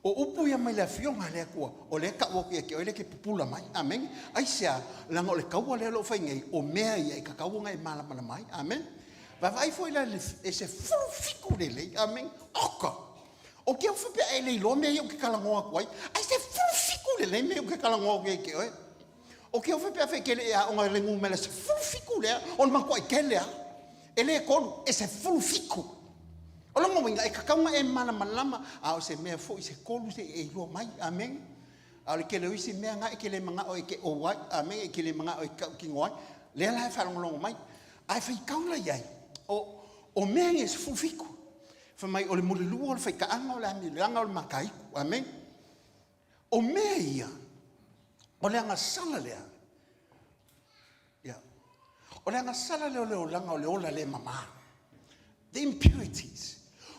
Speaker 6: O upu ia mai le Afioga a le Atua, o lea e kau atu ia te oe, lea e te pupula mai. Amene. Aisea? Leaga o le kaua lea o lo o fai nei, o mea ia e tatau ona e malamalama ai. Amene. Vaavaai foi la e 17 lelei. Amene. Oka! O ke au faapea e le iloa mea ia ou te talanoa atu ai, ae 17 lelei mea ia ou te talanoa atu ai ia te oe. O ke au faapea fe ke le e aoga le numera 17 lea, o le matuai tele lava. E le tolu, e 17. O lona uiga, e tatau ona e malamalama, a o se mea foi se tolu se i e iloa mai. Amene. A o le tele o isi mea na e te le manao e te ou ai, amene, e te le manao e te tautino ai. Lea la e faalogologo mai. Ae faitau la i ai, o, O mea ia e 17, fai mai o le mulilua o le faitaaga o le amioleaga o le mataitu. Amene. O mea ia, o le agasala lea, ia, o le agasala lea o le olaga o le ola le mama. The impurities.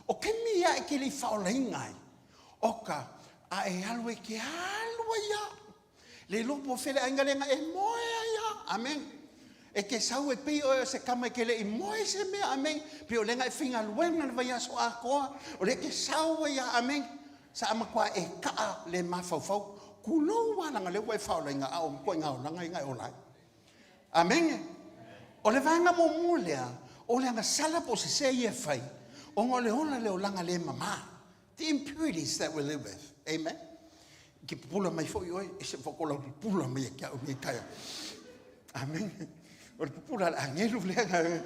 Speaker 6: O taimi ia e te le i faaolaina ai, oka, a e alu e te alu ai lava. Le iloa po o fea le aiga lea na e moe ai lava. Amen. E te sau e pei oe o se tama e te le i moe i se mea. Amen. Pei o lea na e faigaluega le vaiaso atoa, o lea e te sau ai lava. Amen. Sa matua e taa le mafaufau, tulou lava leaga o lea ua e faaolaina, a o ituaiga olaga ia na e ola ai. Amene. O le vaega muamua lea, o le agasala po o sese ia e fai, ona o le ola le olaga le mama. The impurities that we live with. Amen. Ke pupula mai foi oe, e se whakola pupula mai e kia au nei taia. Amen. O le pupula le angelu lea.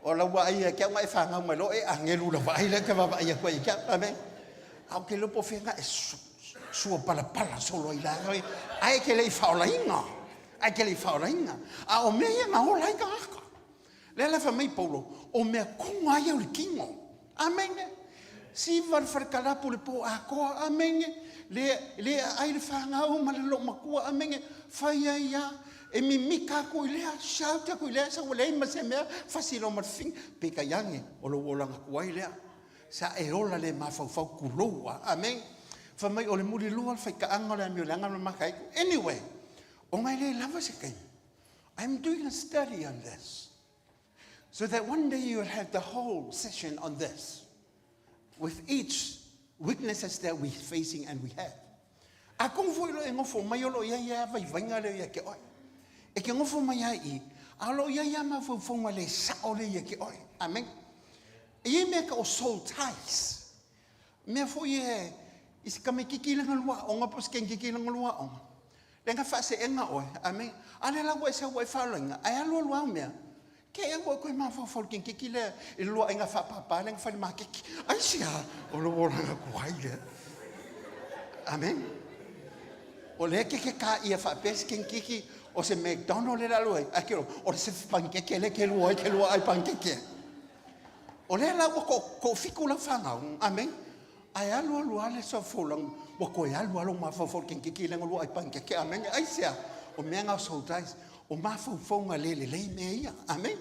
Speaker 6: O lau vaai ia kia unga e whangau mai lo e angelu la vaai lea ke vaavaai atu ai ia kia. Amen. A o ke lopo whenga e sua palapala solo ai la. Ai ke lei whaolainga. Ai ke lei whaolainga. A o mea ia nga ola ai tagata. Lea la fai mai Paulo, o mea koga ia o le kino. Amene. Siva le falekalapu le po atoa. Amene. Le, le aai le fanau ma le loomatua. Amene. Fai ai a. E mimika atu i lea, shout atu i lea, sa ua leai ma se mea, fasi loa ma le fafine. Peitai ane, o lou olaga tuai lea. Sa e ola le mafaufau tulou a. Amene. Fai mai o le mulilua le faitaaga o le amioleaga ma le mataitu. Anyway, ona e le lava se taimi. I'm doing a study on this. So that one day you will have the whole session on this. With each weaknesses that we're facing and we have. A kongu foi lo e ngofo mai o lo ia ia vaivaiga lea ia ke oe. E ke ngofo mai ai i, a lo ia ia mafaufauga le sao le ia ke oe. Amen. E iai mea ka o soul ties. Mea foi e i se tamaititi lana lua aoga po o se kenikiki lana lua aoga. Lea na faaseega oe, amen. A lea la ua e sau ua e faalaina, ae alu alu au mea, ke ea ua e toe mafaufau i le kenikiki lea i le lua aiga faapapa lea na fai i le maketi. Aisea? O lou olaga tuai lea. Amen. O lea ke ke kāʻia faapea se kenikiki o se McDonald le lalo ai, ae ke o le sefe panikeke lea ke lua ai ke lua ai panikeke. O lea la ua toafitu lau fanau, amen. Ae alu alu lava le soifolaga, ua toe alu lava lou mafaufau i le kenikeke lea na lua ai panikeke, amen. Aisea? O mea na o soul ties, o mafaufauga le lelei mea ia, amen.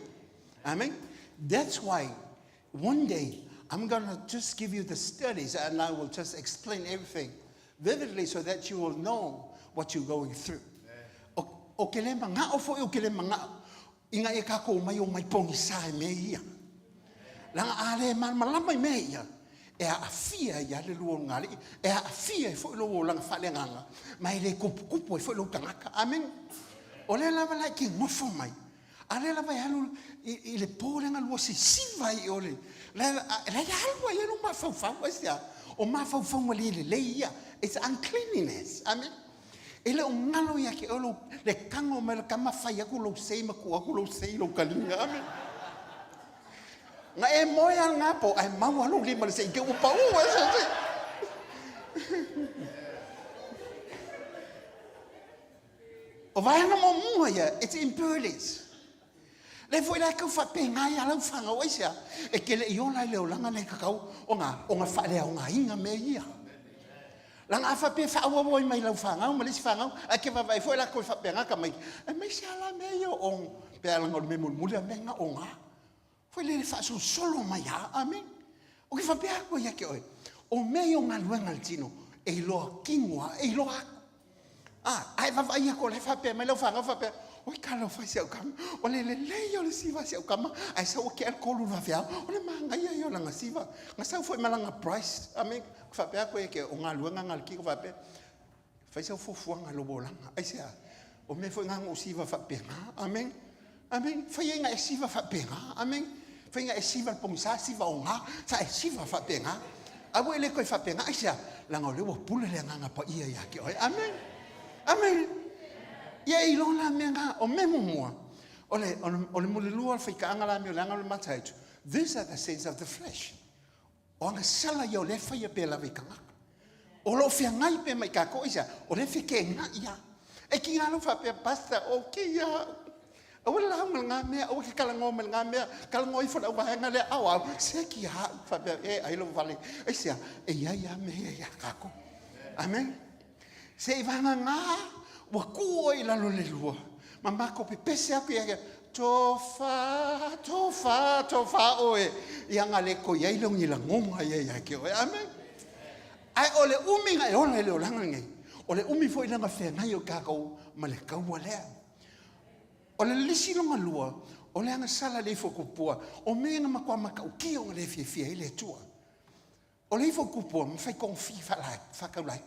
Speaker 6: Amen. That's why one day I'm going to just give you the studies and I will just explain everything vividly so that you will know what you're going through. O, o ke le mangao foi o ke le mangao. Ina ia kākou omai o mai pogisa i mea ia. Leaga a le malamalama i mea ia, e aafia ai lava le lua o ulugalii, e aafia ai foi lou olaga faaleagaga, ma e le tuputupu ai foi lou tagata. Amene. O lea lava la e te nofo mai, a lea lava e alu i, i le po lea na lua sisiva ai i o le, la, la e alu ai lou mafaufau, aisea? O mafaufauga le lelei ia. It's uncleanliness. Amene. E le o galo ia te oe lou, le tago mai o le tama fai atu lou sei ma tuu atu lou sei i lou taliga. Amene. Na e moe lava lena po, ae mau lava lou lima i le sei te ua pau e se se. O vaega muamua ia, it's impurities. Le foi la e tau faapena ai a lau fanau, aisea? E te le i ola i le olaga lea e tatau ona, ona faaleaogaina mea ia. Leaga a faapea e faaauau ai mai lau fanau ma le isi fanau, ae ke vaavaai foi latou e faapena tamaiti, aemaise lava la mea ia o, pe a leaga o le mea mulimuli a mea na oga. Foi lele faasolosolo mai lava. Amene. Ou te faapea atu ai ia te oe, o mea ia o galuega a le tino, e iloa kino lava, e iloa atu. A, a e vaavaai atu o la e faapea mai lau fanau faapea, oi talofa i si au tama, o le lelei o le siva a si au tama, ae sau ake le 3 i le vaveao, o le manaia ia o lana siva. Na sau foi ma lana price. Amene. Ou te faapea atu ai ia te oe, o galuega na a le tino faapea, Fai sau fuafuaga i lou olaga. Aisea? O mea foi na na ou siva faapena. Amene. Amene. Fai ai na e siva faapena. Amene. Fai na e siva le pogisa, siva oga, sa e siva faapena. Aua e le toe faapena. Aisea? Leaga o lea ua pule le Agaga Paia ia te oe. Amene. Amene. Ia e iloa la mea na. O mea muamua, o le, o le, o le mulilua o le faitaaga la mea o le aga o le mataitu. These are the sins of the flesh. O agasala ia o lea e faia pea lava i tagata. O lo o feagai pea mai tatou, aisea? O lea e feteenai lava. E tiga lou faapea, Pastor, o kēia au. Aua le lauga i lena mea, aua e te talanoa mai i lena mea, talanoa ifo i le auvaega lea, a o au, se ki a au, faapea, e ai lou vale. Aisea? E i ai lava mea ia ia tatou. Amen. Se i vagana ua tuu oe i lalo le lua, ma matou pepese atu ia ia, tofa, tofa, tofa oe, ia na le toe i ai lea o ni lagona ia ia te oe. Amen. Ae o le umi na e ola i le olaga lenei, o le umi foi lea na feagai o tatou ma le taua lea. O le lisi lona lua, o le agasala le ifo kupua, o mea na matua matautia ona le fiafia ai le Atua. O le ifo kupua, ma fai togafiti faataulai.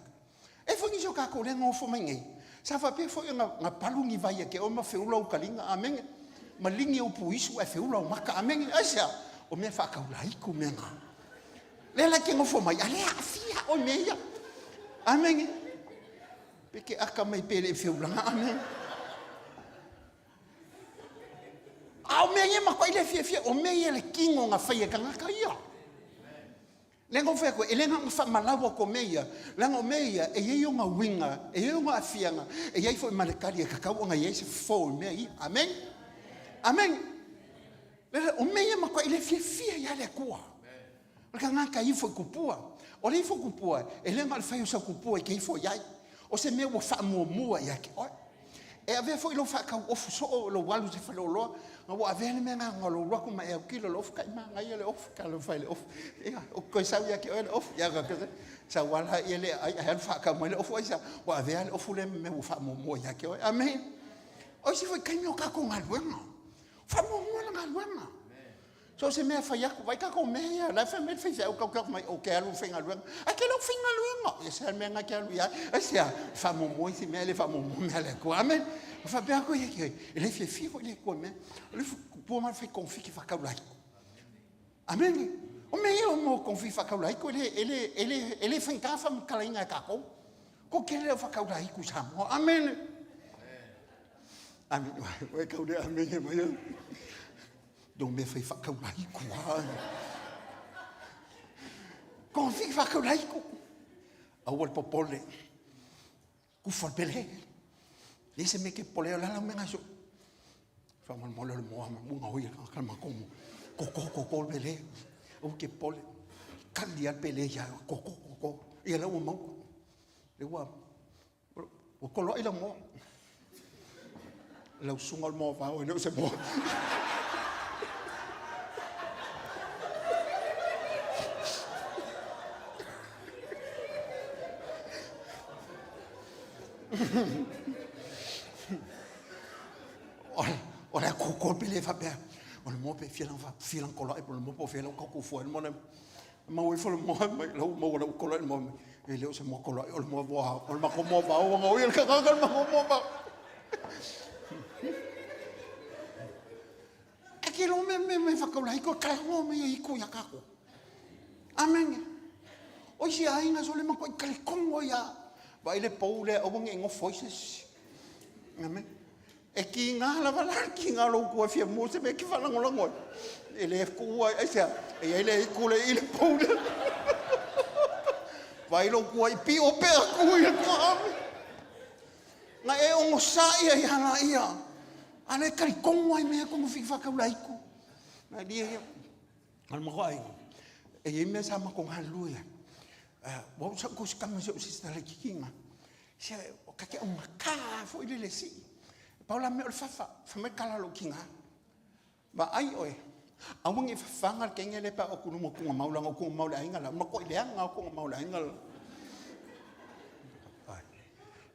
Speaker 6: E foi nisi o tatou lea nofo mai nei, sa faapea foi ona na palu ni vai ia te oe ma feula ou taliga, amene. Ma ligi ou puisu ae feula ou mata, amene. Aisea? O mea faataulaiku mea na. Lea la e te nofo mai, a lea aafia oe mea ia. Amene. Pe ke aka mai pe le feulaga, amene. A o mea ia matuai le fiafia, o mea ia le tino na fai e tagata ia. Le na ou fai atu ai, e le na ona faamalau atu o mea ia, leaga o mea ia e i ai ona uiga, e i ai ona aafiaga, e i ai foi ma le tali e tatau ona i ai se fofo i mea ia. Amene. Amene. O mea ia matuai le fiafia ai lava le Atua. O le tagata e ifo i kupua. O le ifo kupua, e le na o le fai o sau kupua e te ifo i ai. O se mea ua faamuamua ia te oe. E avea foi lou faatau ofu soo, lou alu i se faleoloa, na ua avea le mea lena na lou alu atu ma e autilo i le ofu, taimanaia le ofu, talofa i le ofu. Ia, ou toe sau ia te oe le ofu. Ia, sau lava la ia le ai, ae alu faatau mai le ofu. Aisea? Ua avea le ofu lea ma mea ua faamuamua ia te oe. Amene. O isi foi taimi o tatou galuega. Faamuamua le galuega. So o se mea e fai atu, vaai tatou mea ia, la e fai mai le faifeau tatou te o atu mai, ou te alu i le faigaluega. Ae te le o faigaluega. Ia se mea na te alu i ai. Aisea? Faamuamua isi mea, e le faamuamua mea a le Atua. Amene. E faapea atu ia, e le fiafia foi le Atua i mea. O le pua ma le fai togafiti faataulaiku. Amene. O mea ia o mo togafiti faataulaiku, e le, e le, e le, e le faigata faamatalaina e tatou. Ko kele leo faataulaiku i Samoa. Amene. Amene. Ua e tau le amene mai. No mea fai faataulaiku. Togafiti faataulaiku. Aua le popole. Kufa le pele. Leai se mea ke popole ai, o le a lau mea na so. Faamolemole o le moa ma muga hoi ka matou mo. Koko koko le pele. Aua ke popole. Kali lava le pele ia koko koko. Ia la ua maua. Le ua ua koloai lau moa. Lau susuga o le moa vao e le o se moa. O le koko pe le faapea, o le moa pe fia langa fia langa koloai po o le moa po o fea lau tau fua ai le moa lea. Maua ifo le moa mai lau maua lau koloai le moa mai. E le o se moa koloai, o le moa vao, o le matou moa vao ua gaoia le tagata le matou moa vao. E ke lo me me me whakaulai ko ka ho me i ku ia kako. Amen. O isi aiga so le mako i kale kongo ia. Vai le pou le aua nge ngofo i se. Amen. E ki ngā lava la ki ngā lou kua fia mo se me ki whalangolago. E le kua ai sea. E ai le iku le i le pou le. Vai lou kua i pi o pe aku i le kua. Amen. Na e ogosaʻi ai iā laia, a le talitonu ai mea togafiti faataulaiku. Na lia ia, o le matou aiga, e i ai mea sa matou galulue ai. Ua ou sau si tama si ou sister laitiiti ina, se o ta te augata foi le le sii. Pau la mea o le fafa, fai mai le tala a lou tina, vaai oe, aua ne i fafaga le teine lea pe a oo atu i luma o tuugamau, leaga o tuugamau o le aiga la, ua matuai leaga lava tuugamau o le aiga la.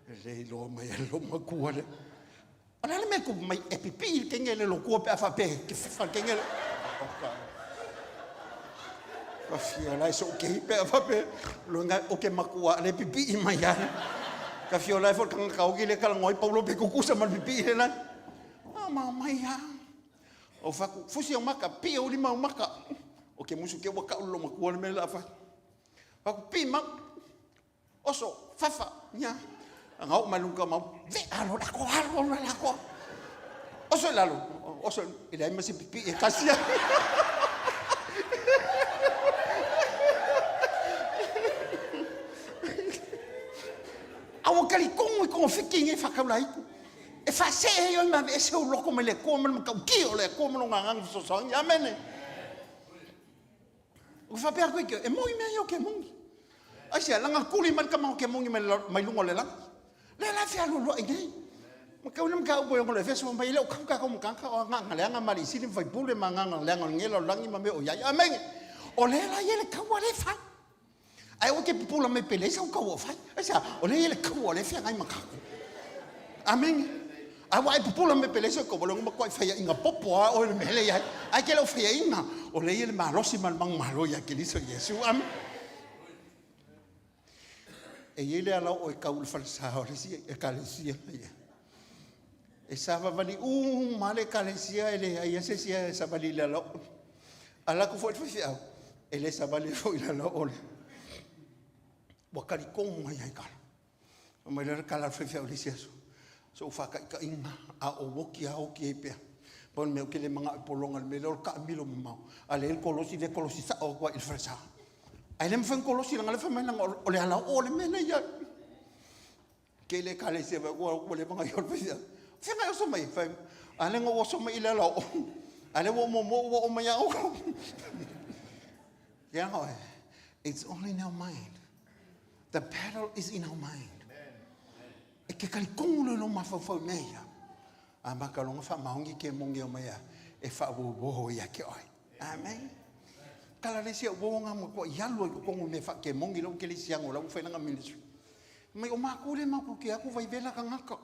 Speaker 6: E le iloa mai e lou matua lea. O le a le mea e tupu mai e pipii le teine le lotua pe a faapea e te fafa le teine le. Ka fia la e sou kei pe a faapea loga o ke matua le pipii mai ai. Ka fia la e fo tanga oki le kala ngoi paulo pe kukusa ma le pipii le la. A ma mai ha. O faku fusi o maka pi o lima o maka. O ke musu ke ua kau lo matua le mea la fa. Faku pi ma Oso, fafa, nya. Nga oo mai luga mau, vea lo lako, alo lo lako. Oso i lalo, oso, e leai ma se pipii e tasi ai. A ua talitonu i togafiti nei faataulaiku. E faasee ai oe ma aveese ou loto mai le Atua ma le matautia o le Atua ma Lona Agaga fesoasoani. Amene. Ua faapea atu ai ke, e moni mea ia o kemoni. Aisea, laga tuli mai le tama o kemoni mai, mai luga o le lagi. Lea la e fealualuai nei. Ma tau le mataupu e ono le Efeso mai le o kau tatou matata o agaga leaga ma alii sili ma faipule ma agaga leaga o lenei lalolagi ma mea o i ai. Amene. O lea la ia le taua lea e fai. Ae aua te pupula mai pe leai sau taua o fai. Aisea? O lea e i ai le taua o lea e feagai ma tatou. Amene. Ae ua e pupula mai pe leai sau taua, o lea ua matuai faiaina popo lava oe i le mea lea e i ai. Ae e te le o faiaina, o lea e i ai le malosi ma le manumalo ia Keriso Iesu. Amene. E i ai le alaoo e tau i le falesa o le isi ekalesia ia. E savavali uma lava le ekalesia e leai lava se isi e savali i le alaoo. Alu atu foi le faifeau, e le savali foi i le alaoo lea. Ua talitonu mai lava i tala. Aumai lea le tala a le faifeau i le isi aso. Se o faataitaiga, a ou oti lava oti ai pea. Pau le mea ou te le manao e pologa i le mea lea o le taamilo mamao. A leai le kolosi lea e kolosi sao atu lava i le falesa. Ae le mafai ona kolosi leaga o lea e fai mai leaga o le alaoo le mea lea e i ai. Tele ekalesia fai ua ua leva ona i o le faifeau. Fea na e oso mai ai? Fai a lea na ou oso mai i le alaoo. A lea ua ou muamua ua oo mai ia outou. Ia oe. It's only in our mind. The battle is in our mind. E ke talitonu loa i lou mafaufau i mea ia. A maka loga faamaoni ke moni o mai a e faauouo ia te oe. Amen. Kala le isi au uo ngā matua i alu ai totonu me wha ke mongi lau ke le isi ango lau whailanga ministry. Mai o mākou le mākou ke aku vai vela kangaka.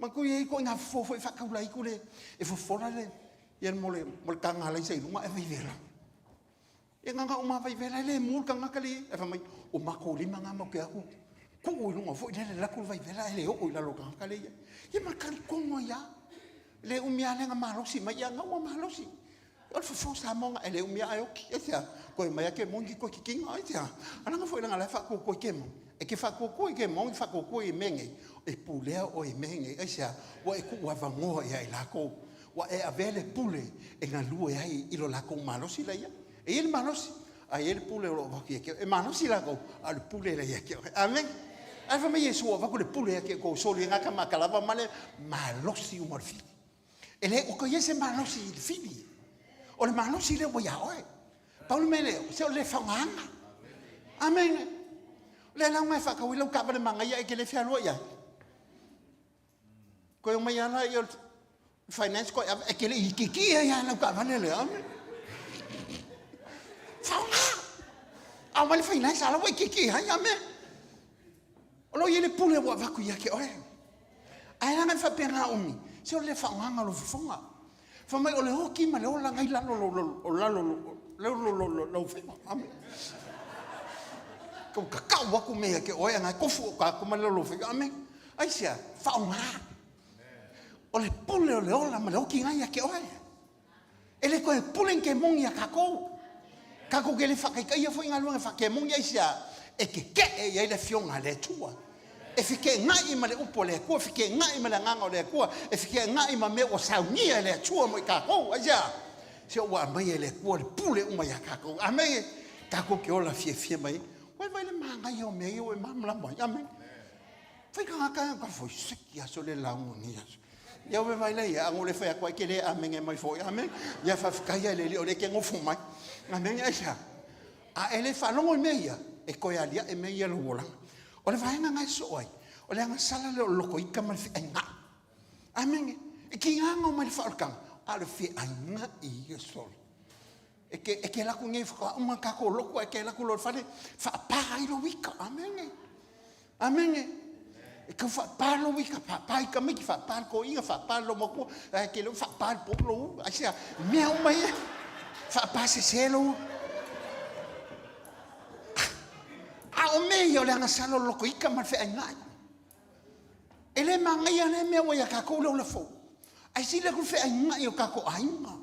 Speaker 6: Mākou i ko ngā fofo foi whakaula i kule e fofola le ia mo le mo le kanga lai sa i lunga e vai vela. E nganga o mā vai vela e le mu le kangaka le e wha mai o mākou lima ngā mau ke aku kuu i lunga foi le le laku le vai vela e le oo i lalo kangaka le ia. Ia ma kali kongo ia. Le umi a lenga malosi mai ia ngaua malosi. O le fofo Samoa e le umi a e oki. E tea, koe mai ake mongi koe kikinga ai tea. Alanga foi langa le whaakuakua i ke mo. E ke whaakuakua i ke mongi whaakuakua i menge. E pulea o e menge. Ai sea, ua e kuu avangoa ia i lākou. Ua e avea le pule e galue ai i lo lākou malosi la ia. E ia le malosi. A ia le pule o lo o vaku ia ke. E malosi lākou, a o le pule la ia ke. Amen. Ai wha mai Iesu o vaku le pule ia ke kou soli ngā kama kalava male malosi uma le fili. E le o ia se malosi i le fili. O le malosi lea ua iā oe. Pau le mea lea, se o le faogaga. Amen. O le lauga e whaakau i lau kaavale mangaia e ke le fealua i ai. Koe o mai ala i o finance koe e ke le ikiki ia ia lau kaavale le. Amen. Faoga. A mai le finance ala ua ikiki ai. Amen. O lo i le pule ua avaku ia ke oe. Ae lana e faapena umi, se o le faaaogaga o lou fofoga. Fai mai o le oki ma le olaga i lalo lo lo lalo lo lo lo lo lo faiva. Amen. Kau kakau aku mea ke oe anga kofu o ka aku ma le lo faiva. Amen. Ai sia, faaaoga. O le pule o le ola ma le oki ngai ia ke oe. E le toe pule ni kemoni iā tatou. Tatou te le faataitaia foi galuega faakemoni aisea? E keke'e i ai le Afioga a le Atua. E feteena'i ma le upu a le Atua, feteena'i ma le Agaga o le Atua, e feteena'i ma mea ua saunia e le Atua mo i tatou. Aisea? Se ua aumaia e le Atua le pule uma iā tatou. Amene. Tatou te ola fiafia mai ai. Ua e vaai i le manaia o mea ia ua e malamalama ai. Amene. Fai tagata ka foi seki aso le lauga nei aso. Ia ue vai lea ia, ango le fai atu ai ke le amenge mai foi. Amen. Ia faafetai ai le Alii o lea e ke gofo mai. Amen. Aisea? A e le faalogo i mea ia, e toe aliae mea ia lou olaga. O le vaega na e soo ai, o le agasala lea o le lotoita ma le feainai. Amene. E kigaga mai le faaolataga, a o le feainai ia solo. E ke, e ke laku nei whakauma kako loko, e ke laku lo whare, whaapā ai lo wika. Amene. Amene. E kau whaapā lo wika, whaapā i ka miki, whaapā le koiga, whaapā le lomakua, e ke leo whaapā le po lo u. Ai sea, mea uma ia, whaapā se se lo u. A o mea ia o le agasala o loko ika ma le wheaingai. E le magaia lea mea ua ia kākou le ola fou. Ae sili atu le feainai o kākou aiga.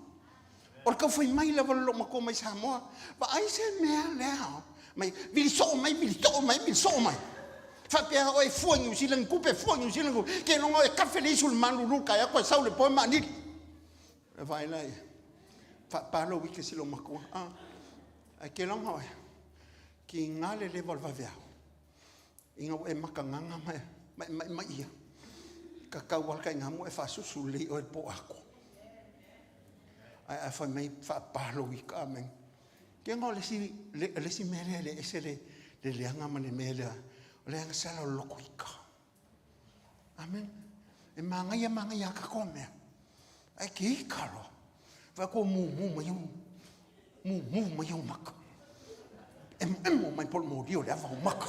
Speaker 6: O le taufai mai lava o le loomatua mai Samoa, vaai se mea lea mai, vili soo mai, vili too mai, vili soo mai. Faapea oe fua i Niu Sila ni tupe, fua i Niu Sila ni tupe. Ke iloga oe kafe le isu le malulu kai aku e sau le poe maanili. E vaai la ia. Faapalo wike si loomatua. Ah. Ai ke iloga oe. Ki ngā le leva o le vaveao. Ina ua e makagaga ma e maʻimaʻi ia. Kakau lava le taigāmua e faasusu lelei oe i le po atoa. Ae a fai mai faapa lou ika, amene. Ke o le isi, le, le isi mea lea e le ese le, le leaga ma le mea lea, o le agasala o le loko ika. Amen. E magaia magaia a tatou mea. Ae ke ika loa. Vai ko mumu mai au, mumu mai au maka. Emo emo mai polo moli o le ava o maka.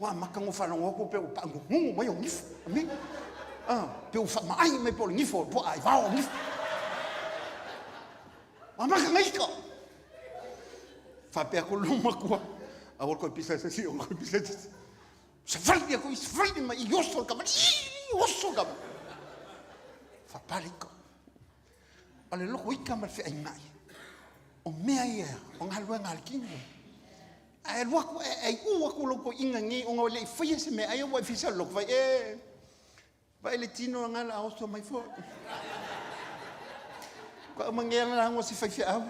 Speaker 6: Ua maka ngo faalogo atu pe ua paagugugu mai ou nifo. Amen. Ah, pe ua faamaai mai po o le nifo o le puaa i vao o nifo. Ua maka nga ika. Faapea atu lou matua, aua le toe pisa se isi, aua le toe pisa se isi. Savali aku i savali mai i oso le kamali, i oso le kamali. Faapale ika. O le loko ika ma le feainai. O mea ia, o galuega a le kino. Ae alu atu, ae iu atu lou toeaina nei ona e le i faia se meaai ua e fia sau lotu fai, e, vaai le tino lena la oso mai foi. Ka uma nei la lauga se faifeau.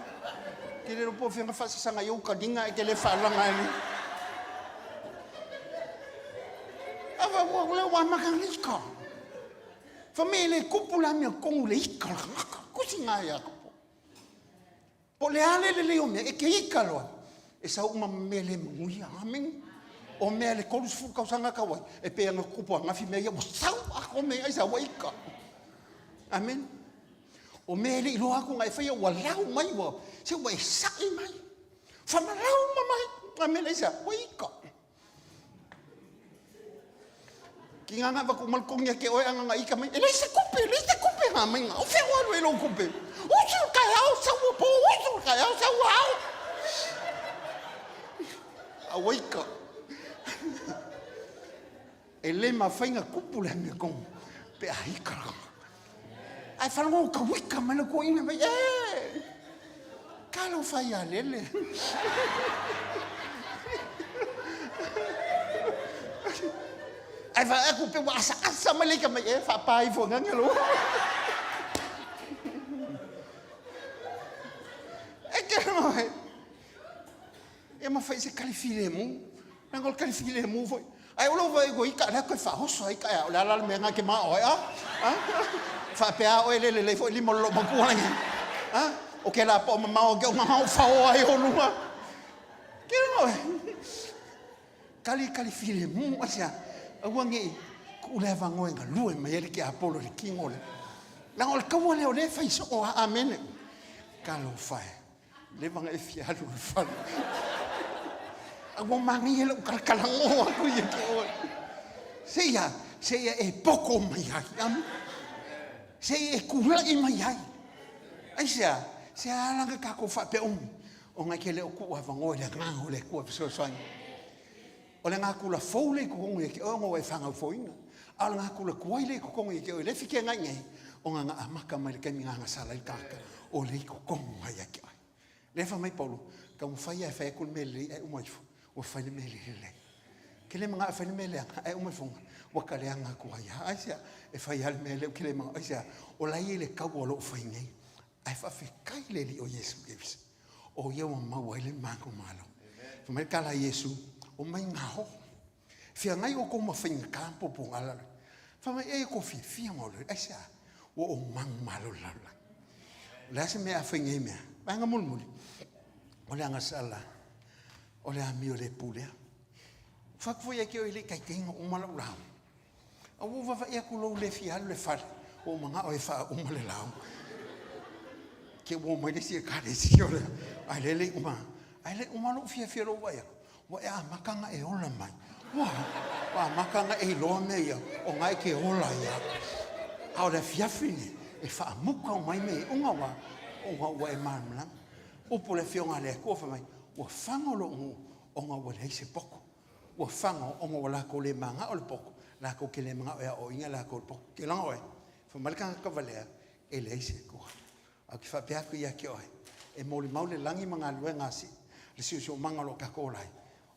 Speaker 6: Ke le iloa po o fea na faasasaga i ou taliga ae te le faalaga ai nei. Ava ua lea ua amata ona ika. Fai mai e le tupu le amiotonu i le ika o le tagata. Tusi na ia Tupu. Po o le a le lelei o mea, e te ika loa, e sau uma ma mea le manuia. Amene. O mea le 30 tausaga tau ai, e pei ona tutupu ananafi mea ia, ua sau atoa mea ia, ua ika. Amene. O mea e le i iloa atu ona e faia, ua lau mai, ua, se ua e sa'i mai. Famalauma mai. Amene, aisea? Ua ika. Ki ngā ngā vaku mal kongi ake oe anga ngā ika mai. E leai se kupe, e leai se kupe ngā mai ngā. O whea o alu e lou kupe. Usu le taeao, sau a pō, usu le taeao, sau a ao. A ua ika. E le mafai na kupu le amia kongo pe a ika la. Ae faalogo tau ika mai le toeaina mai, e, talofa ia lele. Ae vaai atu pe ua asaasa mai le ika mai, e, faapa ifo agaga lou. E ke loe. E mafai se kali filemu. Leaga o le kali filemu foi. Ae o lou vaai ua ika lea toe faaoso ai ika o le a la le mea na ke mao ai a? A? Faapea oe le lelei foi lima o le loomatua lagi. A? O ke la po mamao ke o ngau fao ai o luga. Ke oe. Kali kali filemu asia. Aua nei ku le avangoe galue mai ai le tiapolo i le kino le. Leaga o le kaua lea o lea e fai soo a amene. Talofa e. Leva ona e fia alu i le fale. A ua manaia lau talatalanoa atu ia te oe. Seia, seia e poko mai ai. Amen. Seia e tulai mai ai. Aisea, se a la na tatou faapea umi, ona e te le o tuu avanoa i le Agaga o le Atua e fesoasoani. O le natura fou lea i totonu ia te oe ona ua e fanau fouina. A o le natura tuai lea i totonu ia te oe, lea e fekeagai nei, ona na amata mai le taimi na agasala ai le tagata, o lea i totonu lava ia te oe. Lea e fai mai Paulo, taumafai lava e fai atu le mea lelei ae uma ifo, ua fai le mea le lelei. Ke le manao e fai le mea leaga, ae uma ifo, ua ta leaga atu ai lava. Aisea? E fai lava le mea lea ou te le manao. Aisea? O la e i ai le taua o lo o fai nei. Ae faafetai i le Alii o Iesu Keriso, o ia ua maua ai le manumalo. Fai mai le tala a Iesu, Omai gao. Feagai outou ma faigata ma puapuaga o le lalolagi. Fai mai, E, kou fiafia ma olo. Aisea? Ua ou manumalo i le lalolagi. O le a se mea a fai nei mea? Vaega mulimuli, o le agasala, o le amio le pulea. Fai atu foi ia te oe e le i taitai ona uma lau lauga. A ua ou vaavaai atu lou le fia alu i le fale, ua ou manao e faauma le lauga. Ke ua omai le isi ekalesia o le, ae lea e le i uma. Ae le i uma lou fiafia lou vaai atu, ua e amata ona e ola mai. Ua, ua amata ona e iloa mea ia, o na e te ola ai lava. A o le afiafi lenei, e faamuta uma ai mea ia, ona ua, ona ua e malamalama. Upu o le Afioga a le Atua fai mai, ua faga lou nuu ona ua leai se poto. Ua faga ona ua latou le manao i le poto, latou te le manao e aoaoina latou i le poto. Ke laga oe, fai mai le tagata valea, e leai se Atua. Ae ou te faapea atu ia te oe, e molimau le lagi ma galuega a le siosiomaga o lo o tatou ola ai,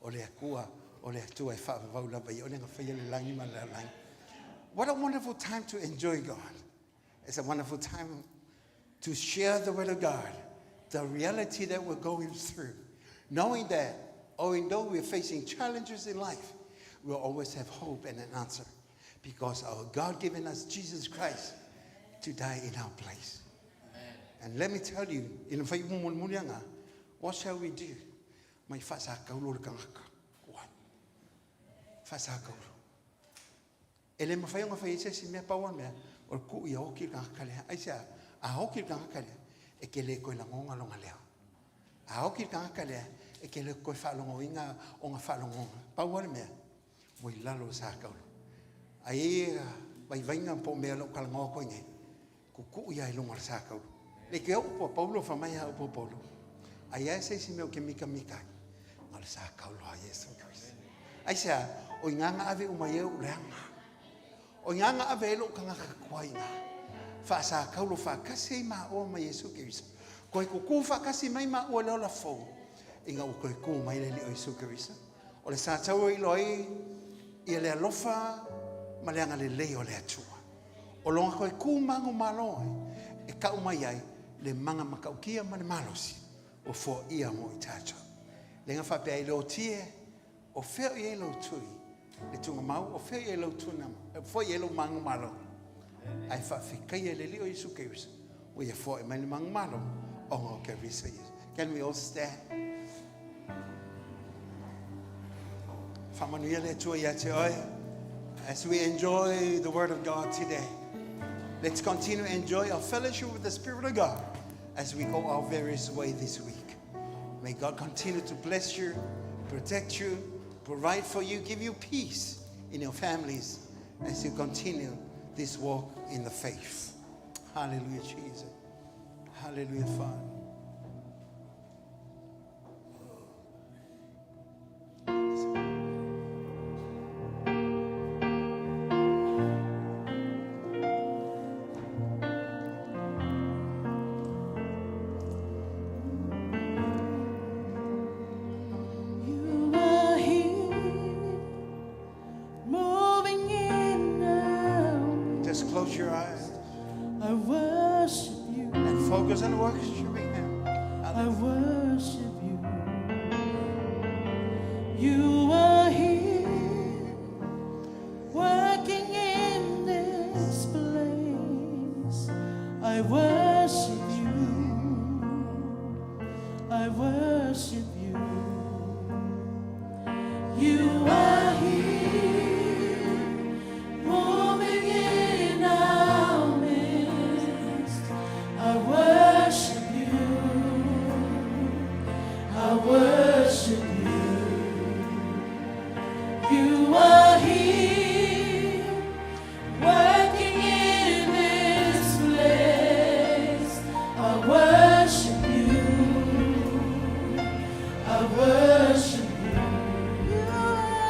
Speaker 6: o le Atua, o le Atua e faavavau lava ia oe lea na faia le lagi ma le lalolagi. What a wonderful time to enjoy God. It's a wonderful time to share the word of God, the reality that we're going through, knowing that although we're facing challenges in life, we'll always have hope and an answer. Because our God given us Jesus Christ to die in our place. And let me tell you, i le whai mulimuli anga, what shall we do? Mai faasakaulu le kangaka. What? Faasakaulu. E le mafai ona fai ai se isi mea, pau lava le mea, o le tuu ia oki le tagata lea. Aisea? A oki le tagata lea, e te le toe lagona lona leo. A oki le tagata lea, e te le toe faalogoina ona faalogoga. Pau lava le mea, ua i lalo o le sa taula. Ae i ai vaivaiga po o mea o lo o talanoa atu ai nei, tutuu ia i luga o le sa taula. Le te upu a Paulo fai mai a upu a Paulo, ai a se isi mea ou te mitamita ai, na o le sa taula a Iesu Keriso. Aisea? O i ina na ave uma ai ou leaga. O i ina na ave ai lou tagata tuai i ina. Faasataulo faatasi ai maua ma Iesu Keriso. Toe tutu faatasi mai maua i le ola fou, ina ua toe tu mai le Alii o Iesu Keriso. O le sa taua e iloa ai ia le alofa ma le agalelei o le Atua. O lona toe tu manumalo ai e tau mai ai le mana matautia ma le malosi ua foaia mo i tatou. Lea na faapea ai le otie, o fea o i ai lou tui, le tuugamau, o fea o i ai lou tuna, o fea o i ai lou manumalo. Ae faafetaia e le Alii o Iesu Keriso, ua ia foai mai le manumalo ona o Keriso Iesu. Can we all stand? Faamanuia le Atua ia te oe as we enjoy the word of God today. Let's continue to enjoy our fellowship with the Spirit of God as we go our various way this week. May God continue to bless you, protect you, provide for you, give you peace in your families as you continue this walk in the faith. Hallelujah, Jesus. Hallelujah, Father.
Speaker 3: You are here, moving in our
Speaker 6: Just close your eyes
Speaker 3: I worship you.
Speaker 6: and focus on worshiping Him.
Speaker 3: I worship you. You are here, working in this place. I worship you. I worship you. You are here, moving in our midst. I worship you. I worship you. You are here, working in this place. I worship you. I worship you. You are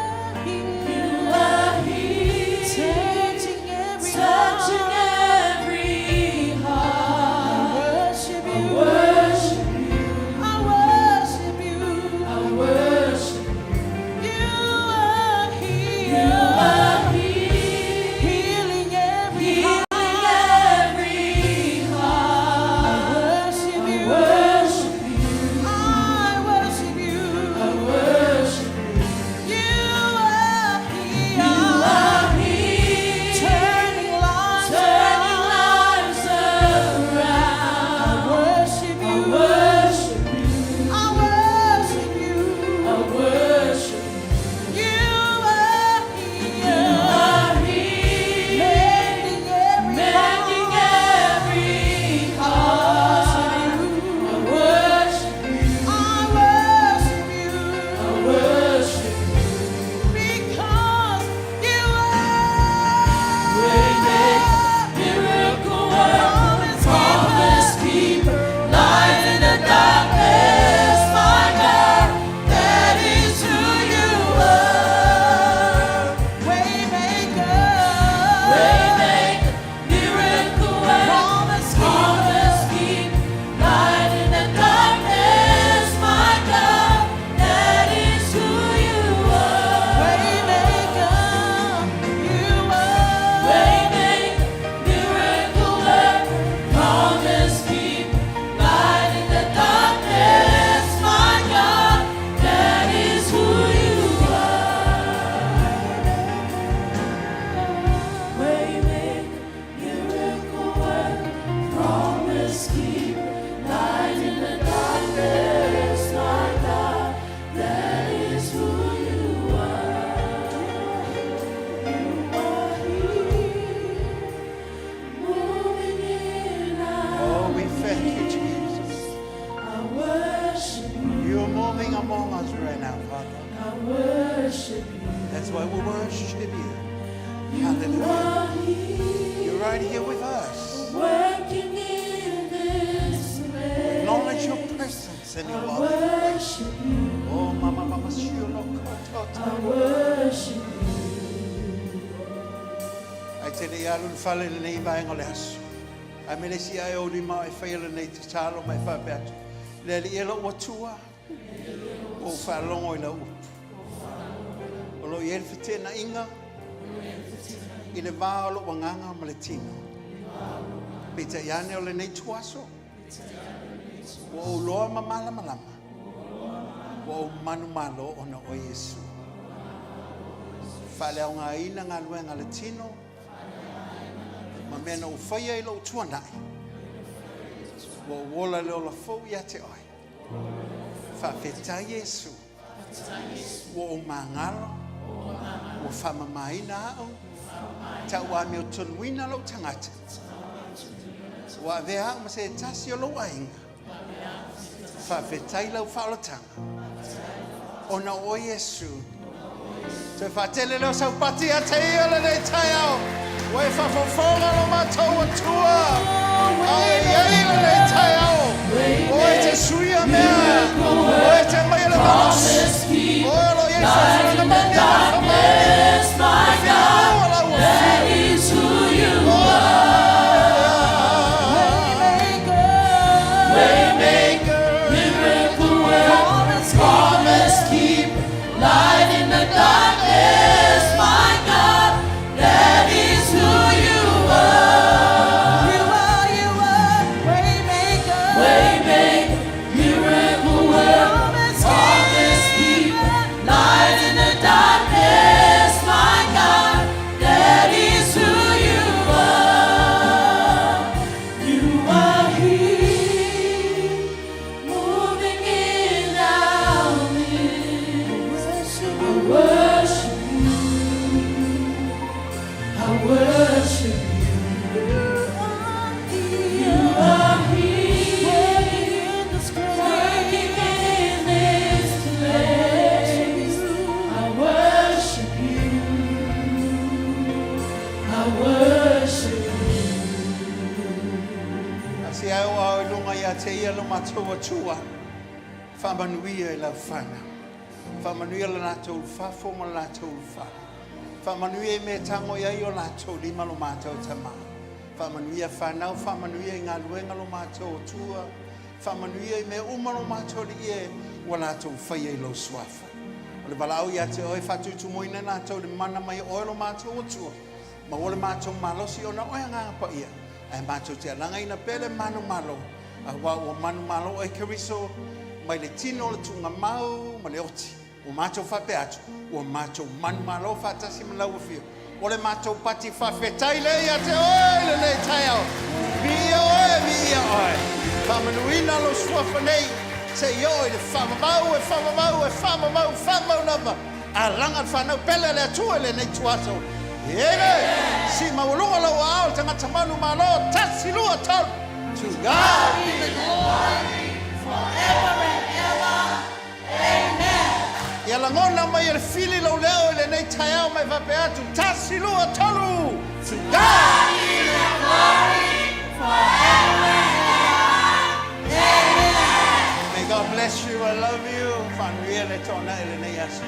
Speaker 6: why we worship you. Hallelujah. You're right here with us.
Speaker 3: Working in this place.
Speaker 6: Acknowledge your presence and your
Speaker 3: I
Speaker 6: love.
Speaker 3: worship you.
Speaker 6: Oh, mama, mama, shio, no, koto.
Speaker 3: I worship you.
Speaker 6: Ai te le alu le fale lenei vaega o le aso. Ae me le isi ae o lima e whaia lenei te talo mai whape atu. Le ali e lou atua. O whaalongo i lau upu. O lo i e le whitena inga. I le vā o lou agaga ma le tino. Peitai ane o lenei ituaso. Ua ou loa ma malamalama. Ua ou manumalo ona o Iesu. Faaleaogaina galuega a le tino ma mea na ou faia i lou tuanai. Ua ou ola i le ola fou ia te oe. Faafetai Iesu. Ua ou magalo. Ua faamamaina au. Tau amiotonuina lou tagata. Ua avea au ma se tasi o lou aiga. Faafetai lau faaolataga. Ona o Iesu. Toe faatele lea o saupati ia te ia lenei taeao. Ua e faafofoga lo matou Atua. A e i ai lenei taeao. O e te suia mea. O e te aumai le malosi. O e o lo o i ai faafofoga mai mea ma le faamaoni. E filemu lau afio.
Speaker 3: Waymaker, miracle worker, promise keeper, light in the darkness, my God, that is who you are.
Speaker 7: You are, waymaker.
Speaker 3: Waymaker, miracle worker,
Speaker 7: Promise
Speaker 3: promise keeper, light in the darkness, my God, that is who you are. You are here, moving in our midst. I worship you. I worship you. You are here, working in this place. I worship you. I worship you.
Speaker 6: A se au au i lunga ia te ia lo matou Atua. Faamanuia i lau fanau. Faamanuia le latou ulufafo ma le latou ulufale. Faamanuia i mea e tago i ai o latou lima lo matou Tama. Faamanuia fanau, faamanuia i galuega lo matou Atua. Faamanuia i mea uma lo matou Alii e ua latou faia i lou suafa. O le valaau ia te oe faatutumuina latou i le mana mai oe lo matou Atua. Maua le matou malosi ona oe Agaga Paia. Ae matou te alagaina pea le manumalo. Auā ua manumalo oe Keriso mai le tino o le tuugamau ma le oti. Ua matou faapea atu, ua matou manumalo faatasi ma lau Afio. O le matou pati faafetai lea ia te oe i lenei taeao. Viia oe, viia oe. Faamanuina lou suafa nei, se i oo i le faavavau, e faavavau, e faavavau, faavavau lava. Alaga le fanau pele a le Atua i lenei ituaso. Amen. Sii maualuga lou aao le tagata manumalo, tasi, lua, tolu. To God
Speaker 3: be the glory forever and ever. Amen.
Speaker 6: Ia lagona mai e le fili lou leo i lenei taeao ma e faapea atu, tasi, lua, tolu. To God
Speaker 3: be the glory forever and ever. Amen.
Speaker 6: May God bless you. I love you. Faamanuia le toanai i lenei aso.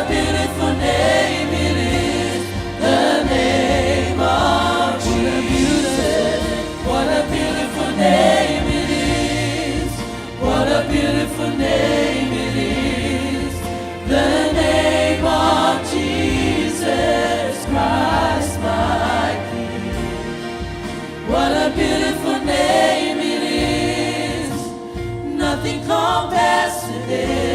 Speaker 3: a beautiful name it is, the name of Jesus. What a beautiful name it is. What a beautiful name it is. The name of Jesus Christ, my King. What a beautiful name it is. Nothing compares to this.